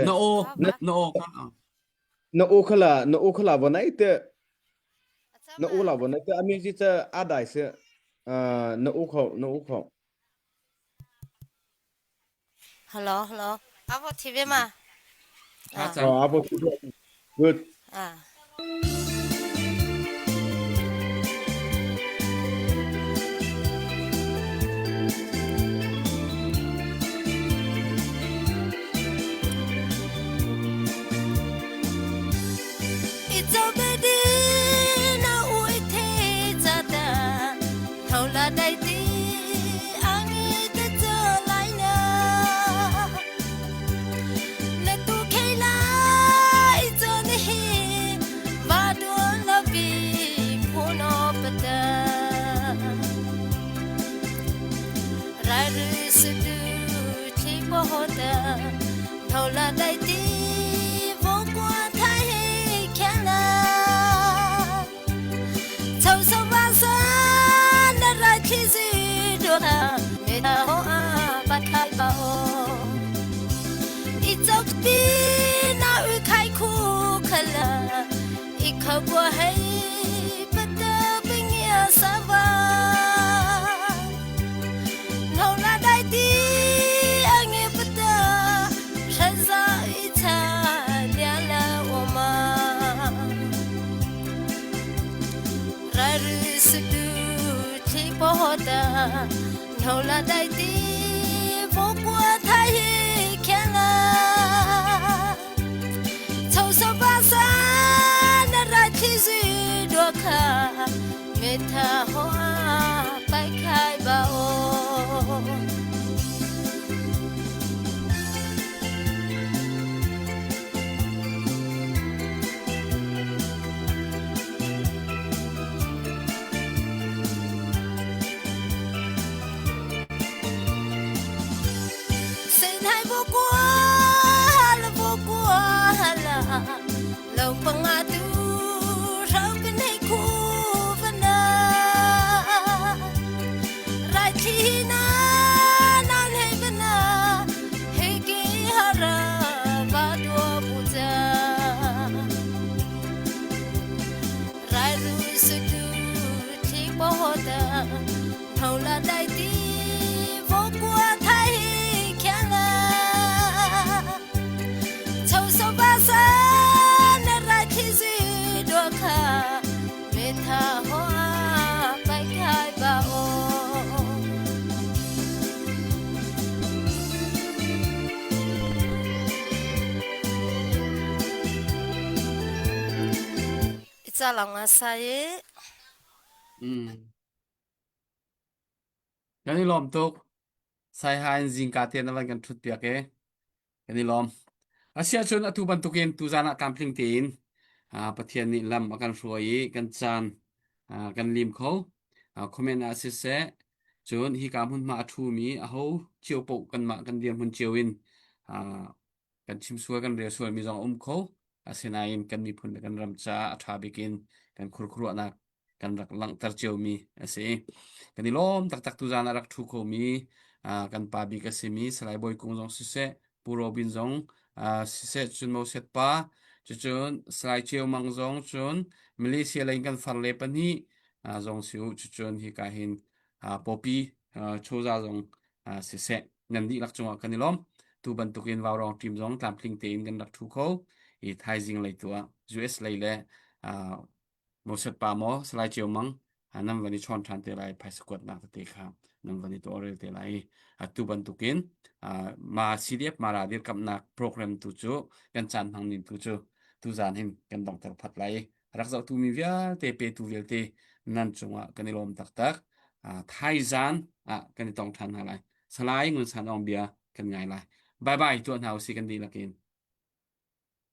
Na aw na aw kha na aw khala na aw khala va nai te na aw la va nai te a music cha a dai se na aw kho na aw kho Hello hello avo TV ma Oh avo TV good ah 一走比那日开苦可了，一口过黑不得不念啥吧。头来代的爱不得，身上一擦亮了我们。来日是度起波的，头来代的不过太看了。抽手把山那来提水多卡，没他花白开吧哦。谁太不过了不过了，老崩啊都少跟你哭分啊，来提那那那个那，黑给哈拉巴多不在。来路是度提波的，头了带的不过太看了，抽手把山那来提水多卡，没他花白开吧哦。Itsa lang sa ye. Mm. Kan i lawm tuk. Saiha in zingka te na van kan ṭhut piak e. Kan i lawm. Asiahcun atu bantukin tuzan ah tlamtling tein ah, Pathian nih lam a kan hruai i kan caan ah, kan lim kho. Ah, comment ah siseh, cun hika hmunhma a ṭhumi aho cio paoh kanmah kan dirhmun cio in ah, kan chim sual kan rel sualmi zong a um kho. Asinain kan miphun le kan ram caah a ṭha bik in kan khurkhuruahnak kan rak langhter ciomi a si. Kan i lawm taktak tuzaan ah rak ṭhu khomi kan pa bik a simi Salai Bawi Kung zong siseh, Pu Robin zong siseh, cun Moses pa, cucun Salai Ceu Mang zong, cun Malaysia lei in kan farle pahnih zong si u, cucun hika hin Popi Choza zong siseh, nan dihlak cungah kan i lawm. Tu bantukin Vaurawng team zong tlamtling tein kan rak ṭhu kho i thaizing lei tu ah US lei le Moses pa maw Salai Ceu Mang nan van i chawn ṭhan te lai phaisa kuatnak tete kha nan van i tawlrel te lai. Atu bantukin ma CDF Mara dirkamhnak program tu cu kan caan hmang ning tu cu tuzaan hin kan donghter phat lai. Rak zohtu mi vialte petu vialte nan cungah kan i lawm taktak. Thaizaan ah kan i tong ṭhan hna lai. Salai Ngun San Aung bia kan ngai lai. Bye bye tuah hna usih kan dihlak in.